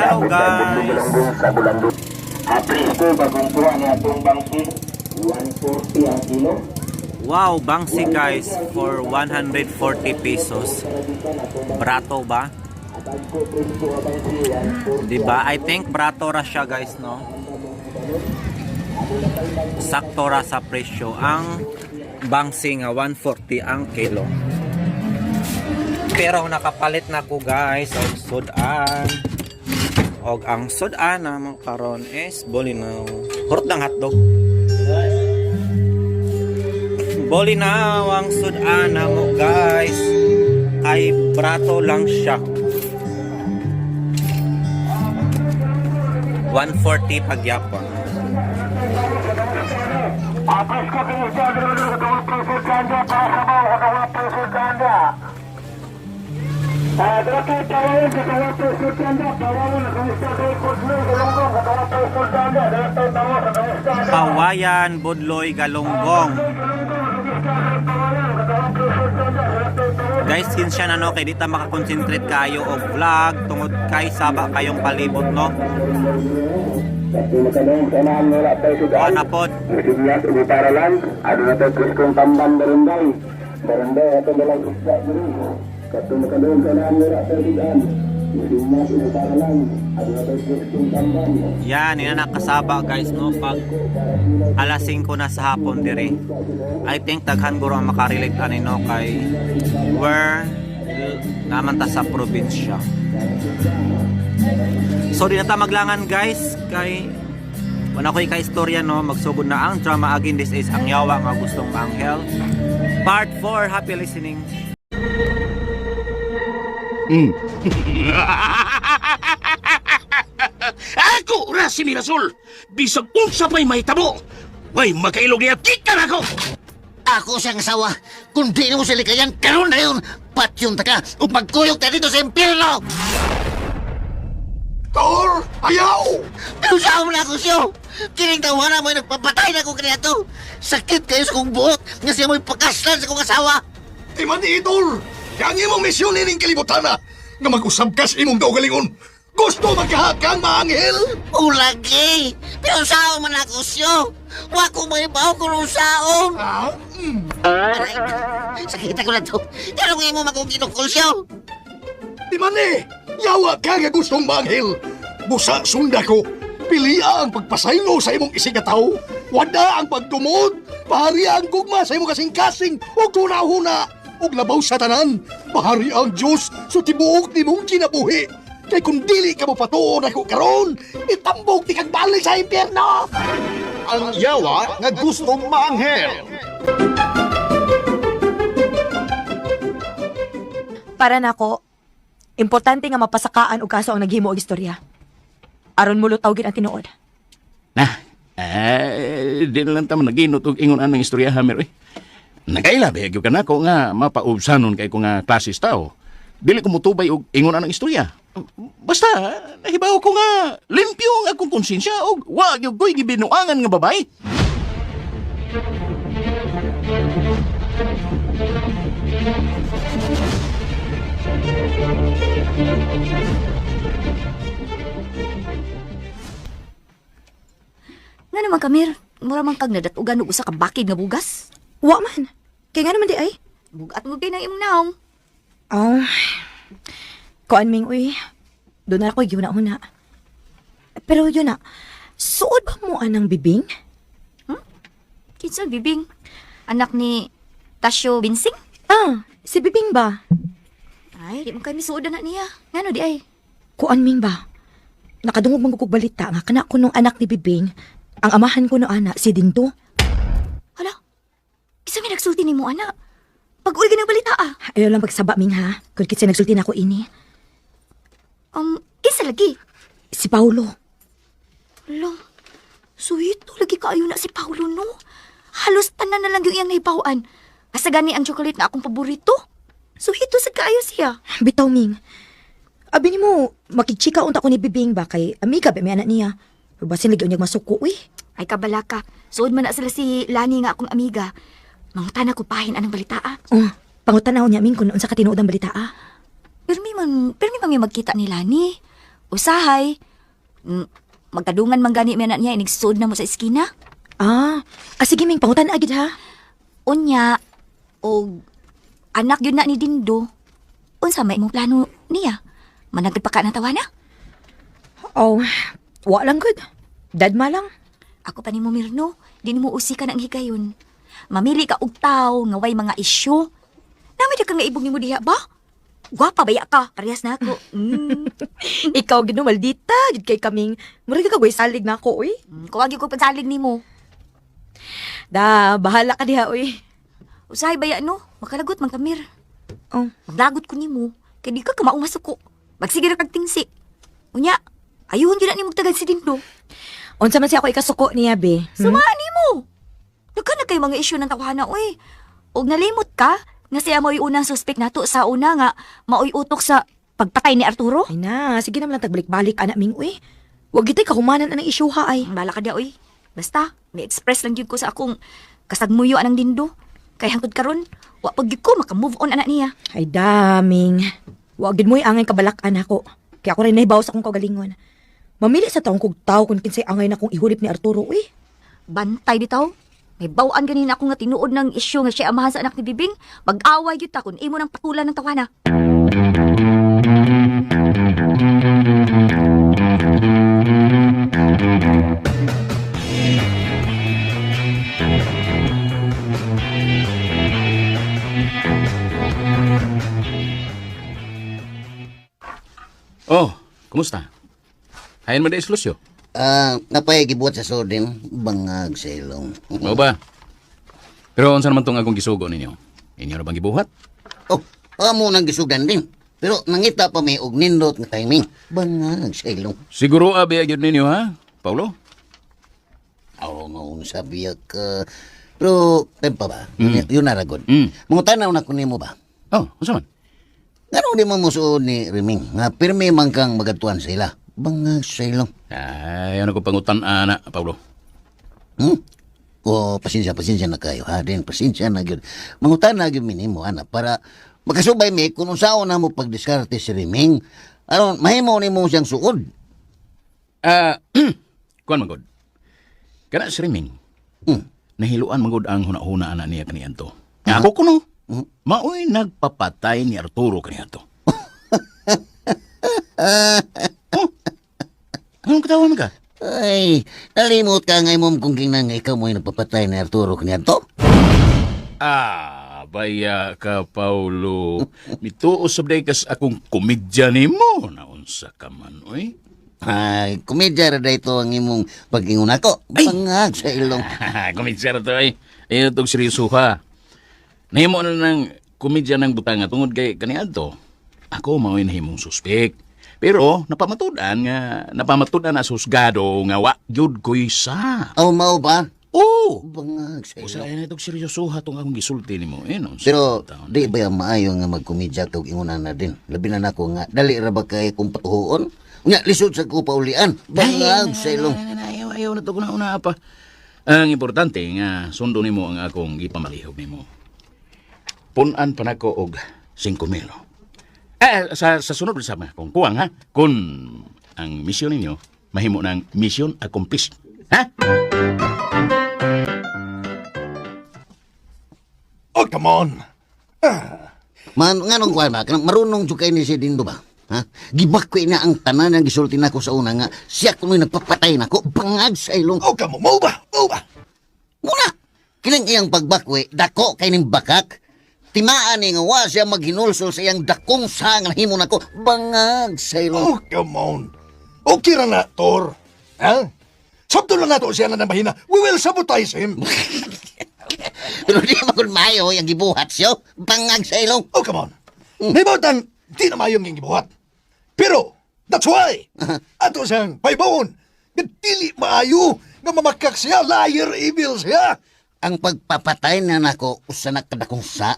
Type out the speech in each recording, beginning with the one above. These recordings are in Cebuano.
Hello guys. Apresko bagong kuha ni atong bangsi 140 ang kilo. Wow, bangsi guys for 140 pesos. Brato ba? 'Di ba? I think brato ra siya guys, no? Sakto ra sa presyo ang bangsi nga 140 ang kilo. Pero nakapalit na ko guys og sudan. Og ang sudan namang karon is bolinaw. Hurot ng hotdog. Bolinaw ang sudan mo guys. Kay brato lang siya. 140 pagyapon. Apresko kini siya dito katawang preso kanda para sa mga katawang preso kanda. Dati tawawan katawang preso kanda tawawan kamusta kay Kudlo Galunggong katawang preso kanda dati tawa kamusta Kawayan, Budloy, Galunggong. Guys, kinsya na no, kay di ta makakonsentrate kayo og vlog tungod kay saba kayong palibot no. Dati makadong kanaan nila tayo sudan. Ana pod. Sinyas ubi para lang, aduna tayo preskong tamban barangay. Barangay ato dalang isda diri. Kato makadong kanaan nila tayo sudan. Sinyas ubi para lang, aduna tayo preskong tamban. Yan, ina nakasaba guys no pag alas 5 na sa hapon dire. I think daghan guro ang makarelate ani no kay where naman ta sa probinsya. So di na ta maglangan guys kay wala ko'y ka-istorya no, magsugod na ang drama again. This is Ang Yawa nga Gustong Maanghel. Part 4, happy listening. Ako ra si Mirasol. Bisag unsa pa'y mahitabo. Way makailog niya gikan ako. Ako siyang asawa. Kung di mo sila likayan, karon na yun. Patyon ta ka o pagkuyog ta dito sa impyerno. Tor, ayaw! Pero saan mo na ako siyo? Kining tawana mo'y nagpapatay na akong kaniato. Sakit kayo sa kong buot nga siya mo'y pakaslan sa kong asawa. Di man ni Tor. Yang imong misyon ining kalibutana nga mag-usab ka sa imong kaugalingon. Gusto magkahakang maanghel? O lagi. Pero saan man ako siyo? Wa ko may baw kung saon. Ah, Aray, sakit ako na to. Pero kung imo makong kinukul siyo. Di man eh. Yawa ka nga gustong maanghel. Busa sunda ko. Pili ang pagpasaylo sa imong isigataw. Wada ang pagtumod. Pahari ang gugma sa imong kasing-kasing ug tunahuna. Ug labaw sa tanan. Pahari ang Diyos sa tibuok nimong kinabuhi. Kay kung dili ka mo patuon ako karon, itambog ti kag balik sa impyerno. Ang yawa nga gustong maanghel. Para nako, importante nga mapasakaan og kaso ang naghimo og istorya. Aron mulutaw gid ang tinuod. Na, eh, di na lang tama naginot og ingon anang istorya hamer eh. Nagaila ba gyud kanako nga mapaubsanon kay ko nga klasis tao. Dili ko mutubay og ingon anang istorya. Basta nahibaw ko nga limpyo ang akong konsensya og wa gyud ko'y gibinuangan nga babae. Nga naman kamir, mura man kag nadatugan og usa ka bakid nga bugas. Wa man. Kay nga naman di ay. Bugat mo kay nang imong naong. Oh. Kuan ming uy. Doon na ako giuna-una. Pero yun na, suod ba mo anang bibing? Kinsa ang bibing? Anak ni Tasyo Binsing? Ah, si bibing ba? Ay, di man kay misuod na niya. Ngano di ay? Kuan ming ba? Nakadungog man ko og balita nga kana ko nung anak ni Bibing, ang amahan ko no ana si Dindo. Hala. Isa may nagsulti nimo ana. Pag-uli ng balita ah. Ayaw lang pagsaba ming ha. Kung kitsa nagsulti na ako ini. Kinsa lagi? Si Paulo. Hala. Suhito lagi kaayo na si Paulo no. Halos tanan na lang yung iyang nahibaw-an. Asa gani ang chocolate na akong paborito. Suhito sa kaayo siya. Bitaw ming. Abi nimo makigchika unta ko ni Bibing ba kay amiga ba may anak niya. Pero basin lagi unyag masuko uy. Ay kabalaka. Suod man na sila si Lani nga akong amiga. Mangutana ko pahin anang balita ah. Oh, pangutanaw niya ming kung unsa ka tinuod ang balita ah. Pirmi man, pirmi man may magkita ni Lani. Usahay, magkadungan man gani mi anak niya inigsuod na mo sa eskina. Ah, ah sige Ming, pangutan agad ha. Unya, og anak yun na ni Dindo. Unsa may imong plano niya? Managad pa ka ng tawana? Oh, wa lang gud. Dadma lang. Ako pa nimo Mirno, di nimo usikan ang higayon. Mamili ka og tawo nga way mga isyu. Nami di ka nga ibog nimo diha ba? Gwapa baya ka, parehas na ako. Ikaw gid no, maldita gid kay kaming. Murag ka gway salig na ako uy. Kuwagi ko pagsalig nimo. Da, bahala ka diha uy. Usahay baya no, makalagot man kamir. Oh. Maglagot ko nimo, kay di ka kamaong masuko. Magsige ra kag tingsi. Unya, ayuhon gyud na nimo tagad si Dindo. Unsa man siya ako ikasuko niya be? Hmm? Sumaan nimo. Daghan na kay mga isyu ng tawana oy. Og nalimot ka nga siya mo'y unang suspect nato sa una nga maoy utok sa pagpatay ni Arturo. Ay na, sige naman lang tagbalik-balik anak Ming uy. Wag gitay kahumanan anang isyu ha ay. Bala ka dia oy. Basta, may express lang gyud ko sa akong kasagmuyo anang Dindo. Kay hangtod karon, wa pag gyud ko maka-move on anak niya. Ay daming. Wag gid mo'y angay kabalak-an ako. Kaya ako rin nahibaw sa akong kaugalingon. Mamili sa taong kog tao kung kinsay angay na kong ihulip ni Arturo uy. Bantay bitaw. May bawaan ganin ako nga tinuod ng isyu nga siya amahan sa anak ni Bibing. Mag-away gyud ta kun imo nang patulan ng tawana. Oh, kumusta? Hain man sa Lucio. Ah, napay gibuhat sa sodin, bangag sa ilong. Mao ba? Pero unsa naman tong akong gisugo ninyo? Inyo na bang gibuhat? Oh, amo nang gisugan din. Pero nangita pa may og nindot nga timing. Bangag sa ilong. Siguro abi gyud ninyo ha, Paulo? Oo nga unsa biya ka. Pero tem pa ba? Yun na ragod. Mangutanaw na ko nimo ba? Oh, unsa man? Ngano di mo musuod ni Riming? Nga pirmi man kang magatuan sila. Bangag sa ilong. Ay, ano ko pangutan ana, Paulo? Hmm? O, pasensya, pasensya na kayo, ha? Din, pasensya na gyud. Mangutana gyud mi nimo, ana, para makasubay mi kung unsaon na mo pagdiskarte si Riming. Aron, mahimo nimo siyang suod. Ah, kuan man gud. Kana si Riming. Nahiluan man gud ang hunahuna ana niya kaniadto. Ako kuno. Maoy nagpapatay ni Arturo kaniadto. Oh. Anong katawa man ka? Ay, nalimot ka nga imong kung kinang nga ikaw mo'y nagpapatay ni Arturo kaniadto. Ah, baya ka, Paulo. Mituo sab day kas akong komedya nimo. Naunsa ka man, oy. Ay, komedya ra dayto ang imong pag-ingon ako. Bangag sa ilong. Komedya ra to, ay. Ayaw itong seryoso ha. Nahimo na ng komedya ng butanga tungod kay kaniadto. Ako mao'y nahimong suspek. Pero napamatud-an na sa husgado nga wa gyud ko'y sa. Aw, mao ba? Oo. Bangag sa Usa ilong. ay na itong seryoso ha tong akong gisulti nimo. Eh, naunsa Pero ka taon. di ba yung maayo nga magkomedya kag ingon na din? Labi na nako nga dali ra ba kay kung patuhoon? Unya lisod sa ko paulian. Bangag sa ilong. Ay, ayaw, ayaw na to kung nauna pa. Ang importante nga sundo nimo ang akong ipamalihog nimo. Punan pa nako og 5,000. Eh, sa sunod sa mga kung kuwang ha, kung ang misyon ninyo mahimo ng mission accomplished. Ha? Oh, come on. Man nganong kuan ba? Kanang marunong jud kay ni si Dindo ba? Ha? Gibakwi na ang tanan ang gisulti nako sa una nga siya kuno'y nagpapatay nako bangag sa ilong. Oh, come on. Mao ba? Mao ba? Muna, kining iyang pagbakwi dako kay ning bakak. Timaan ni nga wa siya maghinulsol sa iyang dakong sa nga nahimo nako bangag sa ilong. Oh, come on. Okay ra na, Tor. Ha? Sabto lang nato siya na mahina. We will sabotage him. Pero di man maayo ang gibuhat siya. Bangag sa ilong. Oh, come on. Nibawtan, di na mayong yung gibuhat. Pero, that's why, ato siyang paibawon, nga dili maayo, nga mamakak siya, liar evil siya. Ang pagpapatay na nako usa na kadakong sa.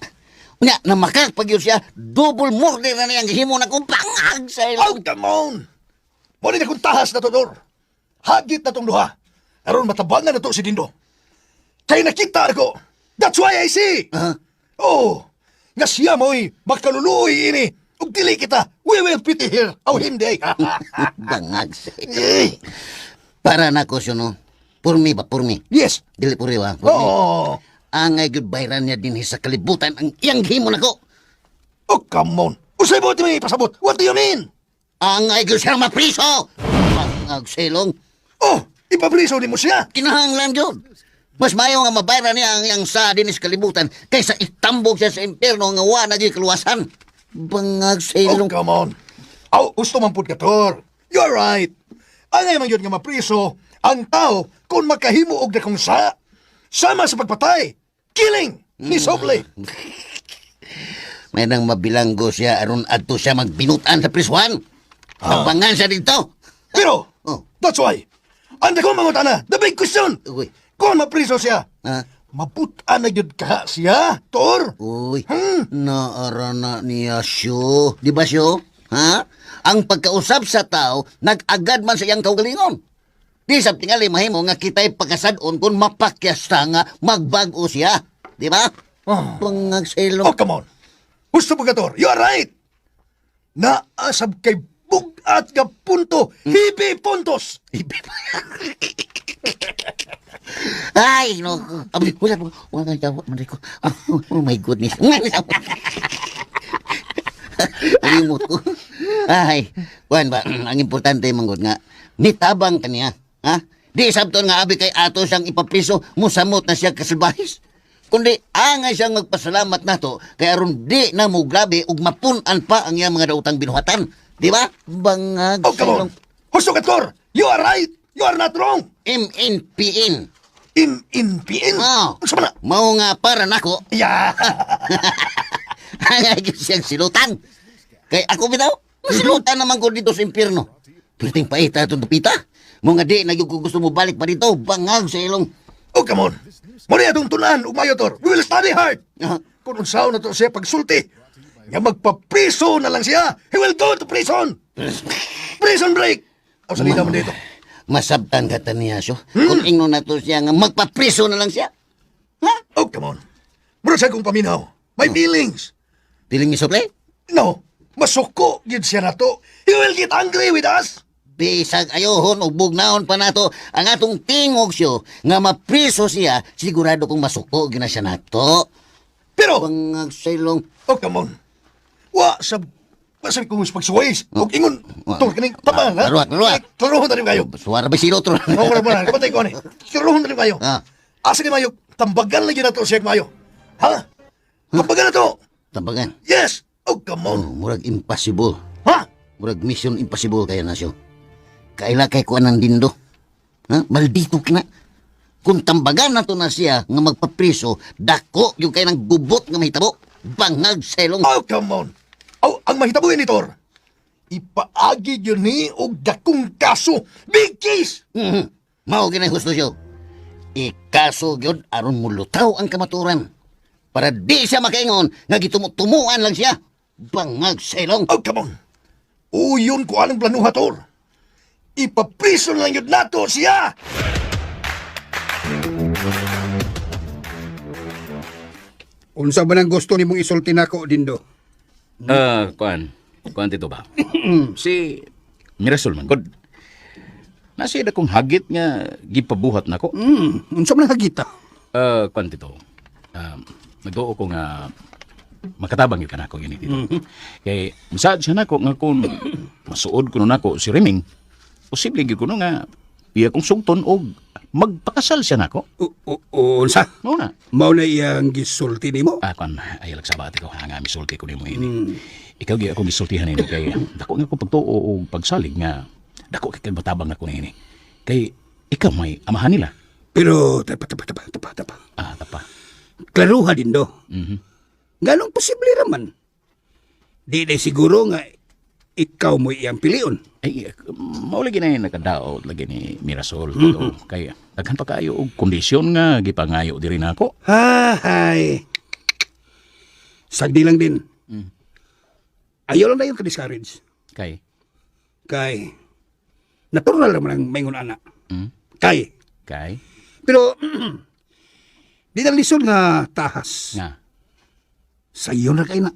Unya namakak pag yun siya double murder na niyang gihimo nako bangag sa Oh, ilong. come on. Muna na kung tahas na to, Dor. Hagit na tong duha. Aron matabangan na to si Dindo. Kay nakita ako. That's why I see. Ah. Oh, nga siya mo'y makaluluoy ini. Ug dili kita. We We will pity her. Oh, him day. Bangag sa Para nako siya, no? Purmi ba, purmi? Yes. Dili puri ba? Purmi. Oh, Angay goodbye ra niya din sa kalibutan ang iyang himo nako. Oh, come on. Usay mo may pasabot. What do you mean? Angay gyud siya mapriso. Bangag silong. Oh, ipapriso ni mo siya. Kinahanglan gyud. Mas mayo nga mabayra niya ang iyang sa dinis kalibutan kaysa itambok siya sa impierno nga wa na gyud kaluwasan. Bangag Oh, silong. come on. Oh, gusto man pud ka, Tor. You're right. Angay man yun nga mapriso ang tao kung makahimo og dakong sa. Sama sa pagpatay. Killing ni Soble. May nang mabilanggo siya aron adto siya magbinutan sa prisuhan. Tabangan siya dito. Pero, Oh. that's why. Ang dakong mangutana, the big question. Uy. Kung mapriso siya, Ha? maputan na yun ka siya, Tor. Uy, naara na niya siyo. Di ba siyo? Ha? Ang pagkausap sa tao, nag-agad man sa iyang kaugalingon. Di sa tingali mahimo nga kita'y pagkasadon kung mapakyas ta nga magbag-o siya. Di ba? Oh. Pangagsilong. Oh, come on. Gusto mo ka, Tor. You are right. Naasab kay bugat nga punto. Hibi puntos. Ay, no. Abi, wala po. Wala kang jawa, man ko. Oh, oh my goodness. Limot ko. Ay, kuan ba, ang importante manggod nga, nitabang kaniya. Ha? Di sabton nga abi kay ato siyang ipapriso, musamot na siya kasalbahis. Kundi angay siyang magpasalamat nato kay aron di na mo grabe ug mapun-an pa ang iyang mga daotang binuhatan. Di ba? Bangag. Oh, come on. Gusto ka, Tor. You are right. You are not wrong. MNPN. MNPN. Oh. Unsa man na? Mao nga para nako. Yeah. Angay gyud siyang silutan. Kay ako bitaw, masilutan naman ko dito sa impyerno. Perting paita itong dupita. Mga di na gyud ko gusto mo balik pa dito, bangag sa ilong. Oh, come on. Muna atong tunan, umayo, Tor. We will study hard. Kung unsaon na to siya pagsulti, nga magpapriso na lang siya. He will go to prison. Prison break. O, salida man dito. Masabtan ka ta niya siya. Kung ingno na to siya nga magpapriso na lang siya. Ha? Oh, come on. Mura siya kong paminaw. My feelings. Piling ni Sople? No. Masuko gid siya na to. He will get angry with us. Bisag ayohon og bugnaon pa nato ang atong tingog siyo nga mapriso siya, sigurado kong masuko gina siya nato. Pero, Bangag sa ilong. oh, come on. Wa sa wa sa kung pagsuways. Og ingon, Wa. tol kaning tama ha. Laruak, laruak. Klaruhon na rin kayo. Suara ba sino to? Oh, wala wala. Kabatay ko ani. Klaruhon na rin kayo. Ah. Asa ni mayo? Tambagan lagi na to siya mayo. Ha? Tambagan na to. Tambagan. Yes. Oh, come on. Oh, murag impossible. Ha? Murag mission impossible kayo na siyo. Kaila kay kuan ang dindo. Ha? Maldito ka na. Kung tambagan na to na siya nga magpapriso, dako yung kay ng gubot nga mahitabo. Bangag sa ilong. Oh, come on. Oh, ang mahitabo ni Tor. Ipaagi yun ni og dakong kaso. Big case. Mao ginay husto siyo. Ikaso gyud aron mulutaw ang kamaturan. Para di siya makaingon nga gitumutumuan lang siya. Bangag sa ilong. Oh, come on. Uyon ko anong planuha, Tor. Ipaprison lang yun nato siya. Unsa ba nang gusto nimong isulti nako dindo? Ah, kuan. Kuan dito ba? Si Mirasol man gud. Nasa kong hagit nga gipabuhat nako. Unsa man ang hagita? Ah, kuan dito. Nagduo ko nga makatabang gyud kanako yun dito. Kay masaad siya nako nga kung masuod kuno nako si Reming, posible gyud kuno nga iya kong sugton og magpakasal siya nako. Unsa? Mao na. Mao na iyang gisulti nimo? Ah, kuan, ay lagsabati ko nga misulti ko nimo ini. Ikaw gyud akong gisultihan ini kay dako nga ko pagtuo og pagsalig nga dako kay kag matabang nako niini. Kay ikaw may amahan nila. Pero tapa tapa tapa tapa tapa. Ah, tapa. Klaruha dindo. Mhm. Nganong posible raman? Di na siguro nga ikaw mo iyang pilion. Ay, mao lagi na yung nakadaot lagi ni Mirasol. Mm-hmm. Kay daghan pa kaayo og kondisyon nga gipangayo diri nako. Hay. Sagdi lang din. Ayaw lang na yung ka-discourage. Kay Kay, natural naman ang maingon ana. mm, Kay, kay pero, di na lisod nga tahas. nga Sa iyo na kay na.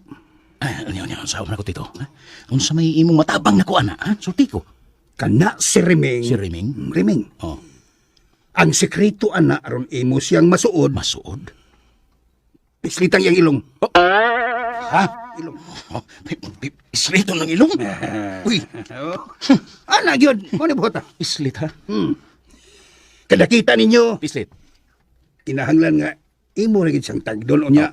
Ay, ano ano sa na ko, Tito? Ha? Unsa may imong matabang nako ana, ha? Sulti ko. Kana si Reming. Si Reming? Reming. Oh, Ang sekreto ana aron imo siyang masuod, masuod. pislitang iyang ilong. Oh. Ha? Ilong. Oh, islito ng ilong. Uy, Ana gyud, mo ni buhota. islit ha. Kada kita ninyo, Pislit. kinahanglan nga imo ra gid siyang tagdon unya.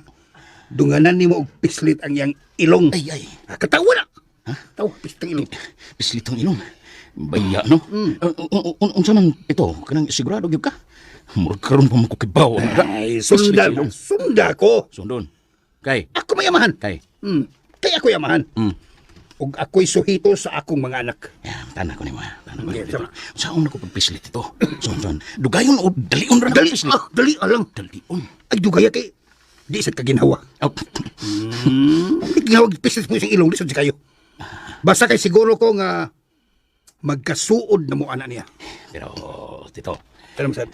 Dunganan nimo og pislit ang iyang ilong. Ay, ay. Ah, katawa na. Ha? Tawa, pislit ang ilong. Pislit ang ilong. Baya, no? Unsa man ito? Kanang sigurado gyud ka? Murag karon pa man ko kibaw. Ay, sunda, Pislit sa ilong. sunda ko. Sundon. Kay, Ako may amahan. kay. Kay ako yamahan. Ug ako'y suhito sa akong mga anak. Ya, tana ko nimo. Tana ko Okay, nimo. sama. Saon na ko pagpislit ito? Saon, saon. Dugayon o dalion ra na Dali, pagpislit? ah, dali alang. Dalion. Ay, dugaya kay di sad kaginhawa. Oh, Di ginhawa pislit mo isang ilong, di sad kayo. Basta kay siguro ko nga magkasuod na mo ana niya. pero Tito, Pero sad,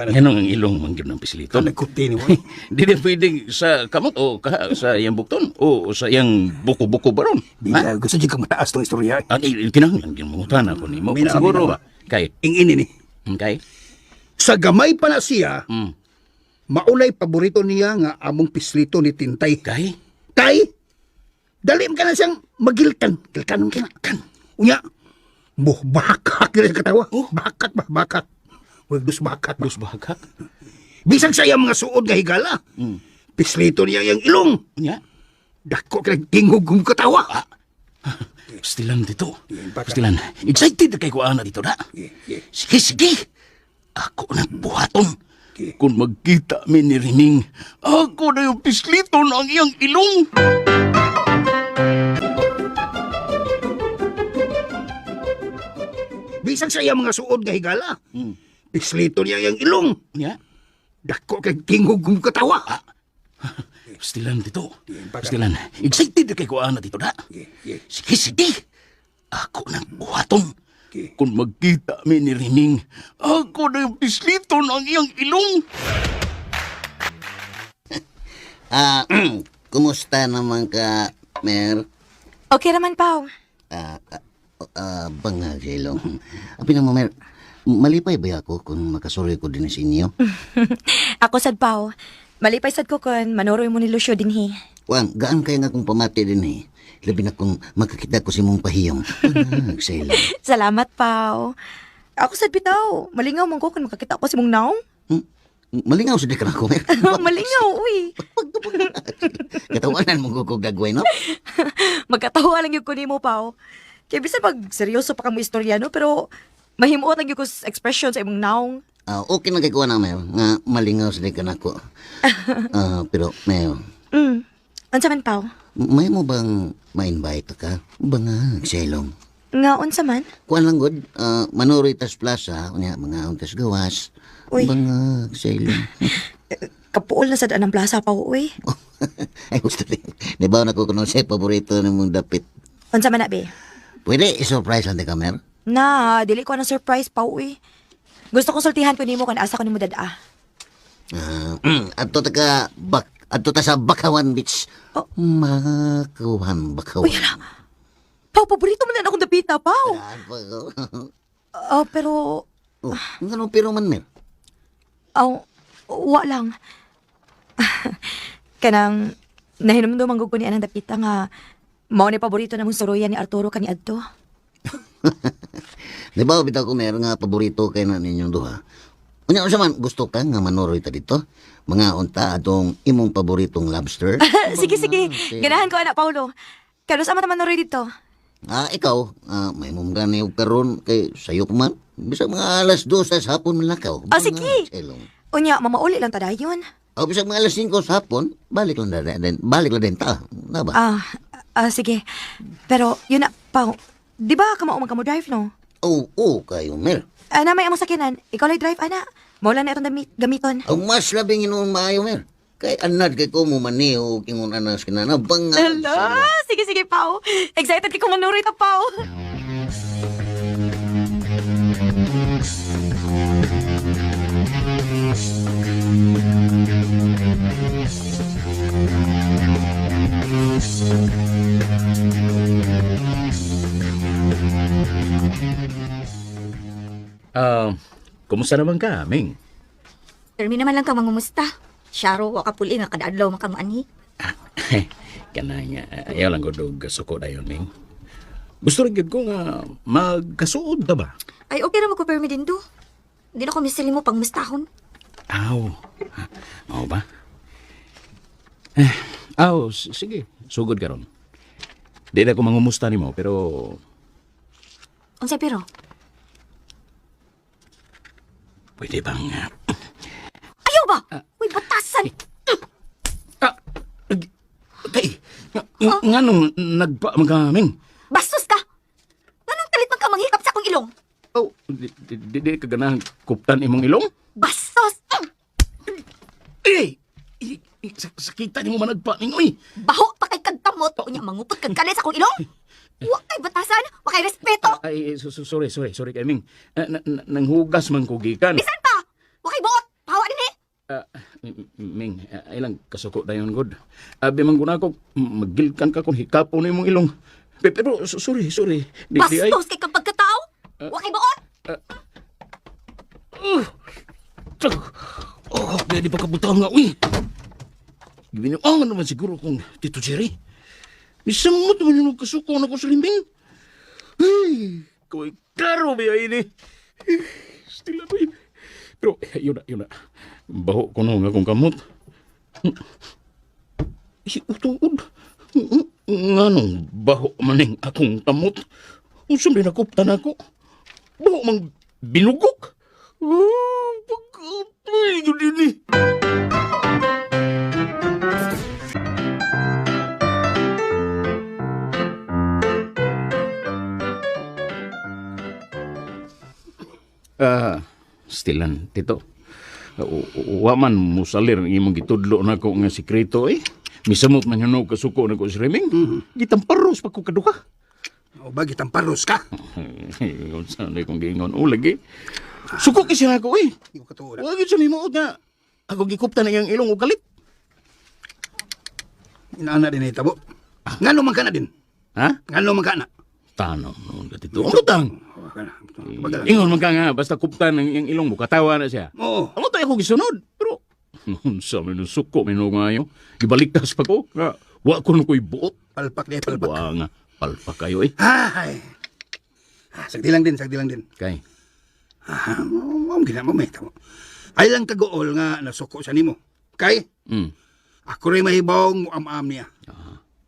nganong ang ilong man gyud ng pisliton? nagkuti ni mo. Eh. Di din pwedeng sa kamot o sa iyang bukton o sa iyang buko-buko baron. Bila, gusto jud kang mataas tong istorya. Eh. Ang kinahanglan gyud mangutana ko nimo. Mina, Siguro mina. ba? Kay, Ing ini ni. kay. Sa gamay pa na siya, maulay paborito niya nga among pislito ni Tintay. Kay. Kay, dali man ka na siyang magilkan. Gilkan ka na. Kan. Unya, buh, bakak na siya katawa. Oh? Bakak ba, bakak. Huwag dus bakak. Dus bahagak. Bisag sa iyang mga suod nga higala. Pislito niya iyang ilong. Unya. Dako ka tingog kong katawa. Stilan dito. baka. Stilan. Excited kay ko ana dito na. Sige, sige. Ako na buhaton. Kung magkita mi ni Rining, ako na yung pisliton ang iyang ilong. Bisag sa iyang mga suod nga higala. Pislito niya iyang ilong. Unya. Dako ka tingog kong katawa. Stilan dito. Stilan. Excited kay ko ana dito na. Sige, sige. Ako na buhaton. Kung magkita mi ni Rining, ako na yung pisliton ang iyang ilong. Ah, kumusta naman ka, Mer? Okay naman, Pao. Ah, ah, bangag sa ilong. Api na mo, Mer. Malipay ba ako kung makasuroy ko din sa inyo? Ako sad, Pao. Malipay sad ko kun manoroy mo ni Lucio dinhi. Wang, gaan kayo nga kung pamati din eh. Labi na kung makakita ko si mong pahiyong. Bangag sa ilong. Salamat, Pao. Ako sad bitaw. Malingaw man ko kun makakita ko si mong naong. Malingaw sa di ka na ako, Mer. Malingaw, uy. Katawanan mo ko kog gagawin, no? Magkatawa lang yung kunin mo, Pao. Kaya bisan pag seryoso pa kang mo istorya, no? Pero mahimuot lang yung ko sa expression sa imong naong. Ah, okay na kay kuha na, Mer. Nga malingaw sa di ka na ako. Ah, pero, Mer, Unsa man, Pao? may mo bang ma-invite ka? Bangag sa ilong. Nga, unsa man? Kuan lang gud, Manuroy tas plaza, unya mga untas gawas. Uy. Bangag sa ilong. Kapuol na sa daan ng plaza, Pao, uy. Ay gusto rin. Di ba na ko kuno sa paborito ng mong dapit. Unsa man na, be? Pwede i-surprise lang di ka, Mer. Na, dili ko na surprise, Pao, uy. Gusto kong sultihan ko nimo kung asa ko nimo dada. Ah, adto ta ka bak adto ta sa Bakawan Beach. Oh. Makawan, Bakawan. Uy, hala. Pao, paborito man na akong dapita, Pao. Ah, pa ko. Ah, pero, Oh, ngano pero man, Mer? aw, wa lang. Kanang, nahinumduman ko ni anang dapita nga, mao ni paborito na mong suruyan ni Arturo kani adto. Di ba bitaw ko Mer nga paborito kay na ninyong duha. Unya unsa man gusto ka nga manuroy ta dito? Mga unta atong imong paboritong lobster. Sige, sige. Bangag, Ganahan ko, anak Paulo. Kanus ama naman naroy dito. Ah, ikaw, may mong gani og karon kay sayo pa man. Bisag mga 2:00 sa hapon man lakaw. Ah, sige. Elong. Unya, mamauli lang tadayon. O bisag mga 5:00 sa hapon, balik lang na din, balik lang din ta. Na ba? Ah, ah, sige. Pero, yun na, Pao. Di ba kamao man ka mo drive, no? Oo, oh, kayo mer. Ana, may among sakinan. Ikaw lang drive, ana. Mao lang na itong gamiton. Ang mas labing inuon maayo mer. Kay anad kay ko mo maniho og ingon ana sa kinana bangag. Hello! Sige, sige, Pao. Excited kay kong manuroy ta, Pao. Ah, kumusta naman ka, Ming? Permi naman lang ka mangumusta. Syaro, wa ka puli nga kada adlaw man ka moanhi. Kanang ayaw lang ko dog suko dayon, Ming. Gusto rin gyud ko nga magkasuod ta ba? Ay, okay ra mo ko permi din do. Di na ko misili mo pangmustahon. Aw. Ha, mao ba? Eh, aw, sige. Sugod karon. Di na ko mangumusta nimo pero Unsay pero? pwede bang Ayaw ba? Uy, batasan. Ah, kay nganong nagpa magaming? Bastos ka. Nganong kalit man ka manghikap sa akong ilong? Oh, di ka ganahan kuptan imong ilong? Bastos. Eh, sakita nimo managpa ning oy. Baho pa kay kagkamot. Unya mangupot kag kalit sa akong ilong. Wa kay batasan, wa kay respeto. Ay, sorry, sorry, sorry kay Ming. Nanghugas man ko gikan. Bisan pa. Wa kay buot. Pahawa din eh. Ah, Ming, ay lang kasuko dayon god. Abi man guna ko magilkan ka kung hikapon imong ilong. Pero sorry, sorry. Di ay. Bastos kay kang pagkatao. Wa kay buot. Oh, di pa kabutang nga uy. Gibinuangan naman siguro kung Tito Jerry. Isamot naman yung kasuko na ko sa limbing. Ay, kaway klaro ba ini? Stila ba yun? Pero, yun na, yun na. Baho ko no nga kong kamot. Utuod. Nga nung baho maning akong kamot. Usam din nakuptan ako. Baho mang binugok. Oh, pagkapay ko din eh. Ah, stilan, Tito. Wa man musalir ang imong gitudlo nako nga sikreto eh. Misamot man yun kasuko nako si Reming. Gitamparos pa ko kaduha. O ba, gitamparos ka? Unsa na kong giingon o lagi. Suko kasi ako eh. Hindi ko katuo na. Wa gyud sa mimuot nga ako gikuptan ang iyang ilong og kalit. Inaana din ay tabo. Ngano man ka na din? Ha? Ngano man ka na? Tanong noon ka tito. Ang butang. O, ka na. Bagal. Ingon man ka nga basta kuptan ang iyang ilong mo katawa na siya. Oo. Amo tayo ako gisunod. Pero unsa man yung suko man ngayo. Gibaliktas pa ko. Nga wa ko na ko'y buot. Palpak di ay, palpak. Wa nga palpak kayo eh. Ay. Ah, sagdi lang din, sagdi lang din. Kay. Ah, mo gina mo may tabo. Ay lang kagool nga nasuko sa nimo. Kay ako rin mahibawng muam-am niya.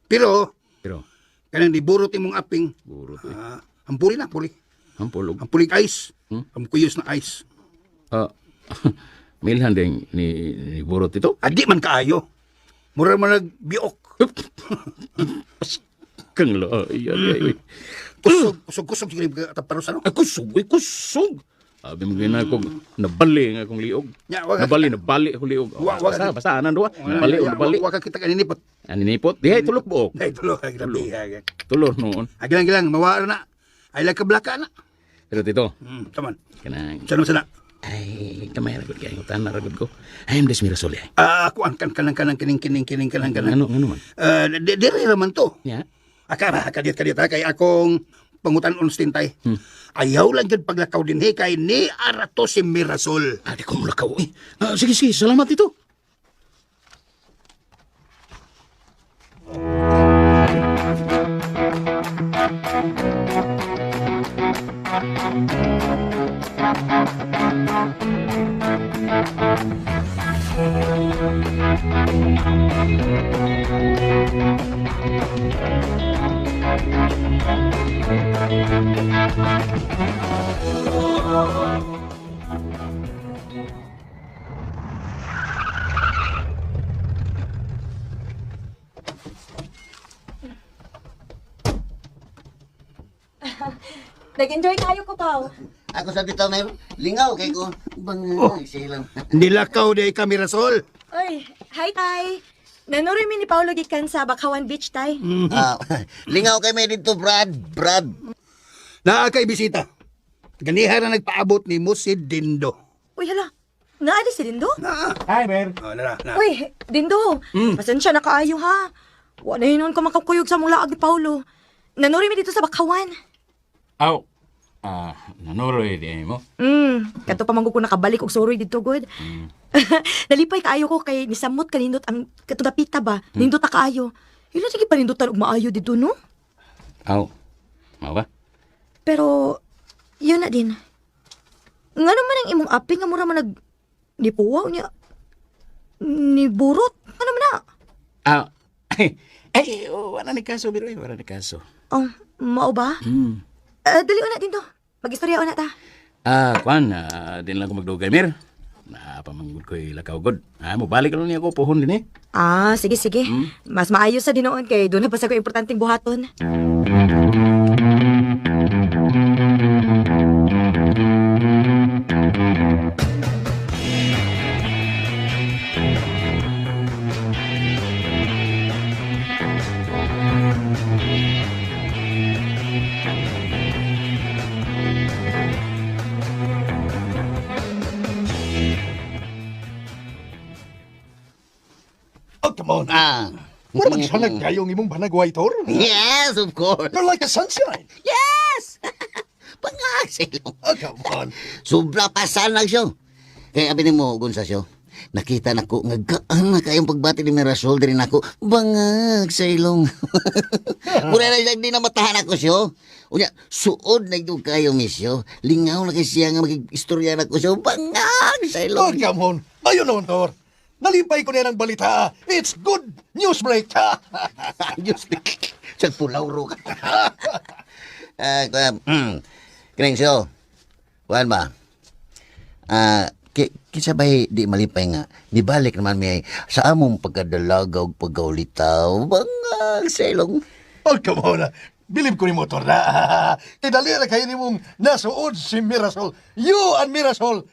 Pero Pero kanang diburot imong aping, burot eh. ah, ampuri na, puri. Hampulog. Ampuri ice. Ang kuyos na ice. Ah, milhan din ni burot ito. Adi man kaayo. Mura man nagbiok. Kang la ay ay ay. Kusog, kusog, kusog siguro yung taparos ano. Ay, kusog, ay kusog. Abi mo gina ko nabali nga akong liog. Ya, wag- Nabali, nabali akong liog. Wa- wag- Basta, basta anan duwa. Nabali o nabali. Wa ka kita kaninipot. Aninipot. Dihay tulok buok. Ay, tulo. Ay, grabe. Ay, Tulor noon. Gilang, gilang. Mawara na. Ay, lang kablaka na. Pero tito, Taman. kanang Saan sana? ay kamay ra gud kay utan ra gud ko. Ay am des mirasol ay. Ah, ako ang kan kanang kanang kining kining kining kanang kanang. Ano ano man? Ah, diri raman to. Ya. Aka ba kadiyot kadiyot ha, kay akong pangutan on stintay. Ayaw lang jud paglakaw din he kay ni arato si Mirasol. Ah, di ko mulakaw eh. Ah, sige sige, salamat tito. Nag-enjoy kayo ko, Pao. Ako sa Tito Mer, lingaw kay ko. Bang, Oh. silang. Nilakaw di ka Mirasol. Oy, hi, Tay. Nanuri mi ni Paolo gikan sa Bakawan Beach, Tay. Ah, lingaw kay may dito, Brad. Brad. Naa kay bisita. Ganiha na nagpaabot ni mo si Dindo. Uy, hala. Naali si Dindo? Naa. Hi, Ber. Oh, nara, na. Uy, Dindo. Pasensya na kaayo, ha. Wa na hinon ko makakuyog sa mong laag ni Paolo. Nanuri mi dito sa Bakawan. Aw. Ah, nanuroy di mo. Kato pa man ko nakabalik og suroy didto gud. Nalipay kaayo ko kay nisamot kanindot ang kato dapita ba. Nindot ta kaayo. Ila sige panindutan og maayo didto no. Aw. Mao ba? Pero yun na din. Ngano man ang imong aping nga mura man nag nipuwaw niya. Niburot. Ano man na? Ah, ay, oh, wala ni kaso, Biroy. Wala ni kaso. Oh, mao ba? Dali na din to. Magistorya na ta. Ah, kwan, din lang ko magdugay, Mir. Na, pamanggod ko'y lakaw god. Ah, mobalik lang niya ako, puhon din eh. Ah, sige sige. Mas maayo sa dinoon kay doon na pa sa ko importanteng buhaton. Oh, come on. Ah. Mura magsanag kayo ang imong banagway, Tor. Yes, of course. You're like a sunshine. Yes! Bangag sa ilong. Oh, come on. Sobra pa sanag siya. Kaya abi nimo Gonsa siya. Nakita nako nga gaan na kayong pagbati ni Mirasol diri nako. Bangag sa ilong. Mura na siya di na matahan ako siya. Unya, suod na gyud kayo misyo. Lingaw na kay siya nga makig-istorya nako siya. Bangag sa Oh, ilong. come on. Ayun naman, Tor. Nalipay ko niya ng balita. It's good news break. Diyos sa pulaw ro ka. Ah, Kining siyo. Kuan ba? Ah, kinsa bay di malipay nga nibalik naman mi sa among pagkadalaga ug pagkaulitaw bangag sa ilong. Oh, come on. Bilib ko ni mo, Tor na. Kay dali na kayo nimong nasuod si Mirasol. You and Mirasol.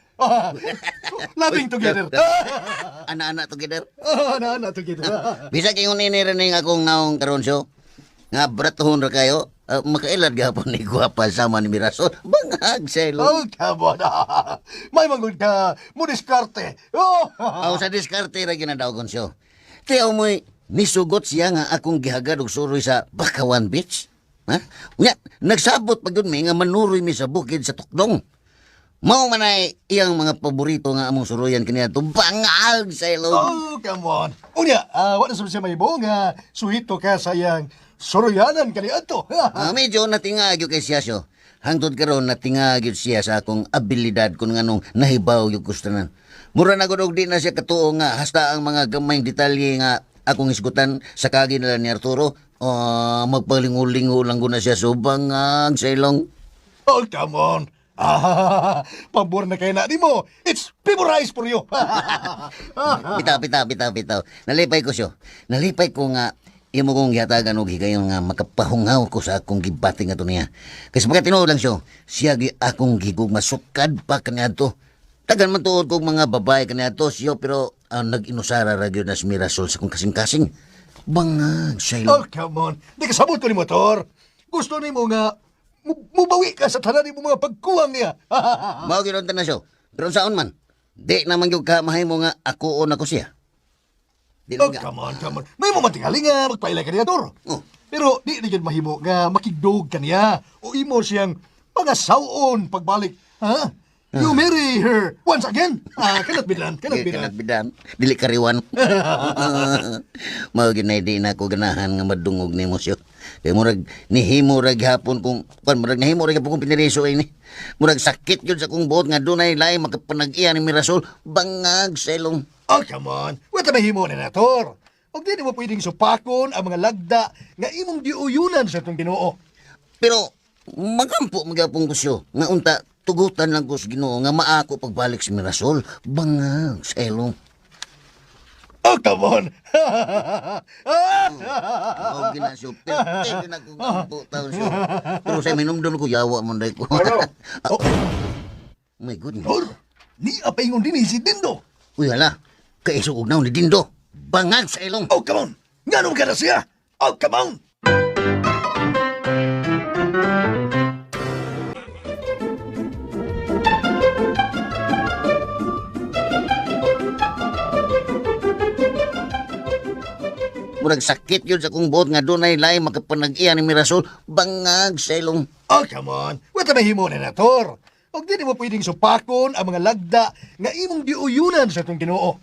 Loving together. Ana-ana together. Oh, na, together. Bisag ingon nini rin akong naong karon siyo. Nga bratuhon ra kayo. Makailad gapon ni gwapa sama ni Mirasol. Bangag sa ilong. Oh, come on. May manggod ka. Mudiskarte. Oh. Aw sa diskarte ra ginadaogon siyo. Tiyaw mo'y nisugot siya nga akong gihagad og suroy sa Bakawan Beach. Ha? Unya, nagsabot pa gyud mi nga manuroy mi sa bukid sa Tukdong. Mao man ay iyang mga paborito nga among suroyan kaniadto bangag sa ilong. Oh, come on. Unya, wala sa siya may nga suhito ka sa iyang suruyanan kaniadto. Ah, medyo natingag gyud kay siya siyo. Hangtod karon natingag gyud siya sa akong abilidad kung nganong nahibaw gyud kustanan. Mura na gud og di na siya katuo nga hasta ang mga gamayng detalye nga akong hisgutan sa kagi nila ni Arturo. Ah, magpalingo-lingo lang gud na siya so bangag sa ilong. Oh, come on. Ah, pabor na kayo na di mo. It's memorized for you. Bitaw, bitaw, bitaw, bitaw. Nalipay ko siyo. Nalipay ko nga imo kong gihatagan og higayon nga makapahungaw ko sa akong gibati nga to niya. Kasi pagka tinuod lang siyo, siya gi akong gigugma sukad pa kaniadto. Tagan man tuod kog mga babae kaniadto siyo pero nag-inusara ra gyud na si Mirasol sa akong kasing-kasing. Bangag siya Oh, come on. Di ka sabot ko ni motor. Gusto ni mo nga mubawi ka sa tanan ni mo mga pagkuwang niya. Mao gyud na siyo. Pero saon man, di naman gyud ka mahimo nga ako na ko siya. Di Oh, naman ka. come on, come on. May mo matingali nga magpailay ka niya, Tor. Oh. Pero di na gyud mahimo nga makigdog ka niya o imo siyang pangasawon pagbalik. Ha? You marry her once again. Ah, cannot be done. Cannot be done. Kanat bidan, dili kariwan. Mao gyud di na ako ganahan nga madungog nimo siyo. Kay murag nihimo ra gihapon kung kan murag nihimo ra gihapon kung piniriso ini. Murag sakit gyud sa akong buot nga dunay lain makapanag-iya ni Mirasol bangag sa ilong. Oh, come on. Wala mahimo na na, Tor. Og di mo pwedeng supakon ang mga lagda nga imong giuyunan sa itong Ginoo. Pero magampo magyapon ko siyo nga unta tugutan lang ko sa Ginoo nga maako pagbalik si Mirasol bangag sa ilong. Oh, come on. Mao gyud na siyo. Pero na ko gampo taon siyo. Pero sa minumdum ko yawa man day ko. Oh, My goodness. Tor, ni apaingon din si Dindo. Uy, hala. Kaisog og naon ni Dindo. Bangag sa ilong. Oh, come on. Nganong ka na siya? Oh, come on. Murag sakit yun sa akong buot nga dunay lain makapanag-iya ni Mirasol. Bangag sa ilong. Oh, come on. Wa ta mahimo na nator. Og di mo pwedeng supakon ang mga lagda nga imong giuyunan sa atong Ginoo.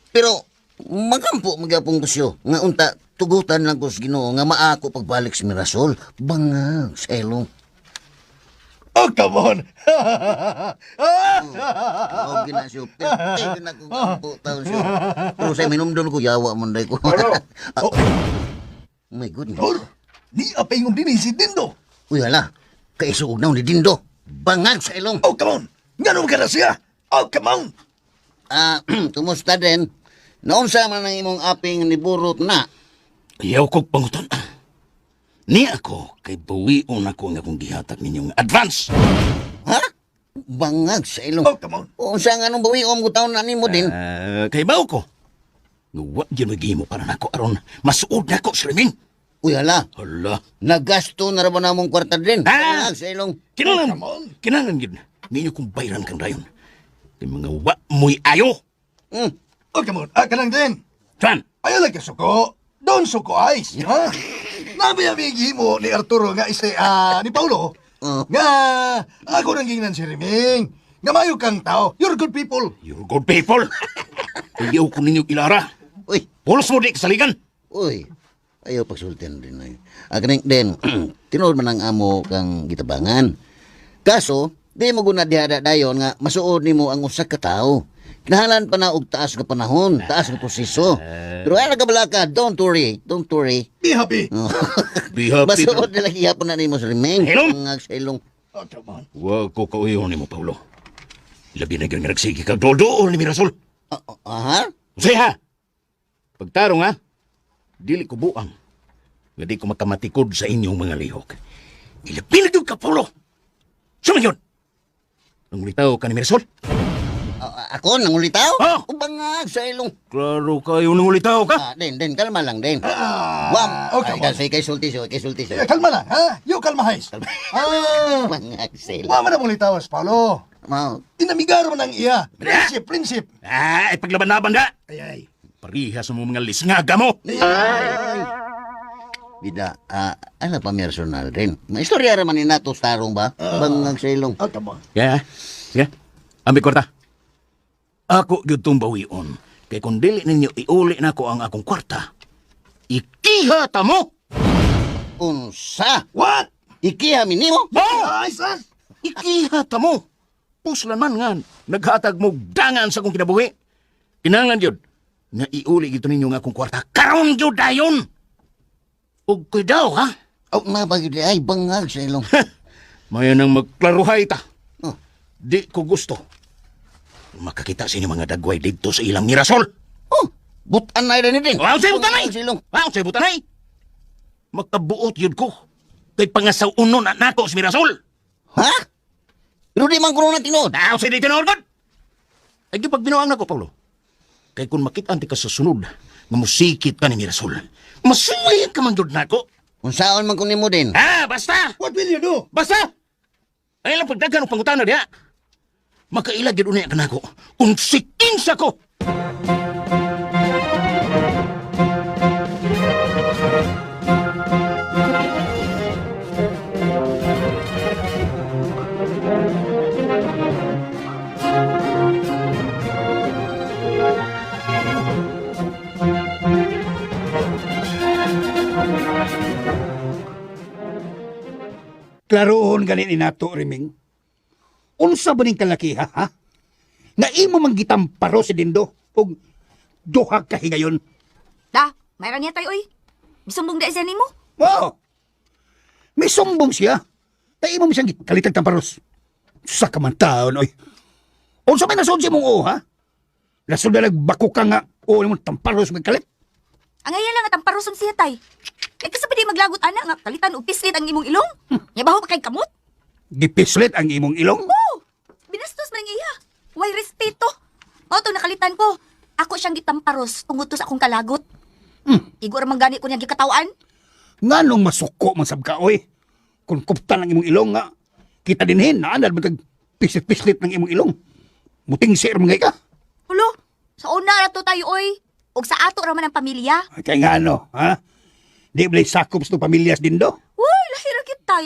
Pero magampo magyapong kusyo nga unta tugutan lang ko sa Ginoo nga maako pagbalik sa Mirasol. Bangag sa ilong. Oh, come on. Oh, ginasyo. Pero na kong ampo taon siyo. Pero sa minumdol ko, yawa man day ko. Pero, Ah, oh, my goodness. Tor, ni apay ngong dinhi si Dindo. Uy, hala. Kaisuog na ni Dindo. Bangag sa ilong. Oh, come on. Nganong ka na siya? Oh, come on. Ah, kumusta din? Naunsa man ang imong aping niburot na. Ayaw kog pangutan. Ni ako kay bawion ako ang akong gihatag ninyong advance. Ha? Bangag sa ilong. Oh, come on. Unsa nga nung bawiom ko taon na nimo din? Ah, kay bawo ko. Nga wa gyud maghimo para nako aron masuod nako si Reming. Uy, hala. Hala. Nagasto na ra ba namong kwarta din? Ah! Bangag sa ilong. Kinahanglan, Oh, come on. kinahanglan gyud ninyo kong bayran kang dayon. Kay mga wa mo'y ayo. Oh, come on. Ah, kanang din. Juan, Ayaw lang ka suko. Don't suko ice. Ha? Nabi ang mo ni Arturo nga isa, ah, ni Paulo. Oh. Nga, ako nang gingnan si Riming. Nga mayo kang tao. You're good people. you're good people. Ayaw ko ninyo ilara. Uy, Pulos mo di kasaligan. uy. Ayaw pagsultian din ay. Akaning din, tinuod man ang amo kang gitabangan. Kaso, di mo guna diha dayon nga masuod nimo ang usa ka tawo. Kinahanglan pa na og taas nga panahon, taas nga proseso. Pero ay nagabala ka, don't worry, don't worry. Be happy. Be happy. Masuod na lagi hapon na nimo sa Rimeng. Hilom! Bangag sa ilong. Oh, come on. Wa ko kauyon nimo, Paulo. Labi na gyud nga nagsige kag dool ni Mirasol. Ah, ah, aha? Usahay ha. Pagtarong ha, dili ko buang. Nga di ko makamatikod sa inyong mga lihok. Ilabi na gyud ka, Paulo. Suma yun. Nangulitaw ka ni Mirasol? Ah, ako nangulitaw? Oh! O bangag sa ilong. Klaro kayo nangulitaw ka. Ah, den, den, kalma lang, den. Ah, Wam! oh, come Ay, on. kasi kay sulti siya, kay sulti siya. Eh, kalma lang, ha? You kalma, Heis. Ah, Bangag sa ilong. wa man ang mulitawas, Paulo. Mao. Inamigar man ang iya. Prinsip, prinsip. Ah, ay paglaban-laban da. Ay, ay. Parihas mo mga lisngaga mo. Bida, ah, ano pa personal rin. Maistorya raman ni nato tarong ba? Bangag sa ilong. Oh, come on. Yeah, sige. Ambi kwarta. Ako gyud tong bawion. Kay kung dili ninyo iuli nako ang akong kwarta, ikiha ta mo! Unsa? What? Ikiha minimo? Oh! Ay, sas. Ikiha ta mo! Puslan man nga, naghatag mo dangan sa akong kinabuhi. Kinahanglan gyud nga iuli gyud ninyo ang akong kwarta karon gyud dayon. Ug daw ha. Oh, mabagid ay bangag sa ilong. Mayo nang magklaruhay ta. Oh. Di ko gusto. Makakita sa inyo mga dagway didto sa ilang mirasol. Oh, butan na rin din. Wow, say butanay! Bangag sa ilong. Wow, say butanay! Magkabuot yun ko. Kay pangasaunon na nako si Mirasol. Ha? Pero di man kuno na tinuod. Now, say di tinuod god! Ay, di pagbinuang nako, Paulo. Kay kung makita ka sa sunod, nga musikit ka ni Mirasol, masuway ka man yun nako. Unsaon man kun nimo din? Ah, basta! What will you do? Basta! Ay lang pagdagan og pangutana diha. Makaila gyud unya kanako. Kung sikinsa ko. Klarohon gani ni nato, Riming. Unsa ba ning kalakiha, ha? Nga imo man gitamparo si Dindo og duha ka higayon. Da, mayroon niya tayo, oy. Misumbong da siya nimo. Wow! May sumbong siya. Ta imo man siyang gikalitag tamparos. Sa ka man taon, oy. Unsa may nasod si mong oo, ha? Nasod na nagbako ka nga oo nimo tamparos magkalit. Ang ngayon lang at ang paruson siya tay. Kay kasi pwede maglagot ana nga kalitan og pislit ang imong ilong. Nya baho pa kay kamot. Gipislit ang imong ilong. Oh, binastos man ang iya. Way respeto. Mao tong nakalitan ko. Ako siyang gitamparos tungod to sa akong kalagot. Igo ra man gani ko niya gikatawan. Nganong masuko man sab ka, oy. Kung kuptan ang imong ilong nga, kita dinhin, naanad mo tag pislit-pislit ng imong ilong. Muting sir mga ka. Hulo, sa una ra to tayo oy. Og sa ato ra man ang pamilya. Ay, kaya nga ano, ha? Di ba sakop sa pamilya sa dindo? Uy, lahi ra gid tay.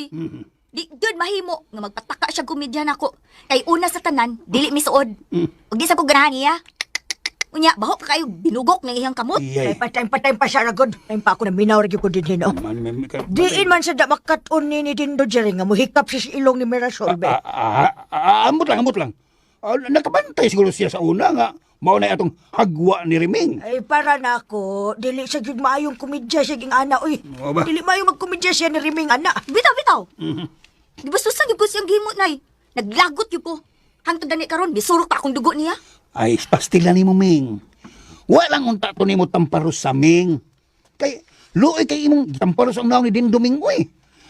Di gyud mahimo nga magpataka siya komedya nako. Kay una sa tanan, dili misuod. Ug di sa ko ganahan niya. Unya, baho pa kayo binugok ng iyang kamot. Iyay. Kay patay pa siya ragod. Time pa ako na minaw ra gyud ko dinhi no. Man, Diin man sa da makat-on ni Dindo Jerry nga muhikap siya sa ilong ni Mirasol be. Ambot lang, ambot lang. Nakabantay siguro siya sa una nga. Mao na atong hagwa ni Riming. Ay para na ako, dili siya gyud maayong komedya siya ging ana oy. Oo ba? Dili maayong magkomedya siya ni Riming ana. Bitaw, bitaw. Di ba susan gyud ko siyang gihimo nay? Naglagot gyud ko. Hangtod gani karon, misurok pa akong dugo niya. Ay, pastila ni mo, Ming. Walang unta to nimo tamparos sa Ming. Kay, luoy kay imong tamparos ang naong ni Dindo Ming, uy.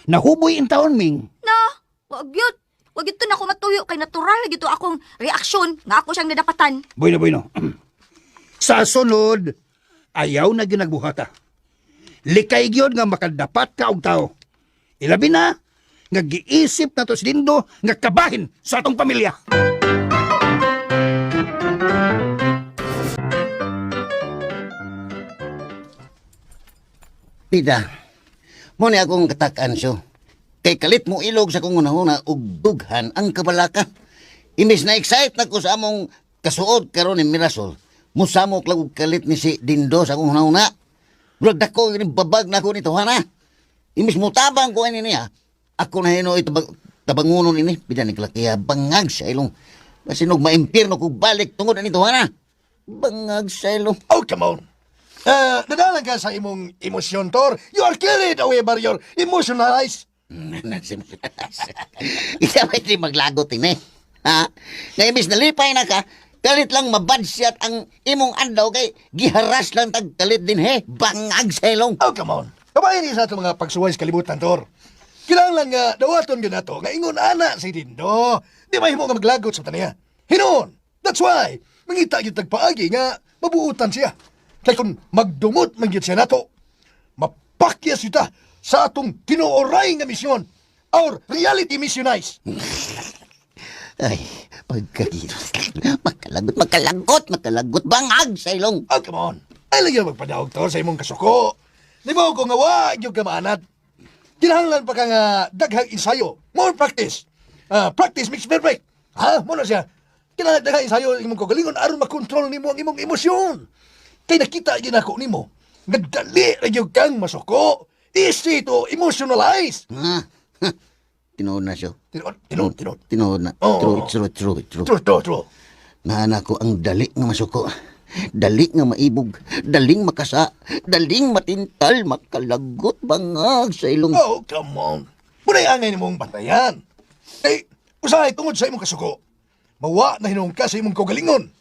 Nahuboy in taon, Ming. Na, wag yun. Wag yun to na ako matuyo kay natural gyud to akong reaksyon nga ako siyang nadapatan. Bueno, bueno. Sa sunod, ayaw na ginagbuhata. Likay gyud nga makadapat ka og tao. Ilabi na, nga giisip na to si Dindo nga kabahin sa atong pamilya. Tita, mo ni akong katakan siyo. Kay kalit mo ilog sa kong unahuna ug dughan ang kabalaka. Imbes na excite na ko sa among kasuod karon ni Mirasol, musamok lang og kalit ni si Dindo sa akong hunahuna. Murag dako ini babag na ako nito hana. Imbes mo tabang ko ani niya, ako na hino tabang, tabangunon ini bidan ni kalakiha bangag sa ilong. Masinog maimpirno ko balik tungod ani hana. Bangag sa ilong. Oh, come on. Nadalan ka sa imong emosyon, Tor. You are carried away by your emotionalize. Isa ba hindi maglagot ini? Ha? Nga imbis nalipay na ka, kalit lang mabadsiyat ang imong adlaw kay giharas lang tag kalit din he. Bangag sa ilong. Oh, come on. Kabayan ni sa atong mga pagsuway sa kalibutan, Tor. Kinahanglan nga dawaton gyud nato nga ingon ana si Dindo. Di mahimo nga maglagot sa taniya. Hinuon. That's why mangita gyud tagpaagi nga mabuutan siya. Kay kung magdumot man gyud siya nato, mapakyas gyud ta sa atong tinuoray nga misyon. Our reality missionize. Ay, pagkagiro. Makalagot, makalagot, makalagot. Bangag sa ilong. Oh, come on. Ay, lagi na magpadaog to sa imong kasuko. Di ba ko nga wa, gyud ka maanad. Kinahanglan pa ka nga daghang ensayo. More practice. Practice makes perfect. Ha? Mo na siya. Kinahanglan daghang ensayo ang imong kagalingon aron makontrol nimo ang imong emosyon. Kay nakita gyud nako nimo. Nagdali ra gyud kang masuko. Easy to emotionalize. Ha? Tinuod na siya. Tinuod, tinuod, tinuod. Tinuod na. Oo. True, true, true, true. True, true, true. Naana ko ang dali nga masuko. Dali nga maibog. Daling makasa. Daling matintal. Makalagot bangag sa ilong. Oh, come on. Muna'y angay nimong bantayan. Eh, usahay tungod sa imong kasuko. Mawa na hinuong ka sa imong kaugalingon.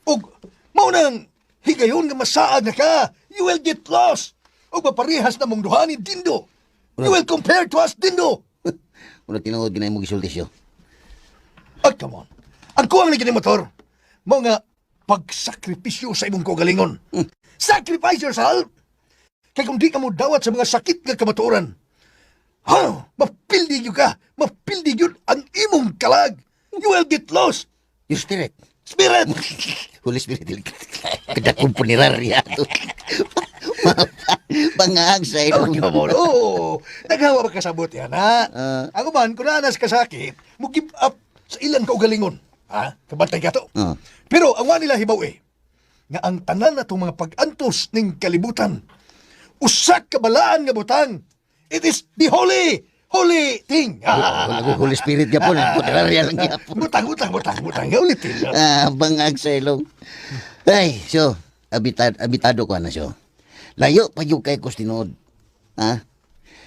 Ug mao nang higayon nga masaad na ka, you will get lost. Ug maparehas na mong duha ni Dindo. You will compare to us, Dindo. Muna tinuod ginay mo gisulti siyo. Oh, come on. Ang kuwang ni kini motor, mao nga pagsakripisyo sa imong kaugalingon. Sacrifice yourself. Kay kung di ka mo dawat sa mga sakit nga kamatuoran, ha, mapildi gyud ka, mapildi gyud ang imong kalag. You will get lost. Your spirit. Spirit! Holy Spirit. Kadakong punerarya to. Bangag sa Oh, ilong. come on. Oh, naghawa ba kasabot yan, ha? Ah. Ako man, kung naanas kasakit, mo give up sa ilan kaugalingon. Ha? Kabantay ka to. Ah. Pero ang wa nila hibaw eh, nga ang tanan na itong mga pag-antos ning kalibutan, usa ka balaan nga butang. It is the holy, holy thing. Wala ko Holy Spirit yapon. Punerarya lang yapon. Butang, butang, butang, butang. Ulitin. Ah, bangag sa ilong. Ay, so, abitado ko na siyo. Layo pa yung kay kus tinuod. Ha?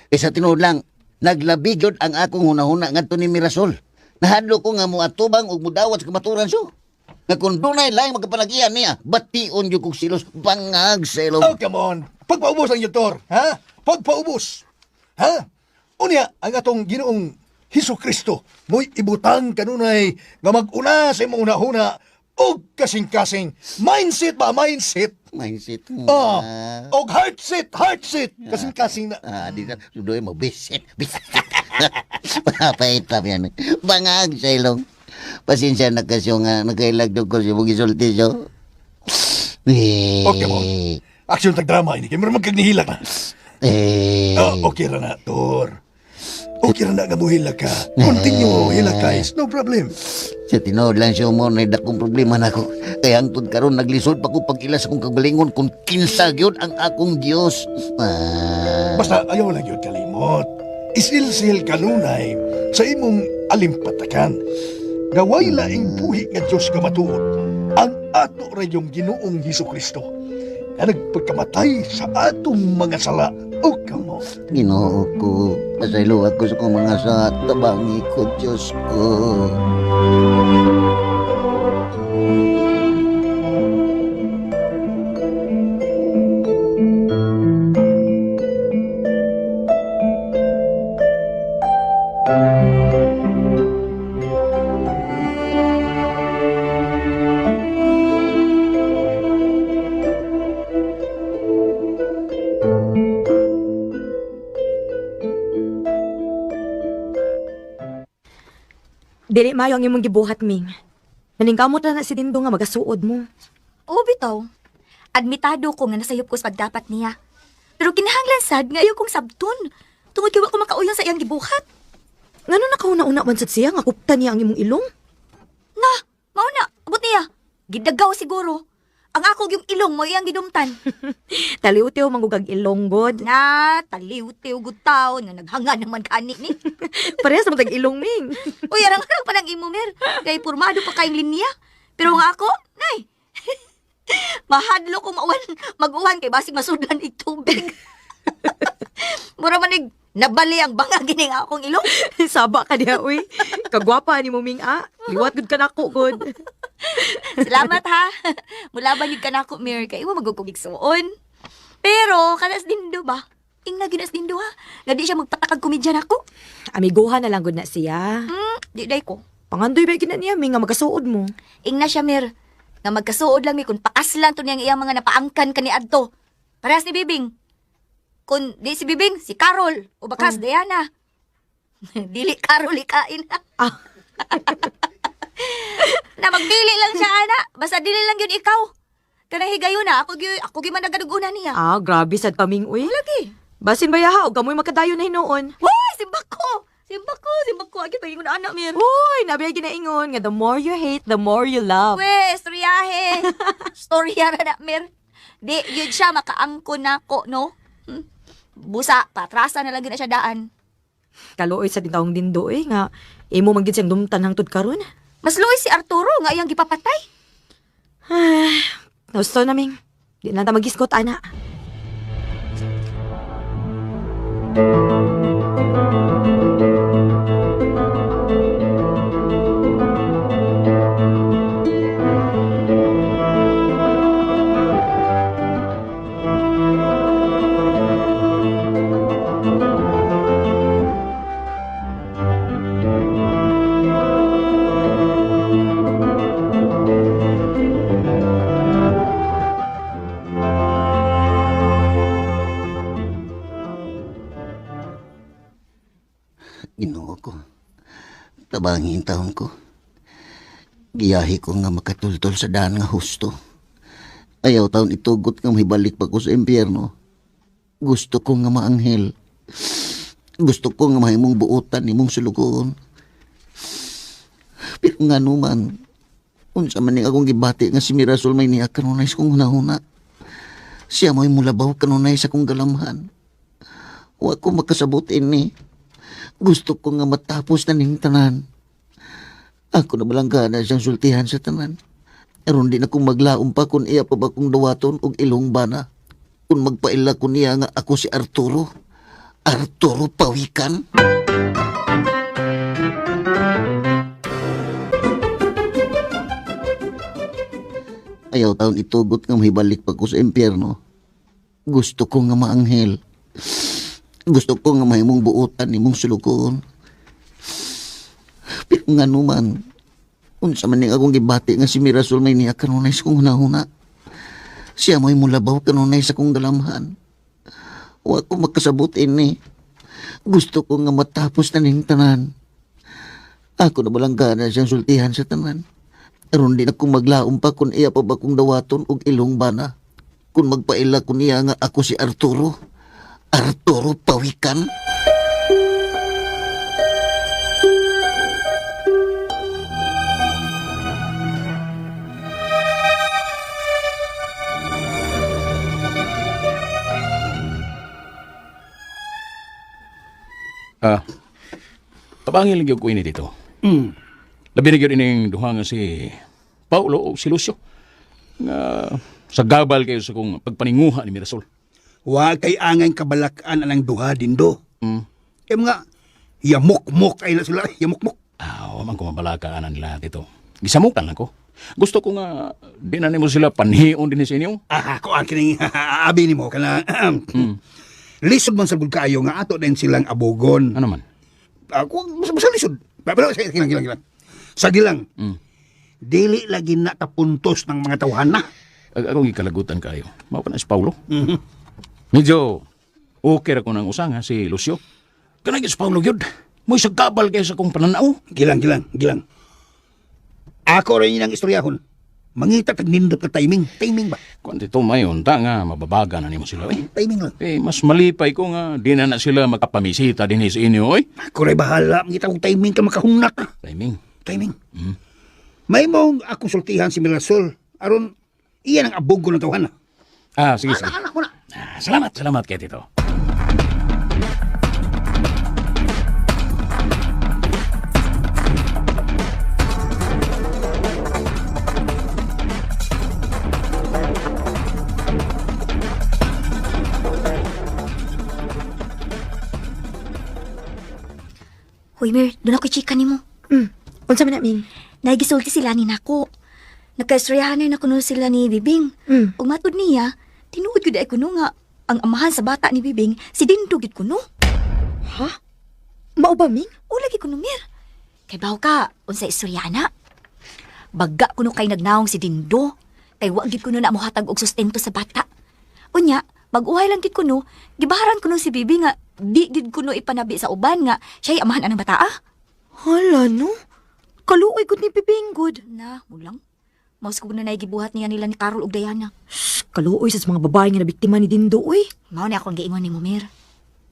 Kaysa tinuod lang, naglabi gyud ang akong hunahuna ngadto ni Mirasol. Nahadlo ko nga moatubang ug mudawat sa kamaturan siyo. Nga kung dunay laing magkapanagian niya, bation gyud kog silos bangag sa ilong. Oh, come on. Pagpaubos ang doktor, ha? Pagpaubos. Ha? Unya, ang atong Ginoong Hesus Kristo, mo'y ibutang kanunay nga mag-una sa imong una-una og kasing-kasing. Mindset ba? Mindset. Mindset mo. Oh, og heart set, heart set. Kasing-kasing na. Ah, di na. Sudoy mo, bisit. Bisit. Papaitap yan. Bangag sa ilong. Pasensya na kasi nga nakailagdog ko siya mong isulti siya. Eh. Okay mo. Action tag drama ini. Kay murag magkagnihilak na. Eh. Oh, okay ra na, Tor. Okay ra na nga muhila ka. Continue, hila ka is no problem. Sa tinuod lang siya mo na dakong problema nako. Kaya hangtod karon naglisod pa ko pag-ila sa akong kagalingon kung kinsa gyud ang akong Dios. Ah, Basta ayaw lang yun kalimot. Isilsil kanunay sa imong alimpatakan. Gaway laing buhi nga Diyos nga matuod ang ato rayong Ginoong Hesus Kristo nga nagpagkamatay sa atong mga sala o kamo. Ginoo ko, pasaylo ako sa akong mga sa tabangi ko, Diyos ko. Dili maayo ang imong gibuhat, Ming. Naningkamot na na si Dindo nga magasuod mo. Oo, bitaw. Admitado ko nga nasayop ko sa pagdapat niya. Pero kinahanglan sad nga ayaw kong sabton. Tungod kay wa ko makauyon sa iyang gibuhat. Ngano nakauna-una man sad siya nga kupta niya ang imong ilong? Na, mao na, abot niya. Gidagaw siguro. Ang ako yung ilong mo iyang gidumtan. Taliw-tiw manggugag ilong god. Na, taliw-tiw gud taon nga naghanga naman kani ni. Parehas naman tag ilong, Ming. Uy, arang-arang pa ng imo, Mer. Kay purmado pa kayong linya. Pero nga ako, nay. Mahadlo ko mauwan, mag-uwan kay basig masudlan ig tubig. Mura man ig nabali ang banga gini nga akong ilong. Saba ka diha, uy. Kagwapa ni mo, Ming, ah. Liwat gud ka nako, god. Salamat ha. Mulaban yun ka na ako, Mir. Kay imo magugugig suon. Pero kanas dindo ba? Ingna gyud as dindo ha. Nga di siya magpatakag komedya nako. Amiguhan na lang gud na siya. Di day ko. Pangandoy ba gina niya, Ming, nga magkasuod mo. Ingna siya, Mir. Nga magkasuod lang mi kung pakaslan to niyang iyang mga napaangkan kaniadto. Parehas ni Bibing. Kung di si Bibing, si Carol. O bakas, Diana. Dili Carol ikain. Ah. Na magdili lang siya, ana. Basta dili lang yun ikaw. Kanang higayon na, ako gyud ako gyud man nagaduguna niya. Ah, grabe sad ka, Ming, uy. Lagi. Basin ba yaha, og kamoy makadayon na hinuon. Hoy, simbak ko. Simbak ko, simbak ko. Agi pagingon ana, Mir. Uy, nabi ay ginaingon nga the more you hate, the more you love. We, istoryahe. Storya ra na, Mir. Di, yun siya, makaangko na ko, no? Busa, patrasa na lang yun na siya daan. Kaluoy sa taong dindo eh nga imo man gid siyang dumtan hangtod karon. Mas luoy si Arturo nga iyang gipapatay. Gusto na, Ming. Di na ta magisgot ana. Ginoo ko. Tabangin taon ko. Giyahi ko nga makatultol sa daan nga husto. Ayaw taon itugot nga mahibalik pa ko sa impyerno. Gusto ko nga maanghel. Gusto ko nga mahimong buotan nimong sulugoon. Pero nga numan, unsa man ning akong gibati nga si Mirasol may niya kanunay sa kong hunahuna. Siya mo'y mulabaw kanunay sa kong galamhan. Wa ko makasabot ini. Gusto ko nga matapos na ning tanan. Ako na balang gana siyang sultihan sa tanan. Aron di na kong maglaom pa kung iya pa ba kong dawaton og ilong bana. Kung magpaila ko niya nga ako si Arturo. Arturo Pawikan. Ayaw taon itugot nga mahibalik pa ko sa impyerno. Gusto ko nga maanghel. Gusto ko nga mahimong buotan nimong sulugoon. Pero nga numan, unsa man ning akong gibati nga si Mirasol may niya kanunay sa kong hunahuna. Siya mo'y mulabaw kanunay sa kong galamhan. Wa ko makasabot ini. Gusto ko nga matapos na ning tanan. Ako na balang gana siyang sultihan sa tanan. Aron di na kong maglaom pa kung iya pa ba kong dawaton og ilong bana. Kung magpaila ko niya nga ako si Arturo. Arturo Pawikan. Ah, tabangin lang gyud ko ini dito. Labi na gyud ining duha nga si Paulo o si Lucio. Nga sa gabal kayo sa kong pagpaninguha ni Mirasol. Wa kay angay kabalakan anang duha dindo. Kay mga yamukmok ay na sila, yamukmok. Ah, wa man ko mabalaka anan nila dito. Gisamukan lang ko. Gusto ko nga di na nimo sila panhion din sa inyo. Ah, ako ang kining abi nimo kana. Lisod man sa gud kaayo nga ato din silang abogon. Ano man? Ako basta, basta lisod. Pero sige, gilang gilang gilang. Sa gilang. Dili lagi na kapuntos ng mga tawhan na. Akong gikalagutan kayo. Mao pa na si Paulo. Medyo okay ra ko nang usanga si Lucio. Kanang si Paulo gyud. Mo'y sa gabal kayo sa kong pananaw. Gilang gilang gilang. Ako rin ang istoryahon. Mangita tag nindot ka timing. Timing ba? Kuan dito mayon ta nga mababaga na nimo sila eh. Timing lang. Eh, mas malipay ko nga di na na sila makapamisita din sa inyo, oy. Ako rin bahala. Mangita kong timing ka makahungnak ka. Timing. Timing. May mong akong sultihan si Mirasol. Aron, iyan ang abogo ng tawhan na. Ah, sige, sige. Anak, anak ko na. Ah, salamat, salamat kay Tito. Hoy, Mir, doon ako chika nimo. Unsa man na, Ming? Nagisulti sila ni nako. Nagkaistoryahan na kuno sila ni Bibing. Ug matud niya, tinuod gyud ay kuno nga ang amahan sa bata ni Bibing si Dindo gyud kuno. Ha? Mao ba, Ming? O lagi kuno Mir. Kay baw ka unsa istorya na? Bagga kuno kay nagnaong si Dindo. Kay wa gyud kuno na mohatag og sustento sa bata. Unya, mag-uhay lang gyud kuno, gibaharan kuno si Bibi nga di gyud kuno ipanabi sa uban nga siya'y amahan anang bata ah. Hala, no? Kaluoy gud ni Bibing gud. Na, mulang. Maus ko na gibuhat niya nila ni Carol ug Diana. Shh, kaluoy sa mga babae nga nabiktima ni Dindo, uy. Mao ni akong giingon ni Mumir.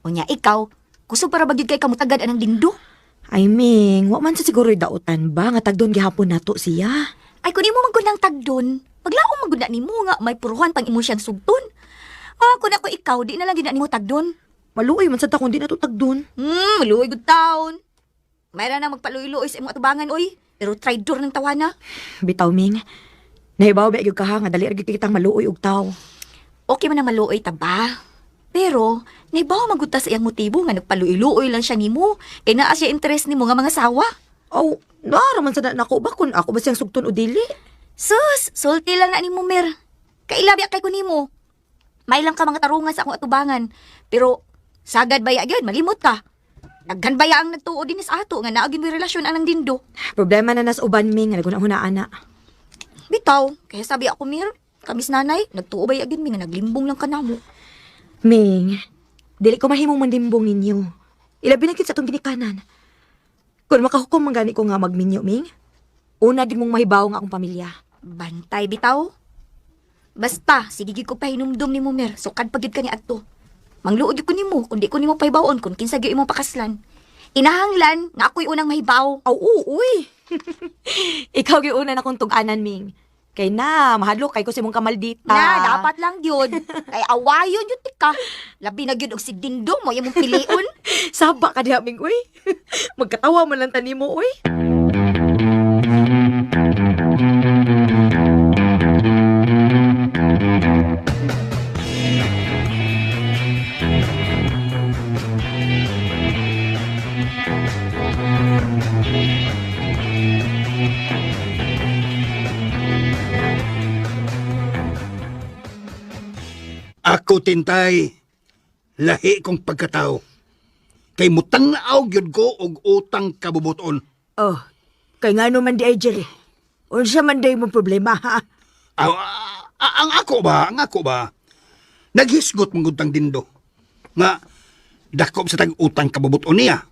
Unya ikaw, kusog para ba gyud kay kamutagad anang dindo? Ay, Ming, wa man sa siguro dautan ba nga tagdon gihapon nato siya. Ay kun imo man gud nang tagdon, paglaom man gud na nimo nga may puruhan pang imo siyang sugton. Ah, kun ako ikaw, di na lang gid na nimo tagdon. Maluoy man sad ta kung di nato tagdon. Maluoy gud taon. Mayra na magpaluoy-luoy sa imong atubangan oy. Pero traidor ng tawana. Bitaw, Ming. Nahibaw ba gyud ka ha nga dali ra gyud kitang maluoy og taw. Okay man ang maluoy ta ba? Pero, naibaw man gud ta sa iyang motibo nga nagpaluoy-luoy lang siya nimo. Kay naa siya interest nimo nga mga sawa. Aw, naara man sad na nako ba kung ako ba siyang sugton o dili? Sus, sulti lang na ni mo, Mer. Kailabi kay ko nimo. May lang ka mga tarungan sa akong atubangan. Pero, sagad baya gyud, malimot ka. Daghan baya ang nagtuo din sa ato nga naagin mo relasyon anang dindo. Problema na nas uban, Ming, nga naguna-huna ana. Bitaw, kaya sabi ako, Mir, kamis nanay, nagtuo baya gyud mi nga naglimbong lang ka namo. Ming, dili ko mahimong mandimbong ninyo. Ilabi na gid sa atong ginikanan. Kung makahukom man gani ko nga magminyo, Ming, una gid mong mahibaw nga akong pamilya. Bantay bitaw. Basta, sige gyud ko pahinumdum nimo, Mer. Sukad pa gyud ka ni adto. Mangluod gyud ko nimo kung di ko nimo pahibawon kung kinsa gyud imong pakaslan. Inahanglan nga ako'y unang mahibaw. Aw, oo, uy. Ikaw gyud una na kong tug-anan, Ming. Kay na, mahadlok kay ko sa imong kamaldita. Na, dapat lang yun. Kay awayon yun tika. Labi na yun og si Dindo mo, yung mong piliun. Saba ka diha, Ming, uy. Magkatawa man lang tani mo, uy. Ako tintay, lahi kong pagkatao. Kay mutang na gyud ko og utang kabubuton. Oh, kay ngano man di ay Jerry. Unsa man day mo problema ha? Ah, ah, ang ako ba, ang ako ba, naghisgot mong gud tang dindo. Nga, dakop sa tag utang kabubuton niya.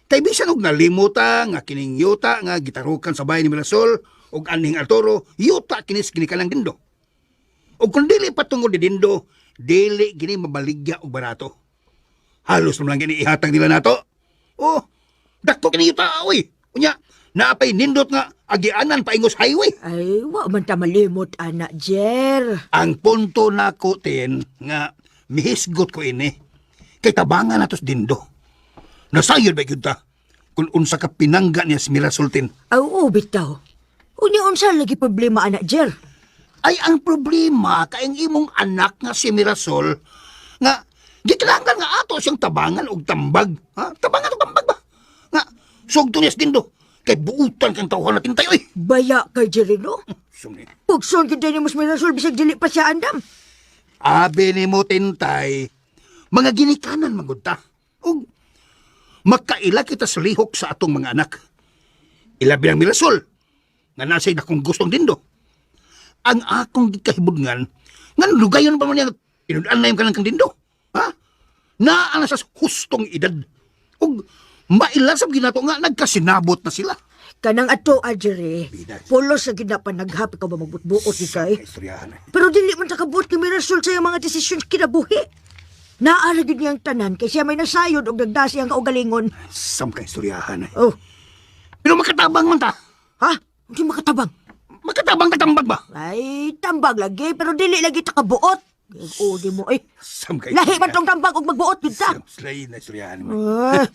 Kay bisan og nalimuta nga kining yuta nga gitarukan sa bahay ni Mirasol og aning Arturo, yuta kinis ginikalang dindo. Og kung dili patungod ni Dindo, dili gini mabaligya og barato. Halos naman lang gini ihatag nila nato. Oh, dako kini yuta oy. Unya, naapay nindot nga agianan paingos highway. Ay, wa man ta malimot ana, Jer. Ang punto nako tin nga mihisgot ko ini kay tabangan natos dindo. Nasayod ba gyud ta? Kung unsa ka pinangga niya si Mirasol tin. Aw, oo, bitaw. Unya unsa lagi problema anak Jer? Ay ang problema kay ang imong anak nga si Mirasol nga gikinahanglan nga ato siyang tabangan og tambag. Ha? Tabangan og tambag ba? Nga sugto niya sa dindo kay buutan kang tawhan natin tayo eh. Baya kay Jerry no? Sumni. Pugson gyud ni mas Mirasol bisag dili pa siya andam. Abi nimo tintay, mga ginikanan magud ta. Ug makaila kita sa lihok sa atong mga anak. Ilabi ang Mirasol nga nasa akong gustong dindo. Ang akong gikahibudngan nga lugayon pa man niya tinud-an na yung kanang kang dindo. Ha? Naa na sa hustong edad. Ug maila sa ginato nga nagkasinabot na sila. Kanang ato a Jerry. Bida. Pulos sa gid na panaghap ikaw ba magbutbuot ni kay? Istoryahan eh. Pero dili man ta kabuot ni Mirasol sa iyang mga desisyon kinabuhi. Naa ra gyud niyang tanan kay siya may nasayod og nagdasi ang kaugalingon. Sam ka istoryahan eh. Oh, Pero makatabang man ta. ha? Hindi makatabang. Makatabang tatambag ba? Ay, tambag lagi, pero dili lagi ta kabuot. Oo, di mo eh. Sam ka Lahi man tong tambag og magbuot gyud ta. Sam, slay na istoryahan mo. Ah,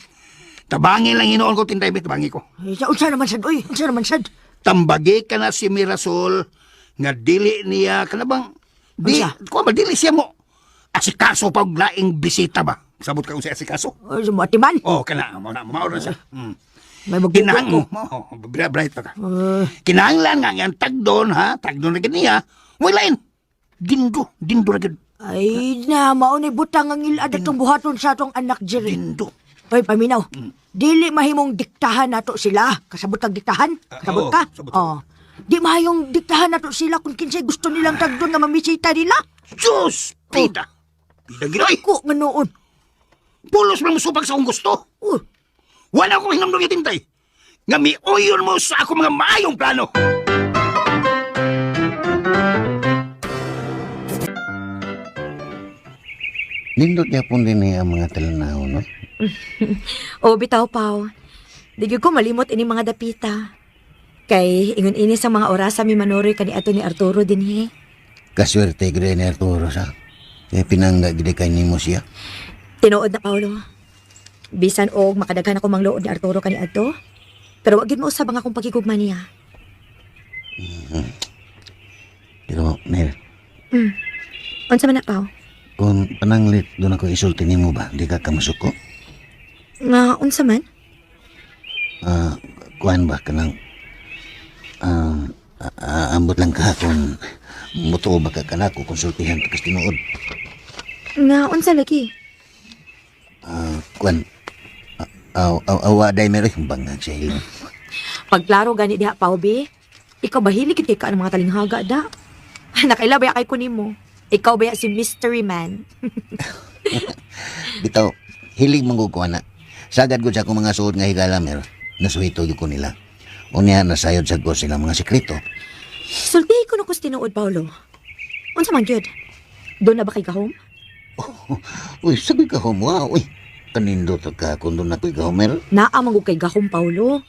Tabangin lang inoon ko, tintay, tabangi ko. ay, sa unsa naman sad oy, unsa naman sad? Tambagi ka na si Mirasol, nga dili niya, kana bang, di, Unsa? kuha ba, dili siya mo, asikaso pa og laing bisita ba? Sabot ka kung siya asikaso? Ay, sa mga timan. Oh, kana, mao na, mao na siya. May magbuot Kinahang, ko. oh, bright pa ka. Ah, Kinahanglan nga ang tagdon, ha? Tagdon na gid niya. Wala Dindo, dindo na gid. ay na, mao ni butang ang ilad atong buhaton sa atong anak Jerry. Dindo. Oy, paminaw. Dili mahimong diktahan nato sila. Kasabot kag diktahan? Kasabot oo, ka? sabot. Oh. Di mahayong diktahan nato sila kung kinsay gusto nilang tagdon nga mamisita nila. Diyos! Pida! Pida ginoy! Ko nga noon. Pulos man mo supag sa akong gusto. Oh, Wala akong hinamdong itintay. Nga miuyon mo sa akong mga maayong plano. Nindot yapon din niya ang mga talanaw, no? O bitaw paw. Di gyud ko malimot ini mga dapita. Kay ingon ini sa mga orasa mi manuroy kani ato ni Arturo dinhi. Kaswerte gid ni Arturo sa. Kaya pinangga gid kay nimo siya. Tinuod na Paulo. Bisan og makadaghan ako mangluod ni Arturo kani adto. Pero wa gyud mo usab ang akong pagigugma niya. Pero, Mel, Unsa man na Pao? kung pananglit doon ako isulti nimo ba, di ka kamasuko? Nga unsa man? Ah, kuan ba kanang ah, ambot lang ka kung mutuo ba ka kanako konsultihan ta kas tinuod. Nga unsa lagi? Ah, kuan aw aw awa day meron yung bangag sa ilong. Pagklaro gani diha Pao be. Ikaw ba hilig gid kay ka ng mga talinghaga da? Nakaila ba kay kunimo? Ikaw ba si Mystery Man? Bitaw, hilig man ko ana. Sagad ko sa akong mga suot nga higala mer, nasuhito gyud ko nila. Unya nasayod sad ko sila mga sekreto. Sultihi ko na kus tinuod Paulo. Unsa man gyud? Doon na ba kay gahom? Uy, sabi ka homo, uy. Kanindot ka kung doon ako'y gahomer. Naa man gud kay gahom Paulo.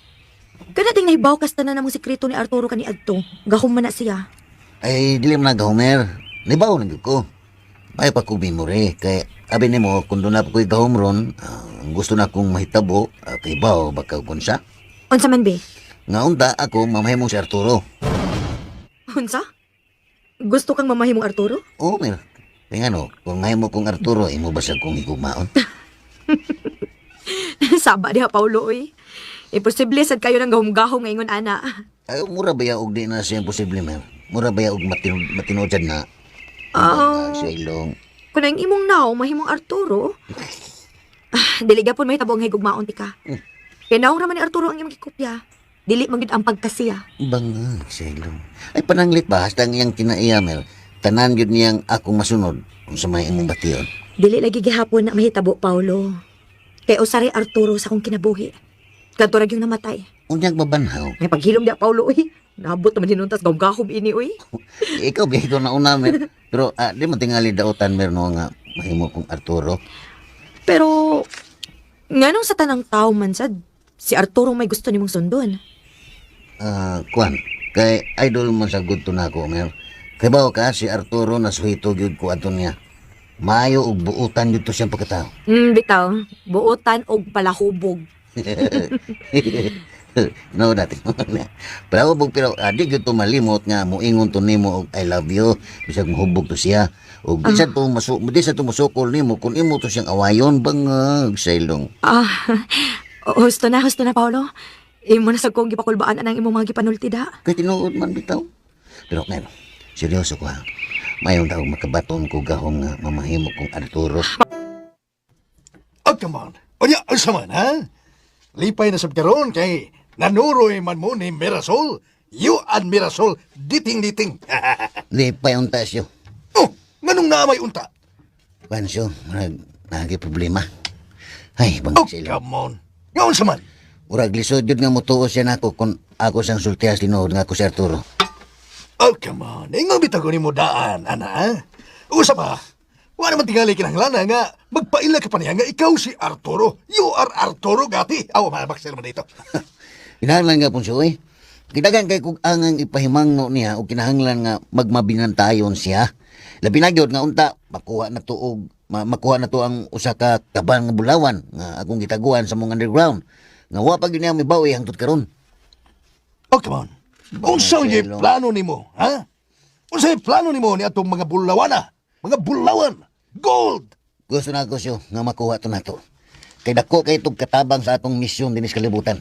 Kana ding nahibaw kas tanan namong sekreto ni Arturo kani adto. Gahom man na siya. Ay, dili man na gahomer. Nibaw na gyud ko. May pa ko memory. Kay, abi nimo, kung doon na ako'y gahom ron, ang gusto na akong mahitabo, kay baw, baka kun siya. Unsa man be? Nga unta ako, mamahimong si Arturo. Unsa? Gusto kang mamahimong Arturo? Oo, mer. Kaya ano, kung mahimo kong Arturo, imo ba siya kong higugmaon? Saba diha Paulo oy. Imposible sad kayo nang gahom-gahom nga ingon ana. Ay, mura ba ya og di na siya imposible, mer? Mura ba ya og matinud sad na? Oh. Sa ilong. Kung ang imong naong mahimong Arturo, dili gyapon mahitabo ang higugmaon tika. Kay naong ra man ni Arturo ang imong gikopya. Dili man gyud ang pagkasiya. Bangag sa ilong. Ay, pananglit ba? Hasta ang iyang kinaiya, mer. Tanan yun niyang akong masunod kung sa may imong bation. Dili lagi gihapon na mahitabo Paulo. Kay usaray Arturo sa akong kinabuhi. Kadto ra gyud namatay. Unyag mabanhaw. May paghilom diha Paulo uy. Nabot naman hinuntas gahom-gahom ini uy. Ikaw, biyahe ko na una, mer. Pero, di mo tingali dautan, mer, no, nga mahimo kong Arturo. Pero nganong sa tanang tao man sad si Arturo may gusto nimong sundon. Kuan, kay idol man sa good to na ako, mer. Kay bawo ka, si Arturo nasuhito gyud ko ato niya. Maayo og buutan dito siyang pagkatao. Bitaw, buotan og palahubog. No, dati. Pero hubog pero di gyud to malimot nga moingon to nimo og I love you bisag mohubog to siya. Og bisan to masu di sa to musukol nimo kung imo to siyang awayon bangag sa ilong. Ah, husto na, Paolo. Imo na sa kong gipakulbaan anang imong mga gipanulti da. Kay tinuod man bitaw. Pero ngayon, seryoso ko ha. Mayong taong makabaton ko gahom nga mamahimo kong Arturo. Oh, come on. Unya, unsa man, ha? Lipay na sab karon kay nanuroy man mo ni Mirasol. You and Mirasol, diting-diting. Lipay unta siyo. Oh, nganong naamay unta? Pansyo, murag nagi problema. Ay, Oh, bangag sa ilong. come on. Nga unsa man? Murag lisod yun nga mutuo siya nako kung ako siyang sultihas tinuod nga ako si Arturo. Oh, come on. Ingon bitaw ko nimo daan, ana, ha? Usa pa. Wa naman tingali kinahanglan nga magpaila ka pa niya nga ikaw si Arturo. You are Arturo Gatti. Aw, malabak sila man dito. Kinahanglan nga po siya, eh. Kidagan kay kung angang ipahimangno niya o kinahanglan nga magmabinantayon siya. Labi na gyud nga unta makuha na to og makuha na to ang usa ka kaban nga bulawan nga akong gitaguan sa mong underground. Nga wa pa gyud niya mibawi hangtod karon. Oh, come on. Unsa Bangag yung sa ilong. plano nimo, ha? Unsa yung plano nimo ni atong mga bulawana? Mga bulawan. Gold. Gusto na ko siyo nga makuha to nato. Kay dako kay itong katabang sa atong misyon dinis kalibutan.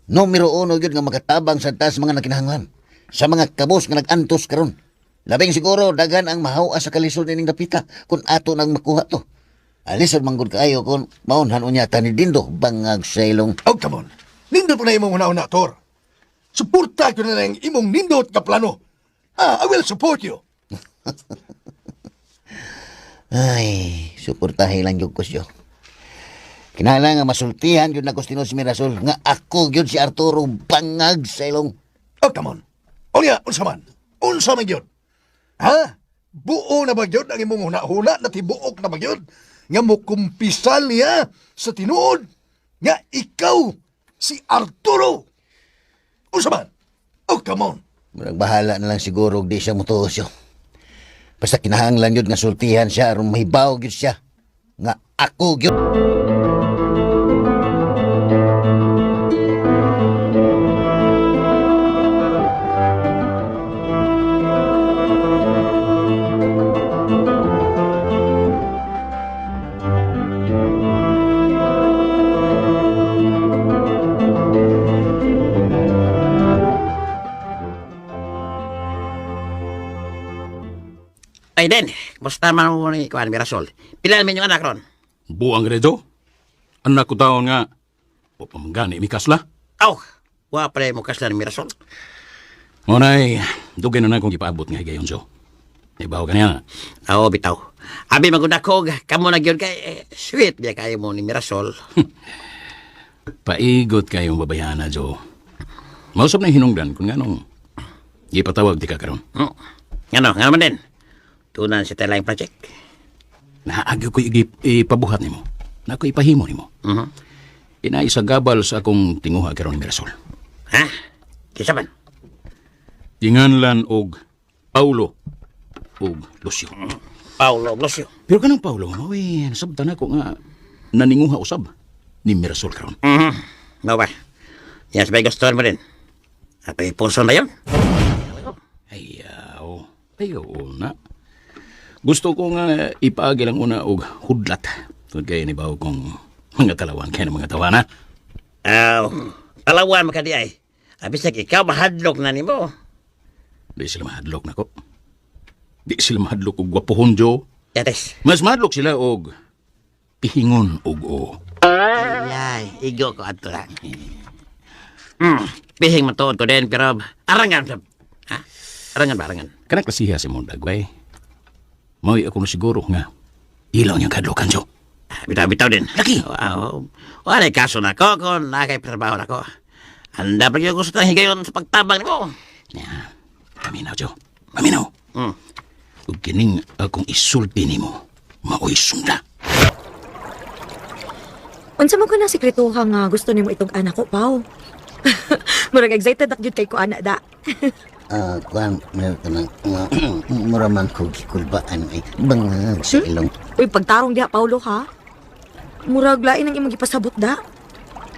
Numero uno gyud nga makatabang sa taas mga nakinahanglan. Sa mga kabos nga nag-antos karon. Labing siguro daghan ang mahaw sa kalisod nining dapita kung ato nang makuha to. Alisod man gud kaayo kung maunhan unya ta ni Dindo bangag sa ilong. Oh, come on. Nindot po na imong una-una, Tor. Suporta ko na lang imong nindot ka plano. Ah, I will support you. Ay, suportahe lang gyud ko siyo. Kinahanglan nga masultihan gyud nako si Mirasol nga ako gyud si Arturo bangag sa ilong. Oh, come on. Unya, unsa man? Unsa man gyud? Ha? Buo na ba gyud ang imong huna-huna na tibuok na ba gyud? Nga mukumpisal niya sa tinuod nga ikaw si Arturo. Unsa man? Oh, come on. Murag bahala na lang siguro og di siya mutuo siya. Basta kinahanglan yun nga sultihan siya aron mahibaw gyud siya nga ako gyud. Ay, den, kumusta man mo ni Kuan Mirasol? Pila naman yung anak ron? Buang redo. Anak ko taon nga. O pamanggani, mi kasla. Aw, wa pala mo kasla ni Mirasol. Ngunay, dugay na na akong gipaabot nga higayon, Joe. Ibaw ka niya. Aw, bitaw. Abi magundakog, kamo na gyud kay eh, sweet biya kayo mo ni Mirasol. Paigot kayong babayana, Joe. Mausap na yung hinungdan kung anong gipatawag di ka karon. Ngano, ngano man din. Tunan sa telang project. Naagyo ko ipabuhat nimo. Na ako ipahimo nimo. Mhm. Inaisagabal sa akong tinguha karon ni Mirasol. Ha? Kinsa man? Tinganlan og Paulo og Lucio. Paulo og Lucio. Pero kanang Paulo, mao'y nasabtan ako nga naninguha usab ni Mirasol karon. Mhm. Mao ba? Yan sabay gusto mo din. At puso na yun. Ayaw. Ayaw na. Gusto ko nga ipaagi lang una og hudlat. Tungod kay ni bawo kong mga talawan kay ng mga tawana. Aw, talawan makadi ay. Abisag ikaw mahadlok na nimo. Di sila mahadlok nako. Di sila mahadlok og gwapohon, Joe. Yates. Mas mahadlok sila og pihingon og o. Ay, igo ko ato lang. Pihing matuod ko din, pero arangan sab. Ha? Arangan ba, arangan? Kanang klasiha si mong dagway. Mao'y ako na siguro nga ilaw niyang kadlokan, Joe. Ah, bitaw-bitaw din. Lagi. Wow. Wala kaso na ko kung nakay trabaho na ko. Anda pa gyud gusto tang higayon sa pagtabang nimo. Ya, paminaw, Joe. Paminaw. Mm. Ug kining akong isulti nimo, mao'y sunda. Unsa man ko na sekretuha nga gusto nimo itong anak ko, Pao. Murag excited ak gyud kay ko ana da. Kuan, meron ka ng mura man ko gikulbaan ay bangag sa ilong. Uy, pagtarong diha, Paulo, ha? Murag lain ang imong gipasabot da.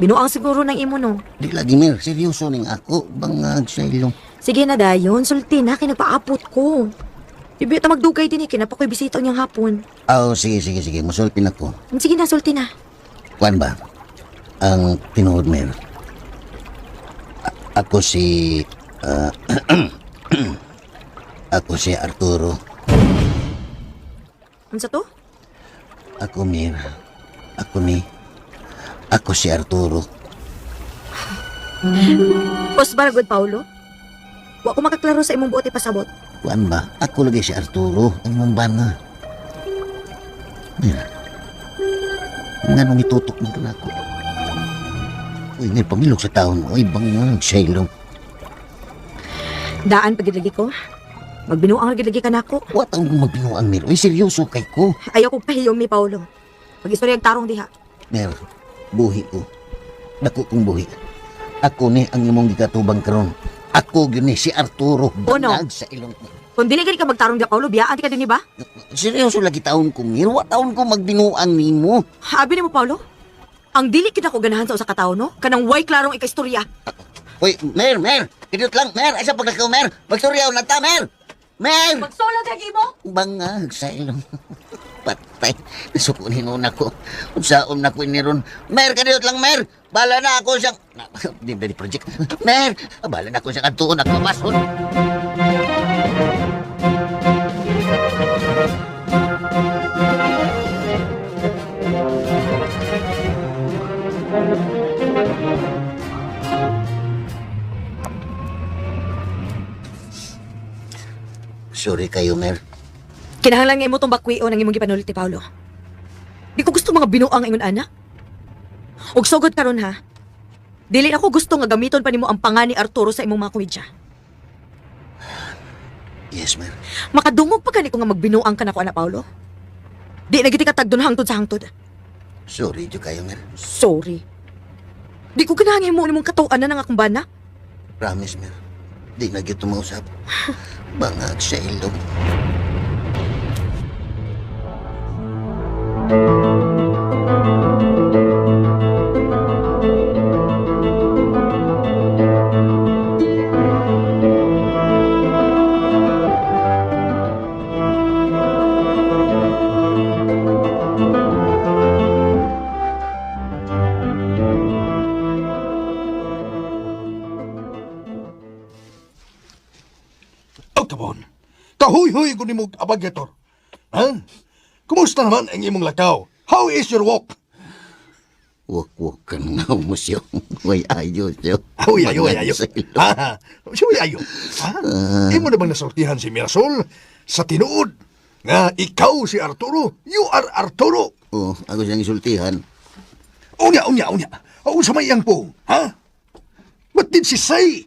Binuang siguro ng imo, no? Di lagi, Mer. Seryoso ning ako. Bangag sa ilong. Sige na dayon, sulti na, kay nagpaapot ko. Ibi ta magdugay din eh, kay napakoy bisita niyang hapon. Oh, sige, sige, sige. Musulti na ko. Sige na, sulti na. Kuan ba? Ang tinuod, Mer. Ako si... ako si Arturo. Unsa to? Ako, Mir. Ako ni. Ako si Arturo. Pos baragod, Paulo? Wa ko makaklaro sa imong buot ipasabot. Kuan ba? Ako lagi si Arturo. Ang mong bana. Mir. Nga nung itutok ng kanako. Uy, may pamilok sa taon. Uy, bangag sa ilong. Daan pagid lagi ko. Magbinuang lagi lagi ka nako. Wa taong kong magbinuang, Mir. Uy, seryoso kay ko. Ayaw kong pahiyom ni Paulo. Pag-istorya ang tarong diha. Mer, buhi ko. Dako kong buhi. Ako ni ang imong gikatubang karon. Ako gyud ni si Arturo. Ono. Bangag sa ilong. Kung dili gani ka magtarong diha, Paulo, biyaan ti ka din ba? Seryoso lagi taon ko, Mir. Wa taon ko magbinuang nimo. Abi nimo, Paulo? Ang dili kita ko ganahan sa usa ka tawo, no? Kanang way klarong ikaistorya. Uy, Mer, Mer! Kidot lang, Mer! Asa paglakaw, Mer! Magstorya na ta, Mer! Mer! Magsolo kay mo. Bangag sa ilong. Patay. Nasukunin na ko. Unsaon na ko iniron. Mer, kadiyot lang, Mer! Bala na ako siyang... Na, di ba di project? Mer! Bala na ako siyang adtuon ako mason. Sorry kayo, Mer. Kinahanglan nga imo tong bakwion ang imong gipanulti, Paulo. Di ko gusto mga binuang ingon ana. Og sugod karon ha. Dili ako gusto nga gamiton pa nimo ang panga ni Arturo sa imong mga komedya. Yes, Mer. Makadungog pa gani ko nga magbinuang ka nako ana, Paulo. Di na gid ka tagdon hangtod sa hangtod. Sorry jud kayo, Mer. Sorry. Di ko ganahan imo nimong katuan na ng akong bana. Promise, Mer. Di na gyud tumausap. Bangag sa ilong. Oh, come on. Kahuy-huy ko nimo abagator. Ha? Kumusta naman ang imong lakaw? How is your walk? Wak-wak ka nga mo siyo. Way ayo siyo. Uy, ayo, ay, ayo. Bangag sa ilong. Ha? Siya, ayo. Ha? Imo na bang nasultihan si Mirasol sa tinuod nga ikaw si Arturo? You are Arturo. Oo, ako siyang isultihan. Unya, unya, unya. Unsa may iyang po? Ha? What did she say?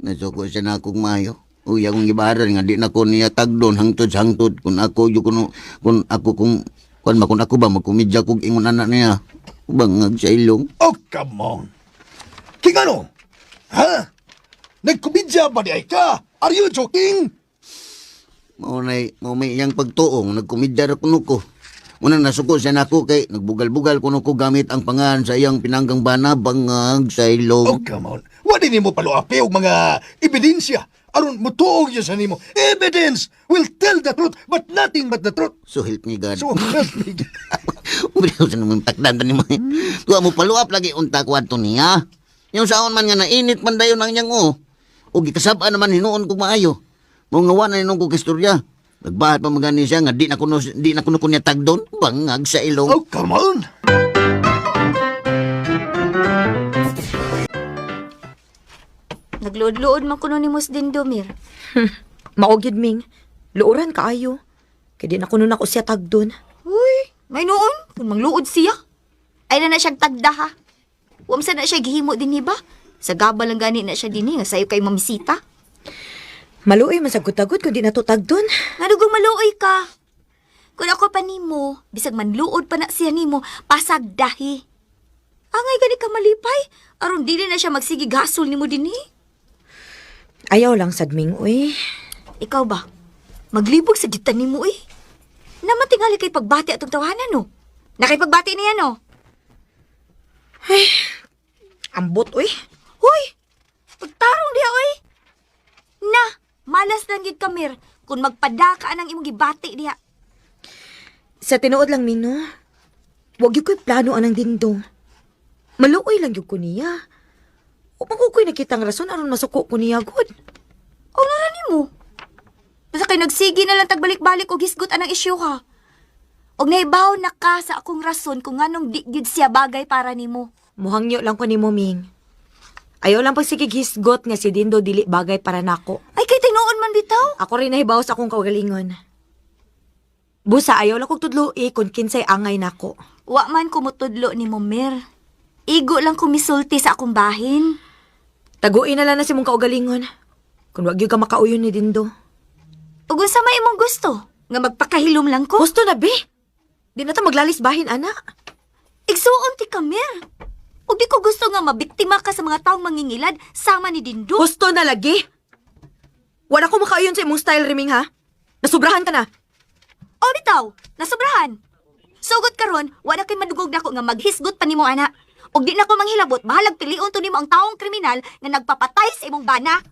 Nasuko siya na akong mayo. Uy, akong gibaran nga di na ko niya tagdon hangtod sa hangtod. Kung ako yung kuno, kung ako kung kung ma kung ako ba magkomedya kog ingon anak niya. Bangag sa ilong. Oh, come on. King ano? Ha? Nagkomedya ba di ay ka? Are you joking? Mao nay, mao may iyang pagtuong nagkomedya ra kuno ko. Unang nasuko siya nako kay nagbugal-bugal kuno ko gamit ang pangan sa iyang pinanggang bana bangag sa ilong. Oh, come on. Wala nimo paluapi og mga ebidensya. Aron mutuog yun sa nimo. Evidence will tell the truth, but nothing but the truth. So help me God. So, help me. Ubriyaw sa naman takdan ta ni mo. Tuwa mo paluap lagi unta ko adto niya. Yung saon man nga nainit man dayon ang niyang o. O gikasab-an naman hinuon kog maayo. Mao nga wa na hinuon kog istorya. Nagbahat pa magani siya nga di na kuno niya tagdon bangag sa ilong. Oh, come on. Nagluod-luod man kuno ni Mus Dindo, Mir. Mao gyud Ming. Luoran kaayo. Kay di na kuno nako siya tagdon. Uy, may noon, kung mangluod siya. Ay na na siyang tagda ha. Wamsa na siya gihimo din ba? Sa gaba lang gani na siya dinhi nga sayo kay mamisita. Maluoy man sa gutagod kung di na to tagdon. Nganugong maluoy ka. Kung ako pa nimo, bisag manluod pa na siya nimo, pasag dahi. Angay gani ka malipay, aron dili na siya magsige gasol nimo dinhi. Ayaw lang sad Ming, uy. Ikaw ba? Maglibog sa gitan nimo eh. Naman tingali kay pagbati atong tawanan no. Nakipagbati niya no. Ambot, uy. Hoy! Pagtarong diha oy. Na, malas lang gid kamir kung magpadaka ang imong gibati diha. Sa tinuod lang, Ming, no? Wag yun ko'y plano anang dindong. Maluoy lang yun ko niya. Upang ko ko'y nakitang rason aron masuko ko niya, good. O nara nimo. Basta kay nagsige na lang tagbalik-balik og hisgot anang isyu ha. Og nahibaw na ka sa akong rason kung nganong di gyud siya bagay para nimo. Muhangyo lang ko ni Ming. Ayaw lang pagsigig hisgot nga si Dindo dili bagay para nako. Ay kay tinuon man bitaw. Ako rin nahibaw sa akong kaugalingon. Busa, ayaw lang kong tudloi kung kinsay angay nako. Wa man kumutudlo ni Mir. Igo lang kumisulti sa akong bahin. Taguin na lang na si mong kaugalingon. Kung wag yun ka makauyon ni Dindo. Ug unsa may imong gusto? Nga magpakahilom lang ko? Gusto na, be! Di na ta maglalis bahin, ana. Igsuon ti ka, Mir. Ug di ko gusto nga mabiktima ka sa mga taong mangingilad sama ni Dindo. Gusto na lagi! Wala ko makauyon sa imong style, Riming, ha? Nasubrahan ka na. O bitaw, nasobrahan. Sugot karon, wala kay madugog nako nga maghisgot pa nimo ana. Ug di na ko manghilabot, bahalag pilion to nimo ang taong kriminal nga nagpapatay sa imong bana.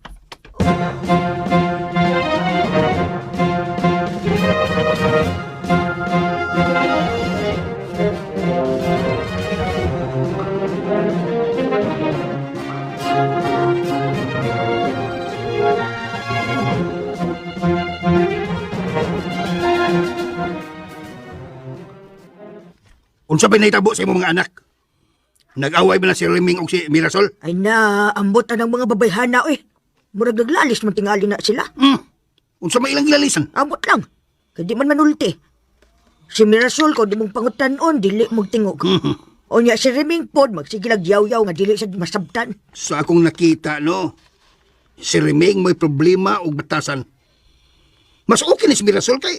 Unsa ba nahitabo sa imong mga anak? Nag-away ba na si Reming og si Mirasol? Ay na, ambot na ng mga babayhana oy. Murag naglalis man tingali na sila. Unsa may ilang gilalisan? Ambot lang. Kay di man manulti. Si Mirasol ko di mong pangutanon, dili mong tingog. O niya si Reming pod, magsigilag yaw-yaw nga dili sa masabtan. Sa akong nakita, no? Si Reming may problema og batasan. Mas okay ni si Mirasol kay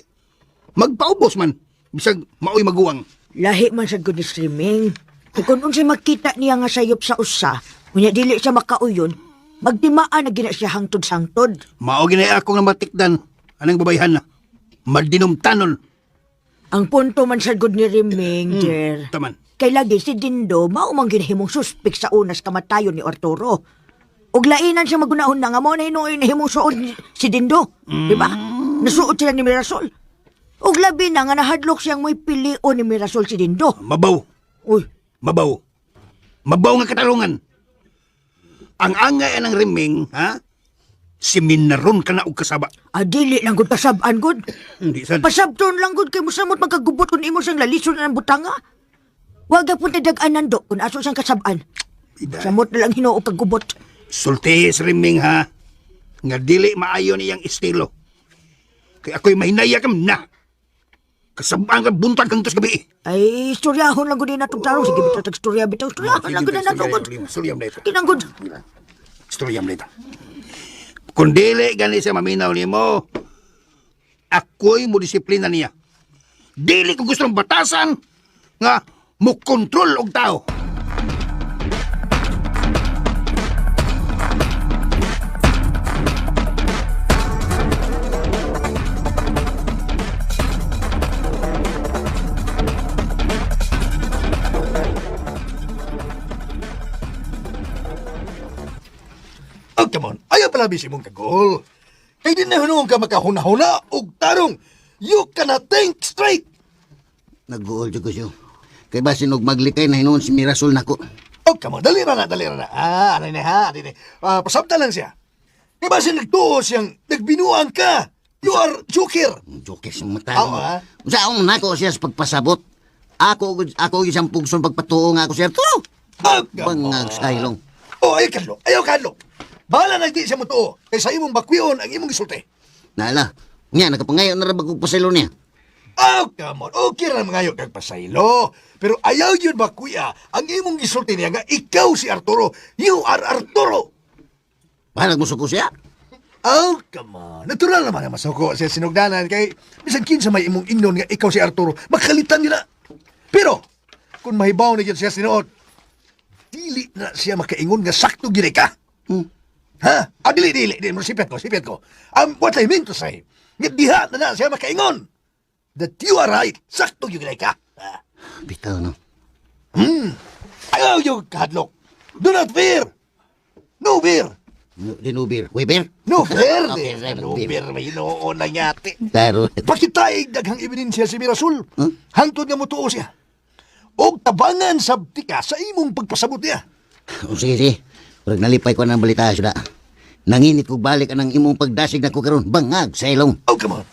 magpaubos man bisag maoy maguwang. Lahi man sa gud ni si Reming. Kay kung unsay makita niya nga sayop sa usa, unya dili siya makauyon, magtimaan na gina siya hangtod-sangtod. Mao ginay ako nga matikdan anang babayhan na. Madinumtanon. Ang punto man sa gud ni Reming, Jer. Taman. Kay lagi si Dindo, mao mang ginahimong suspek sa unas kamatayon ni Arturo. Ug lainan siya magunahon na nga mo na hinuoy nahimong suod si Dindo. Di ba? Nasuod sila ni Mirasol. Ug labi na nga nahadlok siyang mo'y pilion ni Mirasol si Dindo. Mabaw. Uy, Mabaw. Mabaw nga katarungan. Ang angay anang Reming, ha? Si Minaron ka na og kasaba. adili lang gud kasab-an gud. Hindi sad. Pasabton lang gud kay mosamot magkagubot kung imo siyang lalison ang butanga. Wag gyapon dag-anan do kung aso siyang kasab-an. Samot na lang hinuo kagubot. Sulti si Reming ha. Nga dili maayo niyang estilo. Kay ako'y mahinaya kam na. Kasabaan ka buntag kang tos gabi. Ay, istoryahon lang gud na itong tarong. Sige, bitaw, tag-istorya, bitaw, istoryahon lang gud na itong gud. Sulyam na ito. Kinanggod. Istoryam na ito. Kung dili gani siya maminaw nimo, ako'y mo disiplina niya. Dili ko gusto ng batasan nga mo kontrol og tao. Oh, come on. Ayaw pala bisi mong kagol. Kay di na hunong ka makahuna-huna og tarong. You cannot think straight. Nag-uol jud ko siyo. Kay basin og maglikay na hinuon si Mirasol nako. Oh, come on. Dali ra na, dali ra na. Ah, anay na ha, anay na. Ah, pasabta lang siya. Kay basin nagtuo siyang nagbinuang ka. You are joker. Joke sa mata. Aw, ah. Unsa akong nako siya sa pagpasabot. Ako gud ako gyud siyang pugson pagpatuo nga ako siya. Arturo. Oh, come on. Bangag sa ilong. Oh, ayaw kadlo. Ayaw kadlo. Bahala na di siya motuo. Kay sa imong bakwion ang imong gisulti. Naala. Nya nakapangayo na ra ba kog pasaylo niya. Oh, come on. Okay ra mangayo kag pasaylo. Pero ayaw yun bakwiya ang imong gisulti niya nga ikaw si Arturo. You are Arturo. Bahalag mo suko siya. Oh, come on. Natural naman ang masuko sa sinugdanan kay bisan kinsa may imong ingnon nga ikaw si Arturo, makalitan nila. Pero kung mahibaw na gyud siya sinuot, dili na siya makaingon nga sakto gyud ka. Ha? Ah, dili, dili, dili. Sipyat ko, sipyat ko. What I mean to say, nga diha na na siya makaingon. That you are right. Sakto yung ka. Ha? Bitaw, no? Ayaw yung kahadlok. Do not fear. No fear. No, di no beer. Uy, beer? No fear. Okay, sir, No beer. fear. May noon na yati. Klaro. Pakitaig daghang ebidensya si Mirasol. Hangtod nga motuo siya. Og tabangan sabti ka sa imong pagpasabot niya. O, sige, sige. Murag nalipay ko ng balita, syuda. Nanginit ko balik anang imong pagdasig na ko karon bangag sa ilong. Oh, come on.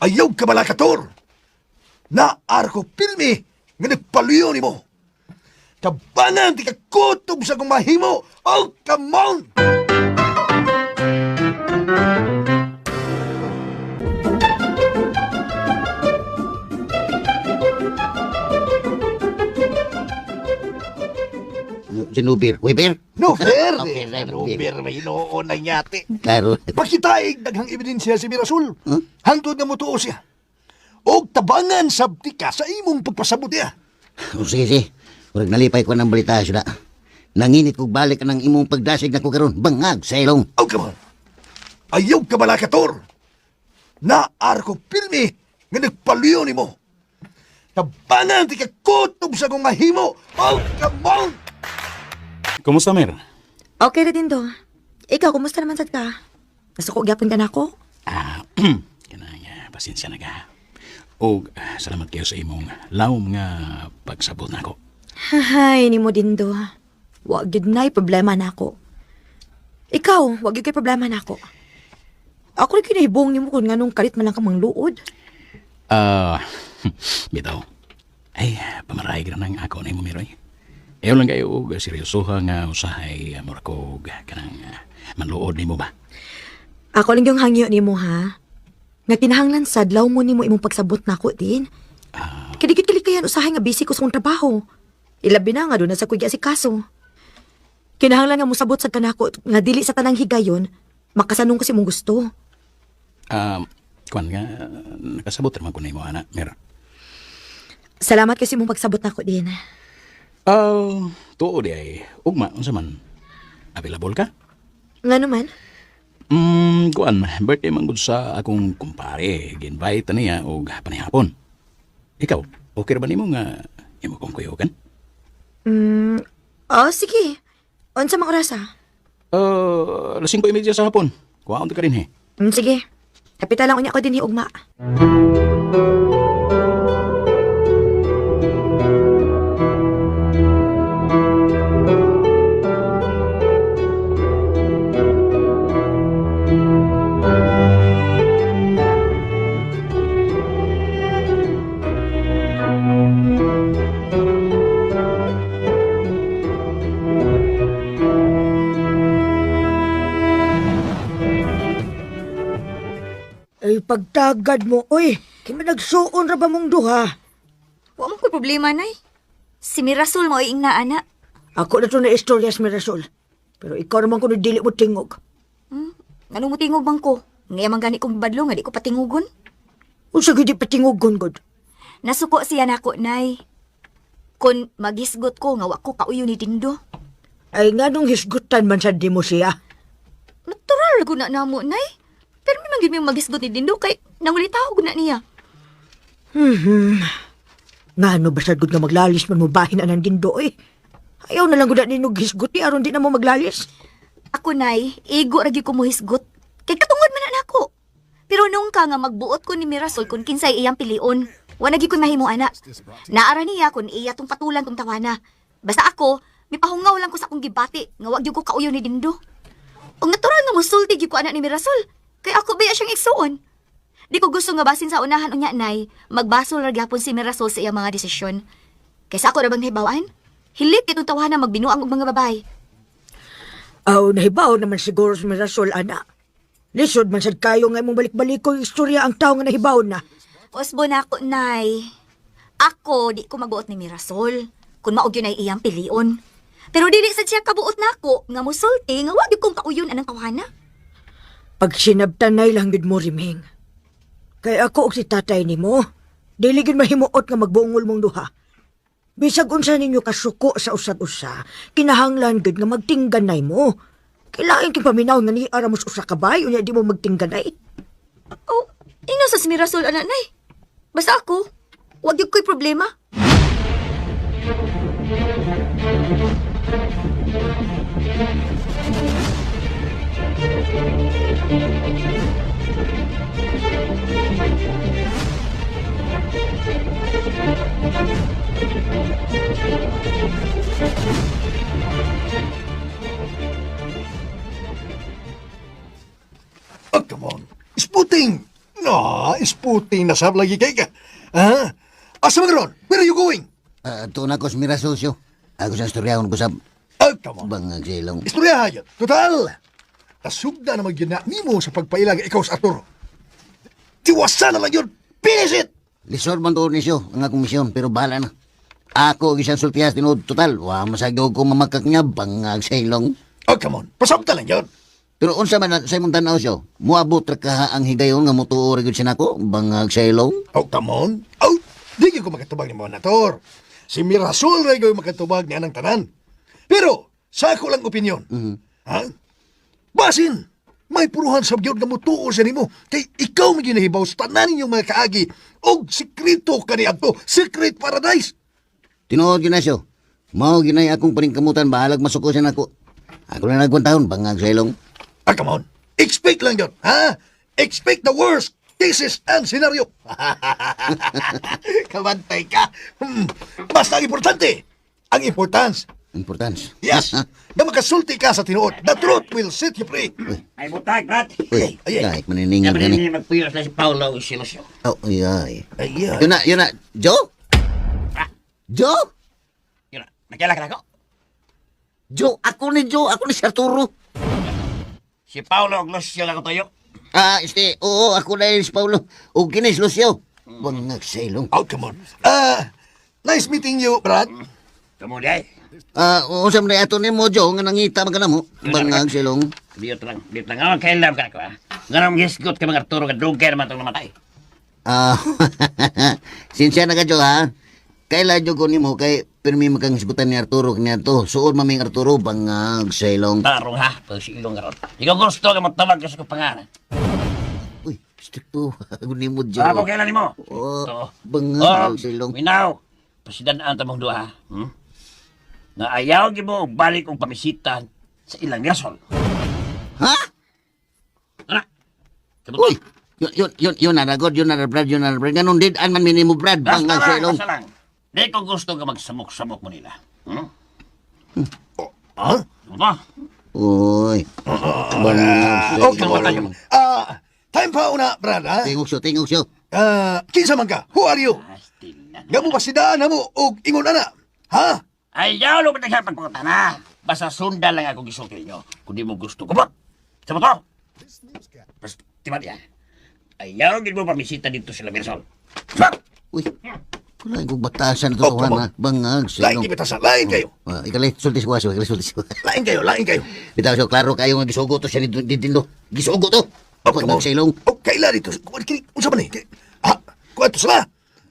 Ayaw ka malakator. Na arko pilmi nga nagpaluyo nimo. Tabangan ti kakutob sa kong mahimo. Oh, come on! Si no beer. Uy, beer? No fear. Okay, sir, No beer. fear. May noon na yati. Klaro. Pakitaig daghang ebidensya si Mirasol. Hangtod nga motuo siya. Og tabangan sabti ka sa imong pagpasabot niya. O, sige, sige. Murag nalipay ko ng balita, syuda. Nanginit ko balik anang imong pagdasig na ko karon bangag sa ilong. Oh, come on. Ayaw ka malakator. Na arko pilmi nga nagpaluyo nimo. Tabangan ti kakutob sa kong mahimo. Oh, come on! Kumusta, Mer? Okay ra Dindo. Ikaw, kumusta naman sad ka? Nasuko gyapon ka na ako. Ah, kanang pasensya na ka. Og salamat kayo sa imong lawom nga pagsabot nako. Hay, nimo Dindo. Wa gyud nay problema nako. Ikaw, wa gyud kay problema nako. Ako rin kinahibong nimo kung nganong kalit man lang ka mangluod. Ah, bitaw. Ay, pamaraig ra nang ako na imo Miroy. Ayaw lang kayo og seryosoha nga usahay mura ko og kanang manluod nimo ba. Ako lang yung hangyo nimo ha. Nga kinahanglan sad law mo nimo imong pagsabot nako din. Kay di kayan usahay nga busy ko sa akong trabaho. Ilabi na nga doon na sa kuyga si kaso. Kinahanglan nga mosabot sad kanako nga dili sa tanang higayon makasanong ko si mong gusto. Kuan nga nakasabot ra man ko nimo ana, Mer. Salamat kasi mong pagsabot nako din. Ah, tuo di ay ugma unsa man. Available ka? Nga naman, Kuan, birthday man gud sa akong kumpare. Gi-invite na niya og panihapon. Ikaw, okay ra ba nimo nga imo kong kuyogan? Oh, sige. Unsa mang oras ah? Alas 5:30 sa hapon. Kuhaon ta ka rin eh. Sige. Kapital lang unya ko din hi ugma. Ay, pagtagad mo, oy. Kaya nagsuon ra ba mong duha? Wa man ko'y problema, Nay. Si Mirasol mo ing na, ana. Ako na to na istorya sa Mirasol. Pero ikaw naman kuno dili mo tingog. Nganong mo tingog bang ko? Ngaya man gani kong badlo nga di ko patingugon. Unsa gyud di patingogon god? Nasuko siya nako, Nay. Kon magisgot ko nga wa ko kauyo ni Dindo. Ay nganong hisgutan man sad di mo siya. Natural guna namo, Nay. Pero may man gyud may magisgot ni Dindo kay nangulitaw guna niya. Ngano ba sad gud nga maglalis man mo bahin anang dindo eh. Ayaw na lang gud na ninog hisgot ni aron di na mo maglalis. Ako, Nay, igo ra gyud ko mohisgot. Kay katungod man na nako. Pero nung ka nga magbuot ko ni Mirasol kung kinsay iyang pilion, wa na gyud ko'y mahimo ana. Naara niya kung iya tong patulan tong tawana. Basta ako, mipahungaw lang ko sa akong gibati nga wa gyud ko kauyo ni Dindo. Ug natural nga mosulti gyud ko ana ni Mirasol. Kay ako baya siyang igsuon. Di ko gusto nga basin sa unahan unya nay, magbasol ra gyapon si Mirasol sa iyang mga desisyon. Kaysa ako ra bang nahibawan? Hilit kitong tawana magbinuang og mga babae. Aw, nahibaw naman siguro sa Mirasol, ana. Lisod man sad kayo nga imong balik-balik ko istorya ang tao nga nahibaw na. Osbo na ako, Nay. Ako, di ko magbuot ni Mirasol. Kung maog yun ay iyang pilion. Pero dili sad siya kabuot nako nga musulti nga wa gyud kong kauyon anang tawana. Pag sinabtanay lang gid mo riming. Kay ako og si tatay nimo, dili gid mahimuot nga magbuongol mong duha. Bisag unsa ninyo kasuko sa usag-usa, kinahanglan gid nga magtingganay mo. Kailangan kang paminaw nga ni ara mo sa usa ka bay, unya di mo magtingganay. Oh, ino sa si Mirasol, anak, nay. Basta ako, wag yung ko'y problema. Oh, come on. Sputing! No, sputing na sab lagi kay ka. Ha? Asa man ron? Where are you going? Ato na ko sa Mirasol siyo. Ako sa istoryahon ko sa Oh, come on. bangag sa ilong. Istorya yun. Total! Tasugda na magyana nimo sa pagpailag ikaw sa Arturo. Tiwasan na lang yun. Finish it! Lisod man doon ni siyo ang akong misyon, pero bahala na. Ako gisang sultihas tinuod total. Wa masagyo ko mamakak niya bangag sa ilong. Oh, come on. Pasabta lang yun. Pero unsa man na sa imong tan-aw siyo, moabot ra kaha ang higayon nga motuo ra gyud siya nako bangag sa ilong. Oh, come on. Oh, di gyud ko makatubag ni mo Nator. Si Mirasol ra gyud makatubag ni anang tanan. Pero, sa ako lang opinyon. Ha? Basin, may puruhan sa gyud nga motuo sa nimo kay ikaw may ginahibaw sa tanan ninyong mga kaagi og sekreto kaniadto, secret paradise. Tinuod gyud na siyo. Mao gyud akong paningkamutan bahalag masuko siya nako. Ako na nagkwentahon bangag sa ilong. Ah, come on. Expect lang yun, ha? Expect the worst cases and scenario. Kamantay ka. Basta ang importante, ang importance. Importance. Yes, na makasulti ka sa tinuod. The truth will set you free. Ay, butag, Brad. Uy, Ay, ay. kahit maniningag Sabi gani. ni magpuyos na si Paolo o si Lucio. Oh, ay, ay. Ay, yeah. Yun na, yun na. Joe? Joe? Yun na, nakilala ka na ako? Joe, ako ni Joe, ako ni si Arturo. Si Paolo o Lucio lang ako tayo. Ah, este, oo, ako na si Paulo. O kinis, Lucio. Bangag sa ilong. Oh, come on. Ah, nice meeting you, Brad. Kamu di ay. Ah, unsa man ato nimo Joe nga nangita man ka namo. Bangag sa ilong. Biyot lang, biyot lang. Ang kailam ka ako, ha? Nga nang gisgot ka mga Arturo, ka dugay naman itong namatay. Ah, sinsya na ka Joe ha. Kailan jo ko nimo kay pirmi makang hisgutan ni Arturo kanya to. Suod maming Arturo bangag sa ilong. Tarong ha, pag si ilong karon. Ikaw gusto ka matawag ka sa kong pangalan. Uy, strikto. Ako nimo Joe. Ako kailan nimo? Oh, bangag sa ilong. Minaw, pasidanaan tamong duha. Nga ayaw gid mo og balik og pamisitan sa ilang gasol. Ha? Ana. Kabuto. Uy, yun yun yun yun na ragod, yun na Brad, yun na Brad. Ganun din an man minimo Brad Basta bangag sa lang, ilong. basta lang. Di ko gusto nga magsamok-samok mo nila. Ha? Ano? Uy. Bangag sa Oh, come on. ilong. Ah, time pa una, Brad, ha? Tingog siyo, tingog siyo. Ah, kinsa man ka? Who are you? Nga mo pasidaan na mo og ingon ana. Ha? Ayaw lo patag pagpangutana. Basta sundan lang ako gisulti ninyo. Kung di mo gusto, kumot. Sa mo to. Basta, timat ya. Ayaw gid mo pamisita dito sila Mirsol. Stop! Uy. Wala kong batasan ito, Oh, come Juan, ha? on. Bangag sa Lain ilong. kay batasan, lain kayo. Ah, ikalay, sulti ko aso, ikalay, sulti ko. Lain kayo, lain kayo. Bitaw siyo, klaro kayo nga gisugo to siya ni Dindo. Gisugo to. Oh, come Bangag on. sa ilong. Oh, kaila dito. Kuan kini, unsa man ni? Ah, kuan to sila.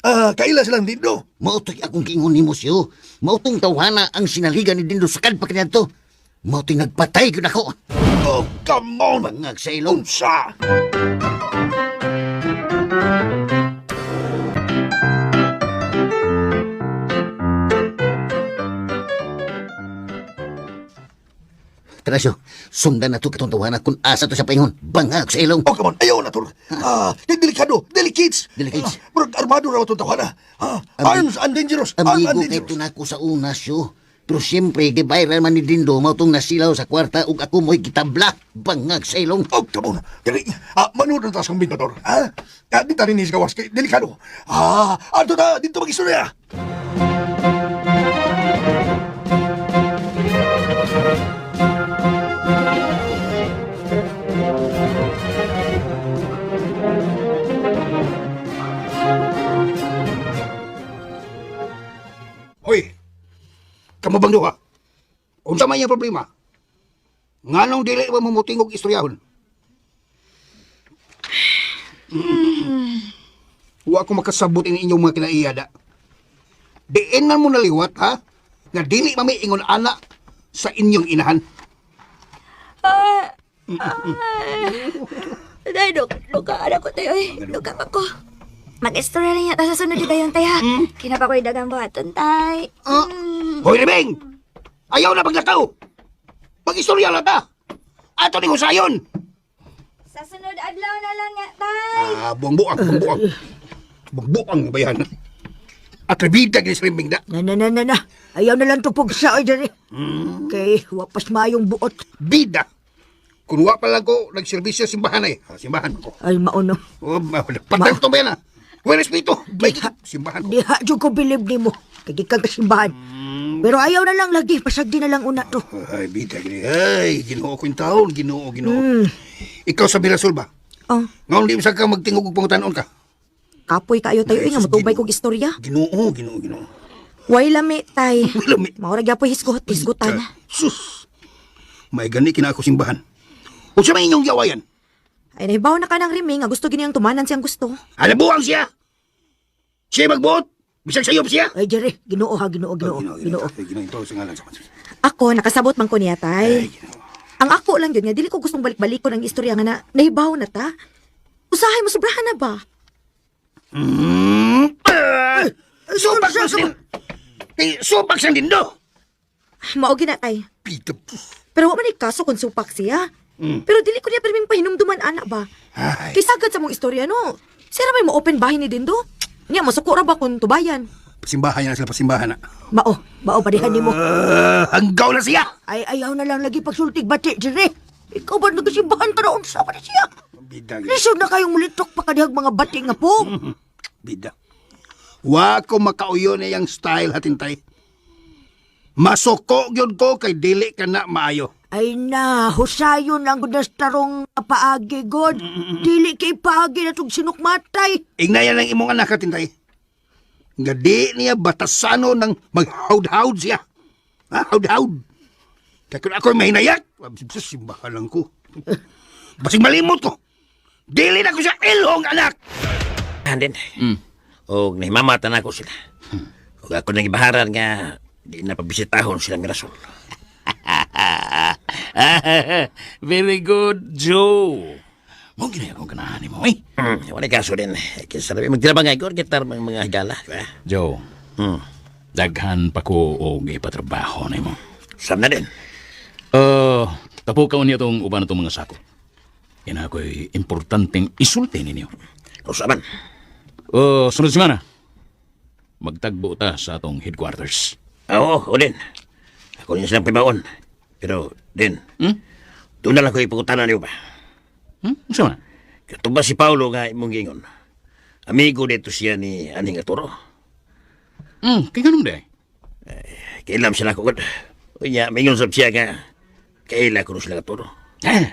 Ah, kaila silang dindo. Mautoy akong giingon nimo siyo. Mautong tawhana ang sinaligan ni Dindo sa pa kaniadto. Mautoy nagpatay gyud ako. Oh, come on. Bangag sa ilong. Unsa? Tara siyo, sundan na to katong tawhana kung asa to sa paingon. Bangag sa ilong. Oh, come on. Ayaw na to. Ah, kay delikado. Delicates. Delicates. Ah, murag armado ra itong tawhana. Ah, arms and dangerous. Arms and Amigo kay dangerous. tunako sa una siyo. Pero siyempre, gibayran man ni Dindo, mautong nasilaw sa kwarta ug ako mo'y gitabla. Bangag sa ilong. Oh, come on. Dili. Ah, manood na ta sa kombinador. Ah, ah di ta rin sa gawas kay delikado. Ah, ato na dito mag-istorya. Hoy, kamo bang duha? Unsa man iyang problema? Nganong dili ba mumuting og istoryahon? Wa ko makasabot ini inyong mga kinaiyada. Diin man mo naliwat, ha? Nga dili mami ingon ana sa inyong inahan. Day, dok, duka ko tayo eh. Duka pa ko. Mag-istorya lang yata sa sunod di dayon tay ha. Kinapa ko'y dagang buhaton tay. Hoy, Riming! Ayaw na paglakaw! Pag-istorya lang ta! Ato ni Husayon! Sa sunod adlaw na lang nga tay. Ah, buang-buang, buang-buang. Buang-buang ba yan? Atribida gini si Riming na. Na na na na na. Ayaw na lang tupog sa oy diri. Kay wapas maayong buot. Bida! Kung wa pa lang ko, nagserbisyo sa simbahan ay. Ah, simbahan ko. Ay mauno. Oh, patay ko ba yan ah? Where is Pito? May simbahan ko. Diha jud ko bilib nimo. Kay gikan ka simbahan. Pero ayaw na lang lagi, pasagdi na lang una to. Ay, bida gini. Ay, ginoo ko yung taon. Ginoo, ginoo. Ikaw sa Mirasol ba? Oh, Ngayon di mo sa ka magtingog og pangutanon ka. kapoy kayo tayo eh, nga mutubay kog istorya. Ginoo, ginoo, ginoo. Way lami tay. Way lami. Maura gyapoy hisgot, hisgutan. Sus! May gani kina ako simbahan. Unsa may inyong giawayan? Ay nahibaw na ka ng Riming nga gusto giniyang tumanan siyang gusto. Alabuang siya! Siya magbuot! Bisag sayop siya! Ay diri, Ginoo ha, Ginoo, Ginoo, Ginoo. Ay, Ginoo, ito sa ngalan sa Ako nakasabot man ko niya Ay, tay. Ginoo. Ang ako lang yun nga dili ko gustong balik-balikon ang istorya nga na nahibaw na ta. Usahay mo sobrahan na ba? Ah! Supak sa din! Eh, supak sa dindo! Mao gina tay. Pito. Pero wa man ay kaso kung supak siya. Pero dili ko niya pirming pahinumduman ana ba. Ay, Kay sagad sa mong istorya no. Sira may mo open bahay ni Dindo. Niya masuko ra ba kung tubayan. pasimbahan niya na sila, pasimbahan na. Mao, mao padihan nimo. Ah, hanggaw na siya! Ay ayaw na lang lagi pagsultig bati diri. Ikaw ba nagsimbahan ka na unsa pa na siya? Bida, gini. Lisod na kayong mulitok pa kadihag mga bati nga po. Bida. Wa ko makauyo na yang style hatintay. Masuko gyud ko kay dili ka na maayo. Ay na, husayon lang gud nas tarong paagi god. Dili kay paagi na tug sinukmatay. Ingnayan lang imong anak hatintay. Nga di niya batasano ng maghawd-hawd siya. Ha? Hawd-hawd. Kaya kung ako'y mahinayak, sus, simbahan lang ko. Basig malimot ko. Dili na ko siya ilhong anak. Handin. Og nahimamata na ako sila. Og ako nang ibaharan nga di na pabisitahon sila Mirasol. Very good, Joe. Mo gina akong ganahan nimo eh. Wala kaso din. Kaya sa labi, magtirabang nga gitar mga mga higala. Di ba? Joe. Daghan pa ko og ipatrabaho nimo. Sam na din. Tapukaw niya tong uban na tong mga sako. Yan ako'y importanteng isulti ninyo. Usaman. Sunod semana, magtagbo ta sa atong headquarters. Oo, o din. Ako niya silang pibaon. Pero, din. Doon na lang ko ipagutanan niyo ba? Unsa man? Kato ba si Paolo nga imong gingon? Amigo dito siya ni Aning Arturo. Kay ganun day. Kailam sila ko gud. Unya, mingon sab siya nga kaila ko sila Arturo. Eh.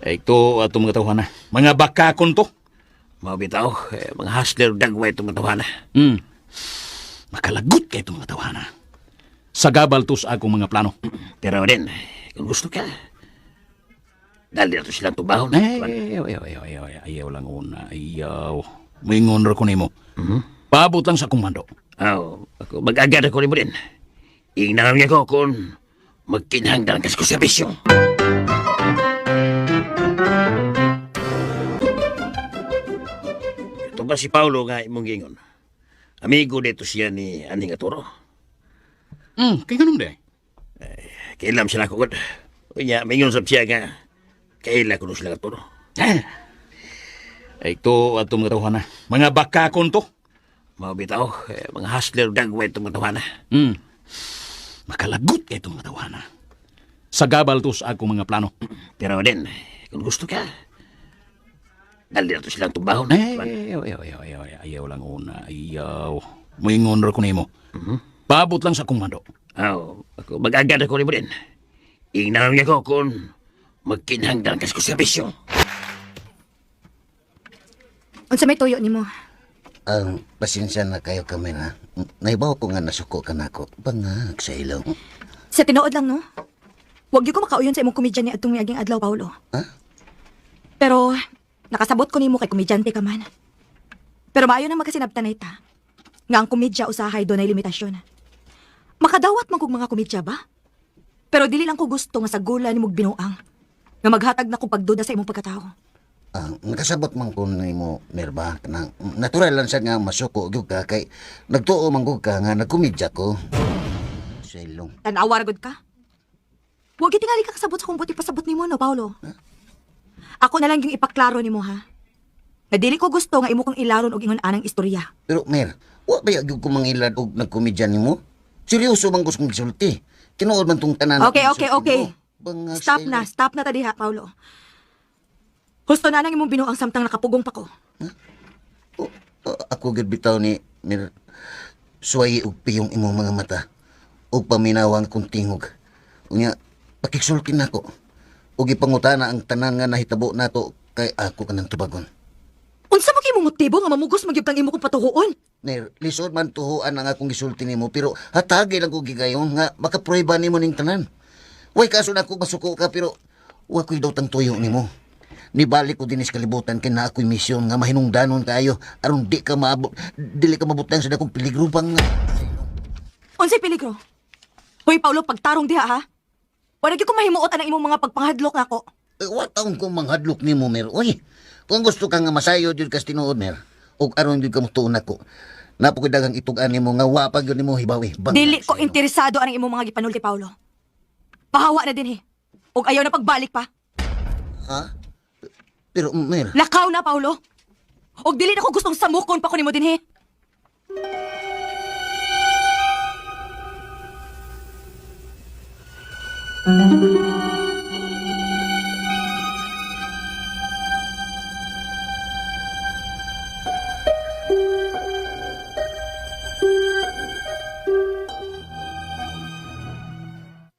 Ay, ito atong mga tawhana. Mga bakakon to. Mao bitaw, eh, mga hustler dagway itong mga tawhana. Makalagot kay itong mga tawhana. Sagabal to sa akong mga plano. Pero din, kung gusto ka, dali na to silang tubahon. Ay, ayaw, ayaw, ayaw, ayaw, ayaw, ayaw lang una, ayaw. Mingon ra ko nimo. Paabot lang sa komando. Aw, ako mag-agad ako nimo din. Ingnan niya ko kung magkinahanglan kas ko serbisyo. Ito ba si Paolo nga imong gingon? Amigo dito siya ni Aning Arturo. Kay ganun day. Kailam sila ko gud. Unya, mingon sab siya nga kaila ko sila Arturo. Eh. Ay, ito atong mga tawhana. Mga bakakon to. Mao bitaw, eh, mga hustler dagway itong mga tawhana. Makalagot kay itong mga tawhana. Sagabal to sa akong mga plano. Pero din, kung gusto ka, dali na to silang tubahon. Ay, ayaw, ayaw, ayaw, ayaw, ayaw, ayaw lang una, ayaw. Mingon ra ko nimo. Paabot lang sa komando. Aw, ako mag-agad ako nimo din. Ingnan niya ko kung magkinahanglan kas ko serbisyo. Unsa may tuyo nimo? Pasensya na kayo kami na. Naibaw ko nga nasuko ka na ako. Bangag sa ilong. Sa tinuod lang no. Wag gyud ko makauyon sa imong komedya ni adtong miaging adlaw Paulo. Ha? Pero nakasabot ko nimo kay komedyante ka man. Pero maayo na magkasinabtan ta. Nga ang komedya usahay dunay limitasyon. Makadawat man kog mga komedya ba? Pero dili lang ko gusto nga sa gula ni mong binuang. Nga maghatag na kong pagduda sa imong pagkatao. Ah, nakasabot man ko nimo Merba kanang natural lang sad nga masuko gyud ka kay nagtuo man gud ka nga nagkomedya ko. Sa ilong. Tanawa ra gud ka. Wa gyud tingali ka kasabot sa kung buti pasabot nimo no, Paolo. Ako na lang yung ipaklaro nimo ha. Nga dili ko gusto nga imo kong ilaron og ingon anang istorya. Pero Mer, wa ba gyud ko mangilad og nagkomedya nimo? Seryoso man gusto kong gisulti. Tinuod man tong tanan. Okay, akong okay, gisulti okay. nimo. Bangag Stop sa na, ilong. stop na ta diha, Paolo. Husto na nang imong binuang samtang nakapugong pa ko. Oh, oh, ako gyud bitaw ni Mer, suwayi og piyong imong mga mata ug paminawang kong tingog. Unya, pakigsulti nako. Ug ipangutana ang tanan nga nahitabo nato kay ako kanang tubagon. Unsa man kay imong motibo nga mamugos magyud kang imo kong patuhuon? Ner, lisod man tuhuan ang akong gisulti nimo pero hatagi lang ko gigayon nga makaprueba nimo ning tanan. Way kaso na ako masuko ka pero wa ko'y daw tuyo nimo. Nibalik ko dinis kalibutan kay naa ako'y misyon nga mahinungdanon kaayo aron di ka maabot dili ka mabutang sa dakong peligro pang. Unsay peligro? Hoy Paolo, pagtarong diha ha. Wala gyud ko mahimuot anang imong mga pagpanghadlok nako. Eh, wa taon ko manghadlok nimo Mer. Uy, kung gusto ka nga masayo jud kas tinuod Mer, ug aron jud ka motuon nako. Napo ko'y daghang itug-an nimo nga wa pa gyud nimo hibawi. Bangag Dili ko sa ilong. interesado anang imong mga gipanulti, Paolo. Pahawa na din eh. Ug ayaw na pagbalik pa. Ha? Pero Mer, Lakaw na, Paolo. Ug dili na ko gustong samukon pa ko nimo dinhi.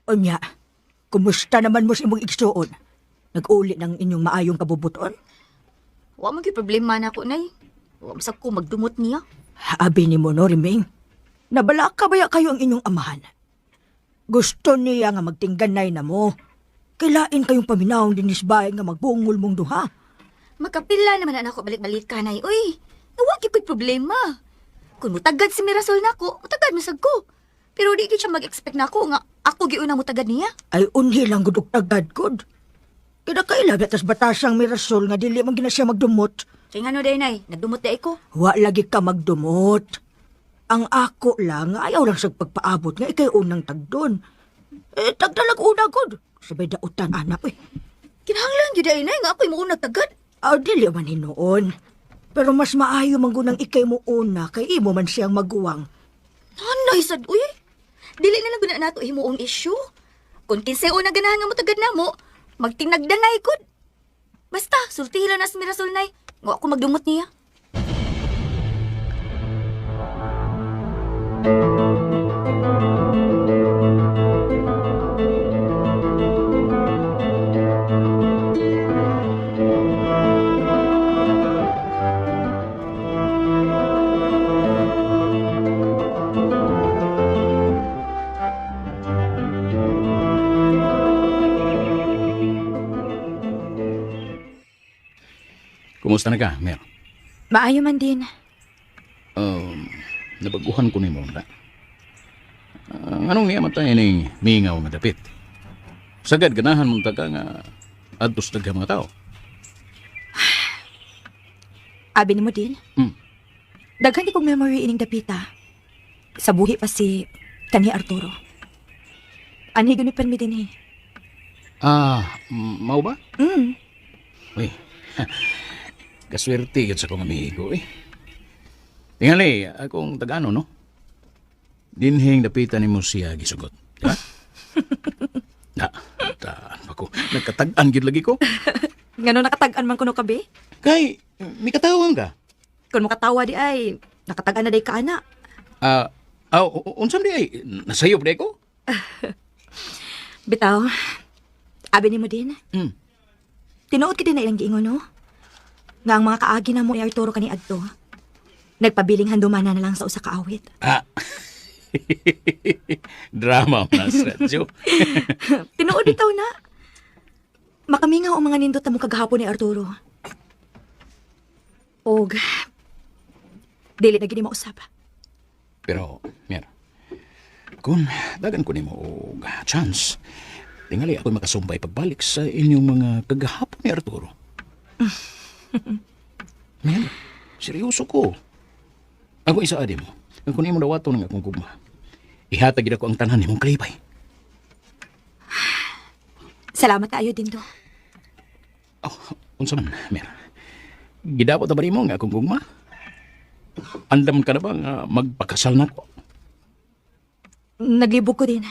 Unya, kumusta naman mo sa imong igsuon? Nag-uli ng inyong maayong kabubuton? Wa man gyud problema na ako, nay. Wa man sa ko magdumot niya. Abi ni mo, no, Riming? Nabala ka baya kayo ang inyong amahan? Gusto niya nga magtingganay na mo. Kailain kayong paminawang dinisbay nga magbungol mong duha. Magkapila naman na ako balik-balikan, nay. Uy, wa gyud ko'y problema. Kung mutagad si Mirasol nako, mutagad man sad ko. Pero di gyud siya mag-expect nako nga ako gyud unang mutagad niya. Ay unhi lang gud og tagad gud. Kinakaila tas batasang Mirasol nga dili man gina siya magdumot. Kay ngano day, nay, nagdumot day ko. Wa lagi ka magdumot. Ang ako lang, ayaw lang sa pagpaabot nga ikay unang tagdon. Eh, tagdalag una gud. Sabay dautan, anak, eh. Kinahanglan gyud ay nay nga ako'y muunag tagad. Ah, dili man hinuon. Pero mas maayo man gunang ikay mo una kay imo man siyang maguwang. Nanay sad uy. Dili na lang gud na nato himuong issue. Kung kinsay una ganahan nga mutagad namo, magtinagdanay gud. Basta sultihi lang na si Mirasol nay. Nga ako magdumot niya. Kumusta na ka, Mer? Maayo man din. Nabaguhan ko nimo na. Anong niya matay ning mingaw nga dapit? Sagad ganahan mong taga nga adtos daghang mga tao. Abi nimo din. Daghan di kong memory ining dapita. Sa buhi pa si kanhi Arturo. Anhi gani permi din eh. Ah, mao ba? Mm. Uy, kaswerte yun sa kong amigo eh. Tingali, akong tagano, no? Dinhing dapitan nimo siya gisugot. Di ba? Na, taan pa ko. Nagkatag-an gid lagi ko. Ngano nakatag-an man kuno kabi? Kay, mikatawang ka. Kung makatawa di ay, nakatag-an na day ka ana. Ah, unsa di ay nasayop di ko? Bitaw, abi nimo din. Tinuod ka din na ilang giingon, no? Nga ang mga kaagi na mo ni Arturo kani adto. Nagpabiling handumana na lang sa usa ka awit. Ah. Drama man sa radyo. Tinuod bitaw na. Makamingaw ang mga nindot na mo kagahapon ni Arturo. Og dili na gini mausap. Pero, Mir, Kun dagan ko nimo og chance. Tingali ako'y makasumbay pagbalik sa inyong mga kagahapon ni Arturo. Mel, seryoso ko. Ako isa adi mo. Ang kung imo dawaton ang akong gugma. Ihatag gid ako ang tanan nimong kalipay. Salamat kaayo, Dindo. Oh, unsa man, Mer? Gidapot na ba nimo ang akong gugma? Andam ka na ba nga magpakasal na ko? Naglibog ko din.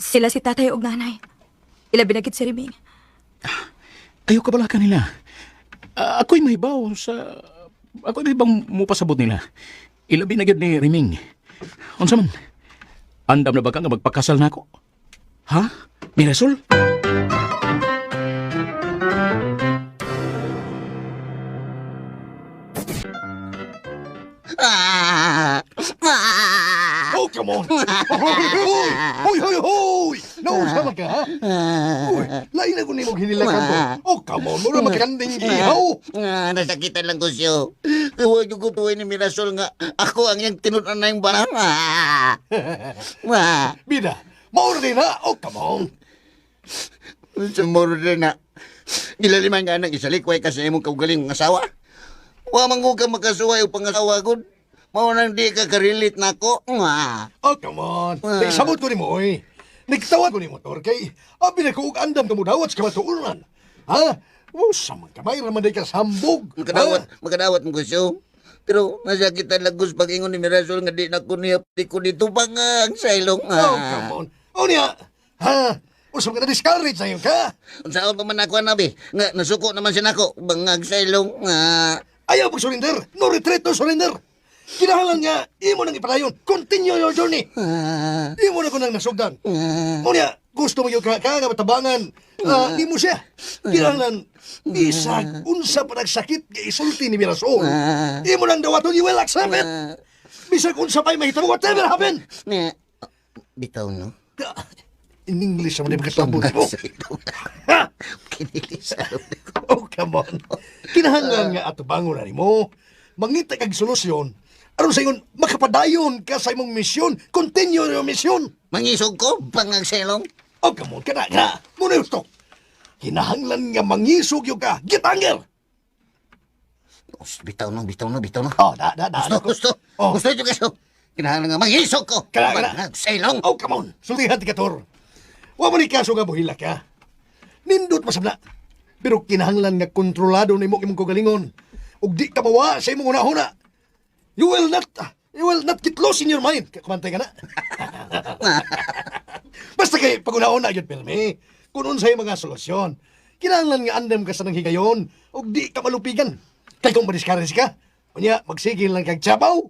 Sila si tatay og nanay. Ilabi na gid si Riming. Ayaw ka bala kanila. Ah, ako'y mahibaw sa... Ako'y mahibang mupasabot nila. Ilabi na gyud ni Riming. Unsa man? Andam na ba ka nga magpakasal na ako? Ha? Mirasol? Ah! Ah! Oh, come on! Hoy! Hoy, hoy, hoy! Nausa ka, ha? Uy, lain na ko nimo hinilakan ko. Oh, come on! Mura magkanding ihaw! Ah, nasakitan lang ko siyo. Huwag yung kutuin ni Mirasol nga ako ang iyang tinunan na yung barang. Ah! Ah! Bida, maura din ha! Oh, come on! Sa moro din na. Gilaliman nga nang isalikway ka sa imong kaugaling ng asawa. Wa man ko ka makasuway o pangasawa ko. Mao nang di ka karilit na ako. Ah! Oh, come on! Nagsabot ko nimo, oy! Nagtawag ko nimo, Tor, kay abi na ko og andam ka mo dawat sa kamatuoran. Ha? Usa man ka, may raman day ka sambog. Makadawat, makadawat mo ko siyo. Pero nasakitan lang ko sa pag-ingon ni Mirasol nga di na ko niya di ko dito pangang sa ilong. Oh, come on. Oh, niya. Ha? Usa man ka na-discourage na yun ka? Unsaon pa man ako anabi? Nga nasuko naman siya nako bangag sa ilong. Ah. Ayaw pag-surrender. No retreat, no surrender. Kinahanglan nga, imo nang ipadayon. Continue your journey. Ah. Imo na ko nang nasugdan. Unya, gusto mo yung ka, ka nga matabangan. Ah, imo siya. Kinahanglan, bisag unsa pa nagsakit nga isulti ni Mirasol. Imo nang dawaton, you will accept it. Bisag unsa pa'y mahitabo, whatever happen. Nga, bitaw no. In English naman yung pagkatambog mo. Sa ilong. Ha? Kinili sa ilong. Oh, come on. Kinahanglan nga atubangon na nimo. Mangita kag solusyon. Aron sa ingon, makapadayon ka sa imong misyon. Continue your mission. Mangisog ko bangag sa ilong. Oh, come on, kana, kana. Muna gusto. Kinahanglan nga mangisog yung ka. Get anger. Oh, bitaw no, bitaw no, bitaw no. Oh, da, da, da. Gusto, gusto. Oh. Gusto ito kaso. Kinahanglan nga mangisog ko. Kana, kana. Bangag sa ilong. Oh, come on. Sultihan ti kator. Wa man ni kaso nga buhila ka. Nindot masabla. Pero kinahanglan nga kontrolado nimo imong kagalingon. Ug di ka mawa sa imong hunahuna. You will not get lost in your mind. Kumantay ka na. Basta kay pag-una-una yun, pirmi. Kung unsay mga solusyon. Kinahanglan nga andam ka sa nang higayon ug di ka malupigan. Kay kung madiscourage ka, unya magsigil lang kag tsabaw.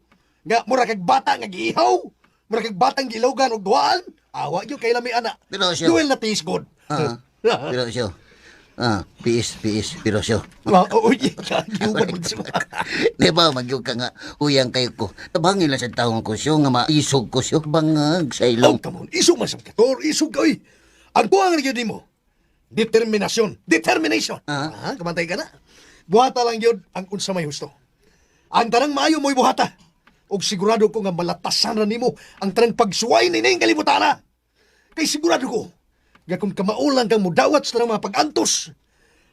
Nga mura kag bata nga giihaw. Mura kag batang gilogan og duaan. Awa gyud kay lami ana. Pero siya- You will not taste good. Ah. Pero siyo. Ah, piis, piis, pero siyo. Ah, oh, yeah, giuban man siya. Di ba, magyug ka nga, uyang kayo ko. Tabangin lang sa taong ko siyo, nga maisog ko siyo, bangag sa Oh, ilong. come on. Isog man sa kator, isog ka, oy. Ang kuwang gyud nimo. Determinasyon. Determination. Ah. Ah, kamantay ka na. Buhata lang gyud ang unsa may husto. Ang tanang maayo mo'y buhata. Og sigurado ko nga malatasan ra nimo ang tanang pagsuway ni ning kalibutana. Kay sigurado ko nga kung kamao lang kang mudawat sa tanang mga pag-antos,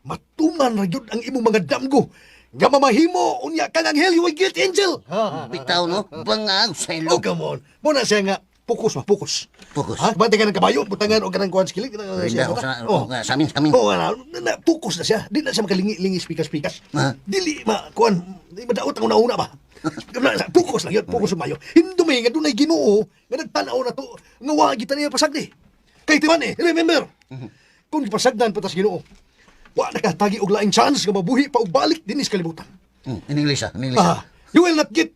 matuman ra gyud ang imong mga damgo nga mamahimo unya kang anghel, you will get angel. Bitaw, no? Bangag sa Oh, ilong. come on. Muna siya nga, focus ba, focus. Focus. Ha? Bante ka ng kabayo, butangan o kanang kuhan sa kilig. Rinda, Oh. sa amin, sa amin. Oh, na, na, focus na siya. Di na siya makalingi-lingi, spikas-pikas. Ah. Dili, ma, kuhan, di madaot ang una-una ba? Focus lang yun, focus umayo. Hindumi, nga dunay ginoo, nga nagtanaw na to, nga wa kita niya pasagdi. Kay timan eh, remember, kung gipasagdan pa tas ginoo, wa nakatagi og laing chance nga mabuhi pa og balik dinis kalibutan. In English, ah, in English. Ah, you will not get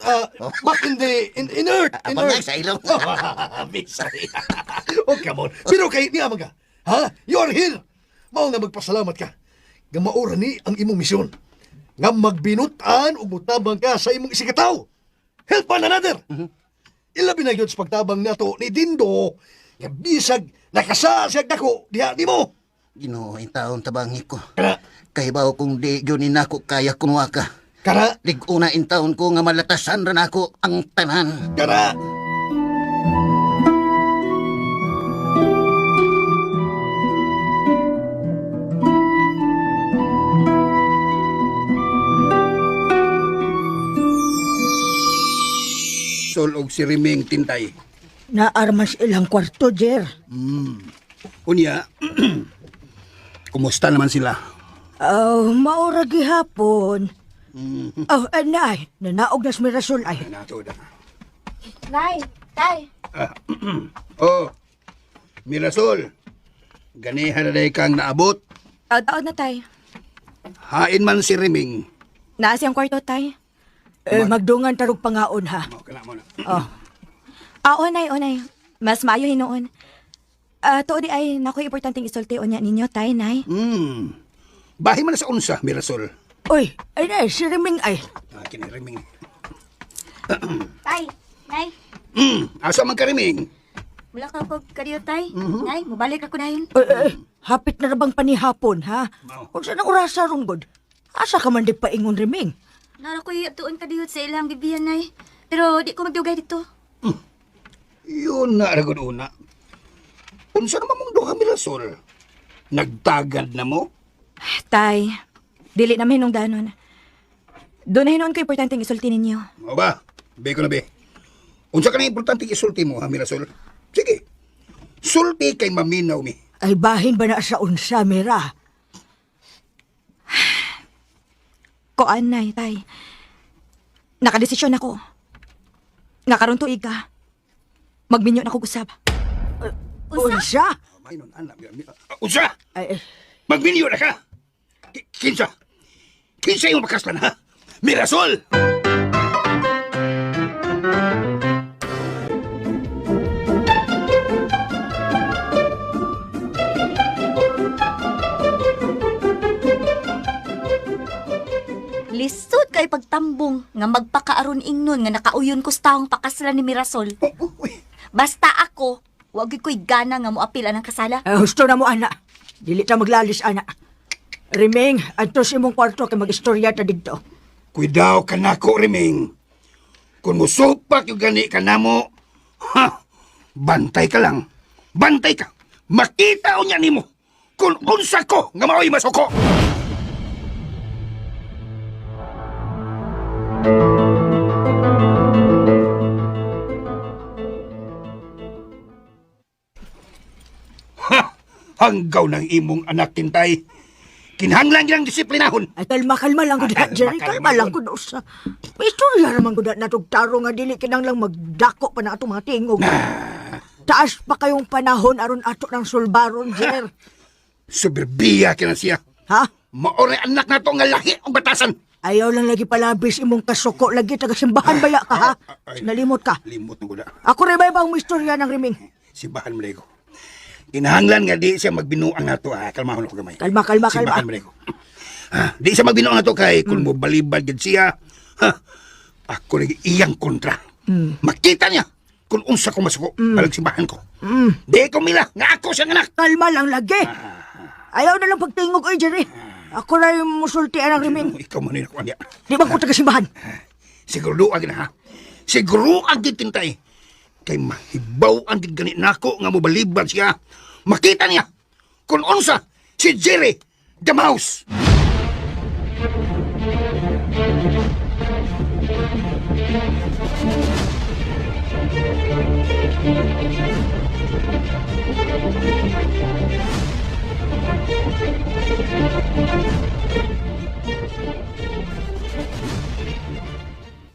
back in the in earth. In Ah, earth. sa ilong. Bisay. Oh, come on. Pero kay niya mga, ha? You are here. Mao nga magpasalamat ka. Nga maura ni ang imong misyon. Nga magbinutan ug mutabang ka sa imong isigataw. Help one another. Ilabi na gyud sa pagtabang nato ni Dindo nga bisag nakasa siya dako diha nimo. Ginoo, ang taon tabangi ko. Kana Kay bawo kung di yun nako kaya kunwa ka. kana Liguna in taon ko nga malatasan ra nako ang tanan. kana. og si Riming Tintay? Naarmas ilang kwarto, Jer. Unya, kumusta naman sila? Oh, maura gihapon. Oh, nay, nanaog na si Mirasol ay. Nato na. Nay, tay. Oh, Mirasol, ganihan na day kang naabot. Taod-taod na, tay. Hain man si Riming. Naa siyang kwarto, tay. Eh, magdungan tarog pangaon ha. Mao ka na mo na. Oh, Ah, onay, onay. Mas maayo hinuon. Ah, tuod di ay nakoy importanteng isulti unya ninyo, tay, nay. Bahi man na sa unsa, Mirasol. Uy, ay nay, si Riming ay. Ah, kini Riming. Tay, nay. Asa man ka Riming? Mula ka ko kadiyo, tay. Nay, mubalik ako dayon. Eh, eh, hapit na rabang panihapon ha. Kung saan ang orasa ron, God? Asa ka man di paingon, Riming? Nara ko tuon kadiyo sa ilang bibiyan, nay. Pero di ko magdugay dito. Yun na, ragod una. Unsa naman mong duha, Mirasol? Nagtagad na mo? Tay, dili na mahinungdanon. Doon na hinuon ko importanteng isulti ninyo. O ba? Be ko na be. Unsa ka na importante isulti mo, ha, Mirasol? Sige. Sulti kay maminaw mi. Ay, bahin ba na sa unsa, Mira? Koan, nay, tay. Nakadesisyon ako. Nga karon tuig ka. Magminyo na kog usab. Unsa? May nun, anak. Unsa? Ay, eh, Magminyo na ka! Kinsa? Kinsa yung makaslan, ha? Mirasol! Lisod kay pagtambong nga magpakaaron ingnon nga nakauyon ko sa taong pakaslan ni Mirasol. Oh, oh, uy. Basta ako, wag gyud ko'y gana nga moapil anang kasala. eh, husto na mo, ana. Dili ta maglalis, ana. Riming, antos imong kwarto kay mag-istorya ta didto. Kuidaw ka nako, Riming. Kung musupak yung gani ka namo, ha? Bantay ka lang. Bantay ka. Makita unya nimo kung unsa ko nga mao'y masuko. Ha! Hanggaw ng imong anak, Tintay. Kinahanglan lang disiplinahon. Ay, kalma, kalma lang ko Ah, da, Jerry. kalma, Kalma lang kalma. ko usa. May istorya naman ko da natugtaro nga dili kinanglang magdako pa na atong mga tingog. Taas pa kayong panahon aron ato ng sulbaron, Jer. Soberbiya kina siya. Ha? Maoray anak na to nga lahi ang batasan. Ayaw lang lagi palabis imong kasuko lagi taga simbahan baya ka ha. Ay. Nalimot ka. Limot na ko na. Ako rin ba ibang istorya ng Riming? Simbahan mo ko. Kinahanglan nga di siya magbinuang nato. Ah, kalmahon ako gamay. Kalma, kalma, kalma. Simbahan mo ko. Ah, di siya magbinuang nato kay kung mo balibad gid siya. Ha, ako lagi iyang kontra. Makita niya kung unsa ko masuko balag simbahan ko. Di ko mila nga ako siyang anak. Kalma lang lagi. Ayaw na lang pagtingog oy, Jerry. Ako na yung musultian ng Riming. Ikaw man ako niya. Di ba ko taga simbahan? Siguro ang ha. Siguro ang gitintay. Kay mahibaw ang gid gani nako nga mobalibad siya. Makita niya kung unsa si Jerry the Mouse.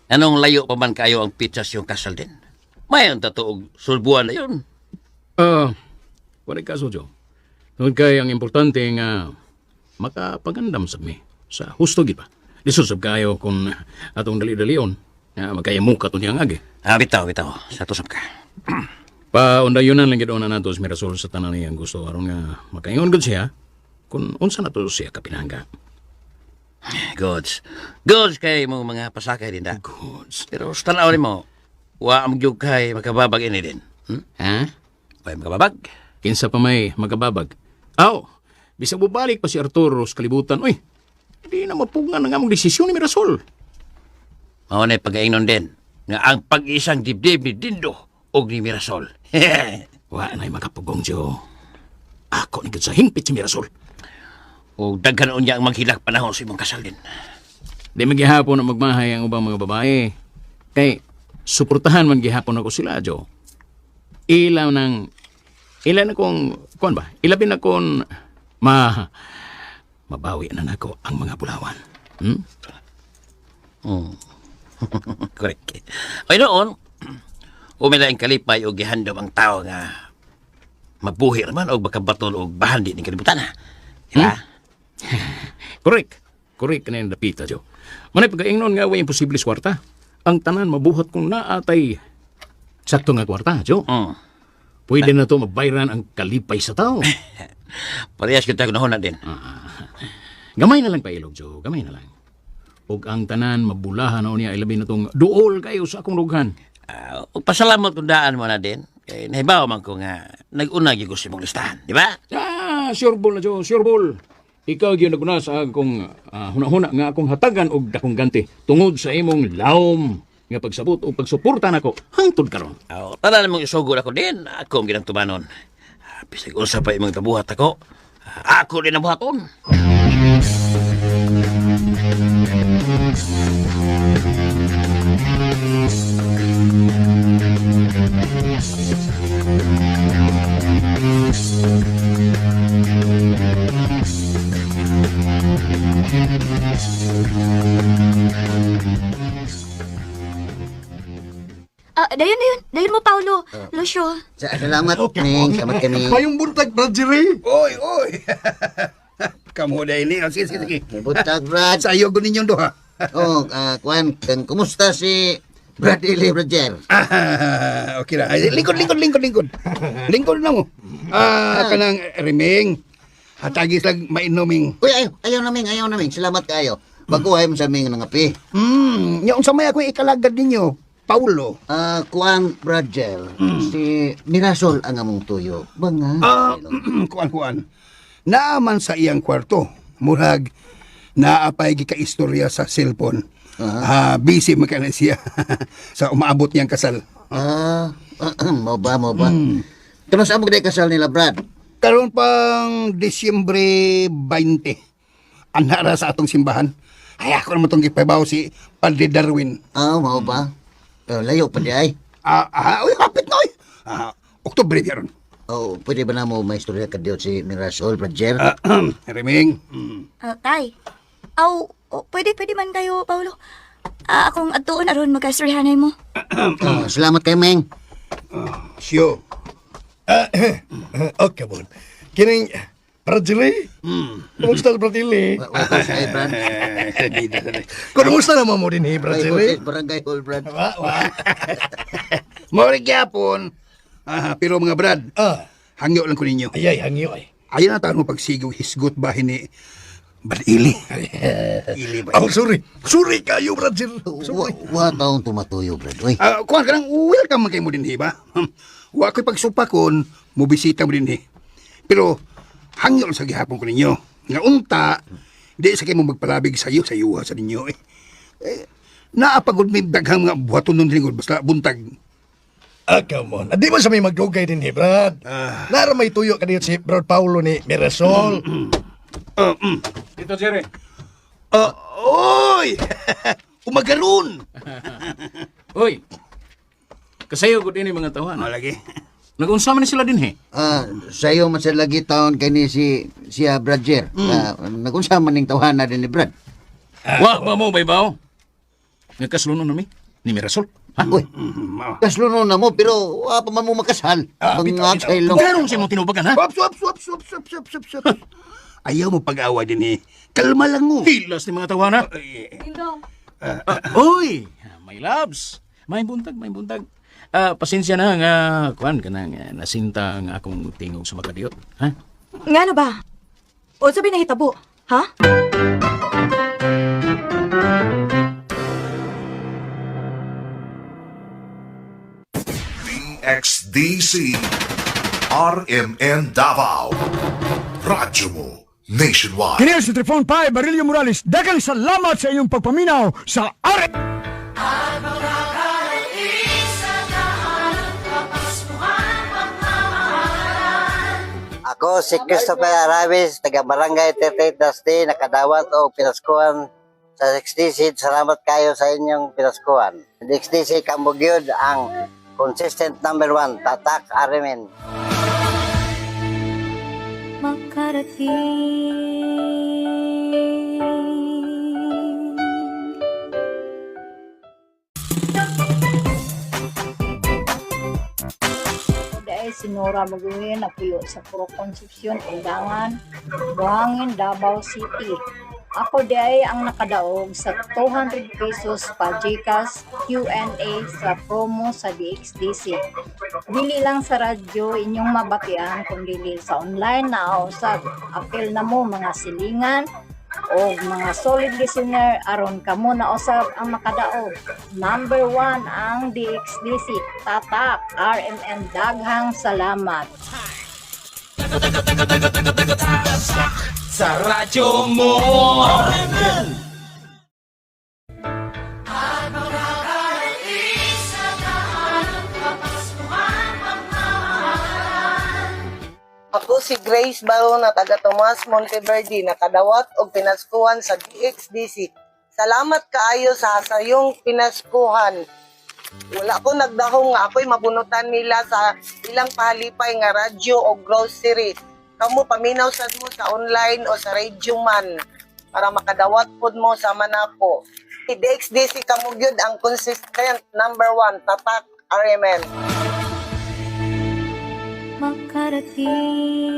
Anong layo pa man kayo ang pitsas yung kasal din? Mayon tatuog sulbuan na yun. Ah, wala kaso, Joe. Tungod kay ang importante nga makapagandam sa mi sa husto gid ba. Lisod sab kayo kung atong dali-dalion nga magkayamuka to niyang agi. Ah, bitaw, bitaw. Sa tusap ka. Paundayunan lang gid na nato si Mirasol sa tanan niyang gusto aron nga makaingon gud siya kung unsa na to siya kapinangga. Goods. Goods kay mong mga pasakay din da. Goods. Pero sa tanaw nimo, wa ang gyud kay makababag ini din. Ha? Wa makababag. Kinsa pa may magababag. Aw, bisag bubalik pa si Arturo sa kalibutan. Uy, di na mapugngan ang among desisyon ni Mirasol. Mao na pagaingnon din nga ang pag-isang dibdib ni Dindo og ni Mirasol. Wa na'y makapugong, Joe. Ako ni gud sa hingpit si Mirasol. Og daghan unya ang maghilak panahon sa imong kasal din. Di magihapon ang magmahay ang ubang mga babae. Kay, Suportahan man gihapon ako sila, Jo. Ila nang ila na kong kuan ba? Ilabi na kon ma mabawi na nako ang mga bulawan. Hmm? Correct. Ay noon, umila ang kalipay og gihandom ang tao nga mabuhi naman og makabatol og bahandi ning kalibutan ha. Di ba? Correct. Correct na yung dapita, Jo. Manay pagkaingnon nga way imposible sa kwarta. Ang tanan mabuhat kung naatay sakto nga kwarta, Jo. Pwede na to mabayran ang kalipay sa tao. Parehas kita kunahon na din. Gamay na lang pailog, Jo. Gamay na lang. Ug ang tanan mabulahan na niya ilabi na tong duol kayo sa akong dughan. Ug pasalamat kung daan mo na din. Kay nahibaw man ko nga nag-una gyud ko sa imong listahan, di ba? Ah, sure ball na, Jo. Sure ball. Ikaw gyud naguna sa akong hunahuna nga akong hatagan og dakong ganti tungod sa imong lawom nga pagsabot o pagsuporta nako hangtod karon. Oh, tanan mong isugod ako din, ako ang ginang tumanon. Bisag unsa pa imong tabuhat ako, ako din ang buhaton. Ah, dayon, dayon. Dayon mo, Paolo. Lucio. Salamat, Ning. Salamat kami. Mayong buntag, Brad Jerry. Oy, oy. Kamu dahil ni. Sige, sige, sige. Buntag, Brad. Sa iyo ninyong duha. Oh, kuan, kumusta si Brad Eli, Brad Jer? Ah, okay na. Ay, lingkod, lingkod, lingkod, lingkod. Lingkod na mo. Ah, kanang riming. Hatagis lang mainoming. Uy, ayaw, ayaw naming, ayaw naming. Salamat kayo. Baguhay mo sa aming nangapi. Nya unsa may ako ikalagad ninyo, Paulo. Ah, kuan, Brad Jer. Si Mirasol ang among tuyo. Banga. Ah, kuan kuan. Naaman sa iyang kwarto. Murag naapay gikaistorya sa cellphone. Ah, busy man kay na siya sa umaabot niyang kasal. Ah, mo ba, mo ba? Kano sa among kasal nila, Brad? Karon pang Disyembre 20. Anara sa atong simbahan. Ay, ako naman itong gipabaw si Padre Darwin. Ah, mao ba? Layo pa di ay. Ah, ah, uy, hapit na, uy. Ah, Oktubre di ron. Oh, pwede ba na mo maistorya ka diyo si Mirasol, Brad Jer? Ah, Reming. Ah, tay. Aw, oh, pwede, pwede man kayo, Paolo. Ah, akong adtuon aron magkaistoryahanay mo. Ah, salamat kay Meng. Sure. Ah, okay, bon. Kining, Brad Jerry. Kumusta, Brad Eli? Welcome sa Brad. Kumusta naman mo din, eh, Brad Ay, Jerry? Barangay Hall, Brad. Wa, wa. Mori gyapon. Ah, pero mga brad, Ah, hangyo lang ko ninyo. ay, ay, hangyo ay. Ayaw na taon mo pagsigaw hisgot ba hini Brad Ili. Ili ba? Oh, sorry. Sorry kayo, Brad Jerry. Wa, wa taong tumatuyo, Brad. Uy, Ah, kuan ka lang, welcome man kayo mo din, ba? Wa ko'y pagsupakon, mo bisita mo din, eh. Pero, hangyo lang sa gihapon ko ninyo. Nga unta, di sa kayo mo magpalabig sa iyo, sa iyo, sa ninyo, eh. Eh, naapagod may daghang mga buhaton nun lingkod, basta buntag. Ah, come on. Di ba sa may magdugay din, eh, Brad? Nara may tuyo ka si Brad Paolo ni Mirasol. Dito, Jerry. Ah, oy! Umagaron! Oy. Kasayo ko din mga tawhan. Ano lagi? Nagunsa man ni sila din eh. ah, sa iyo man sa lagi taon kay ni si siya Brad Jer. Ah, nagunsa man ning tawhana din ni Brad. Wa ba mo baybaw? Nga kaslunon nami ni Mirasol. Ha? Uy, kasluno na mo pero wa pa man mo makasal. Ah, bitaw, Mga kailong. Karon sa imong tinubagan ha? Wap, wap, wap, wap, wap, wap, wap, wap. Ayaw mo pag-awa din eh. Kalma lang mo. Hilas ni mga tawana. Dindong. Ah, oy, my loves. May buntag, may buntag. Ah, pasensya na nga kuan ka na nga nasinta ang akong tingog sa makadiot, ha? Nga na ba? O sabi nahitabo, ha? DXDC RMN Davao. Radyo mo nationwide. Kini si Trifon Pai Barillo Morales. Daghang salamat sa inyong pagpaminaw sa R. Ako si Christopher Aravis, taga Barangay 38 Dusty, nakadawat og pinaskuhan Sa XDC, salamat kayo sa inyong pinaskuhan. XDC Kambugyod ang consistent number one, Tatak Arimen. Makarating. Dahil si Nora Maguhin napuyo sa Puro Concepcion, Indangan, Buhangin, Davao City. Ako diay ang nakadaog sa 200 pesos pa GCash Q&A sa promo sa DXDC. Dili lang sa radyo inyong mabatian kung dili sa online na usab. Apil na mo mga silingan o mga solid listener aron kamo na usab ang makadaog. Number 1 ang DXDC. Tatak RMN, daghang salamat. Sa radyo mo. Ako si Grace Barona, taga Tomas Monteverde, nakadawat og pinaskuhan sa DXDC. Salamat kaayo sa sayong pinaskuhan. Wala ko nagdahong nga ako'y mabunutan nila sa ilang pahalipay nga radyo o grocery. Kamo paminaw sad mo sa online o sa radio man para makadawat pod mo sa manako. DXDC kamo gyud ang consistent number one, Tatak RMN. Makarating.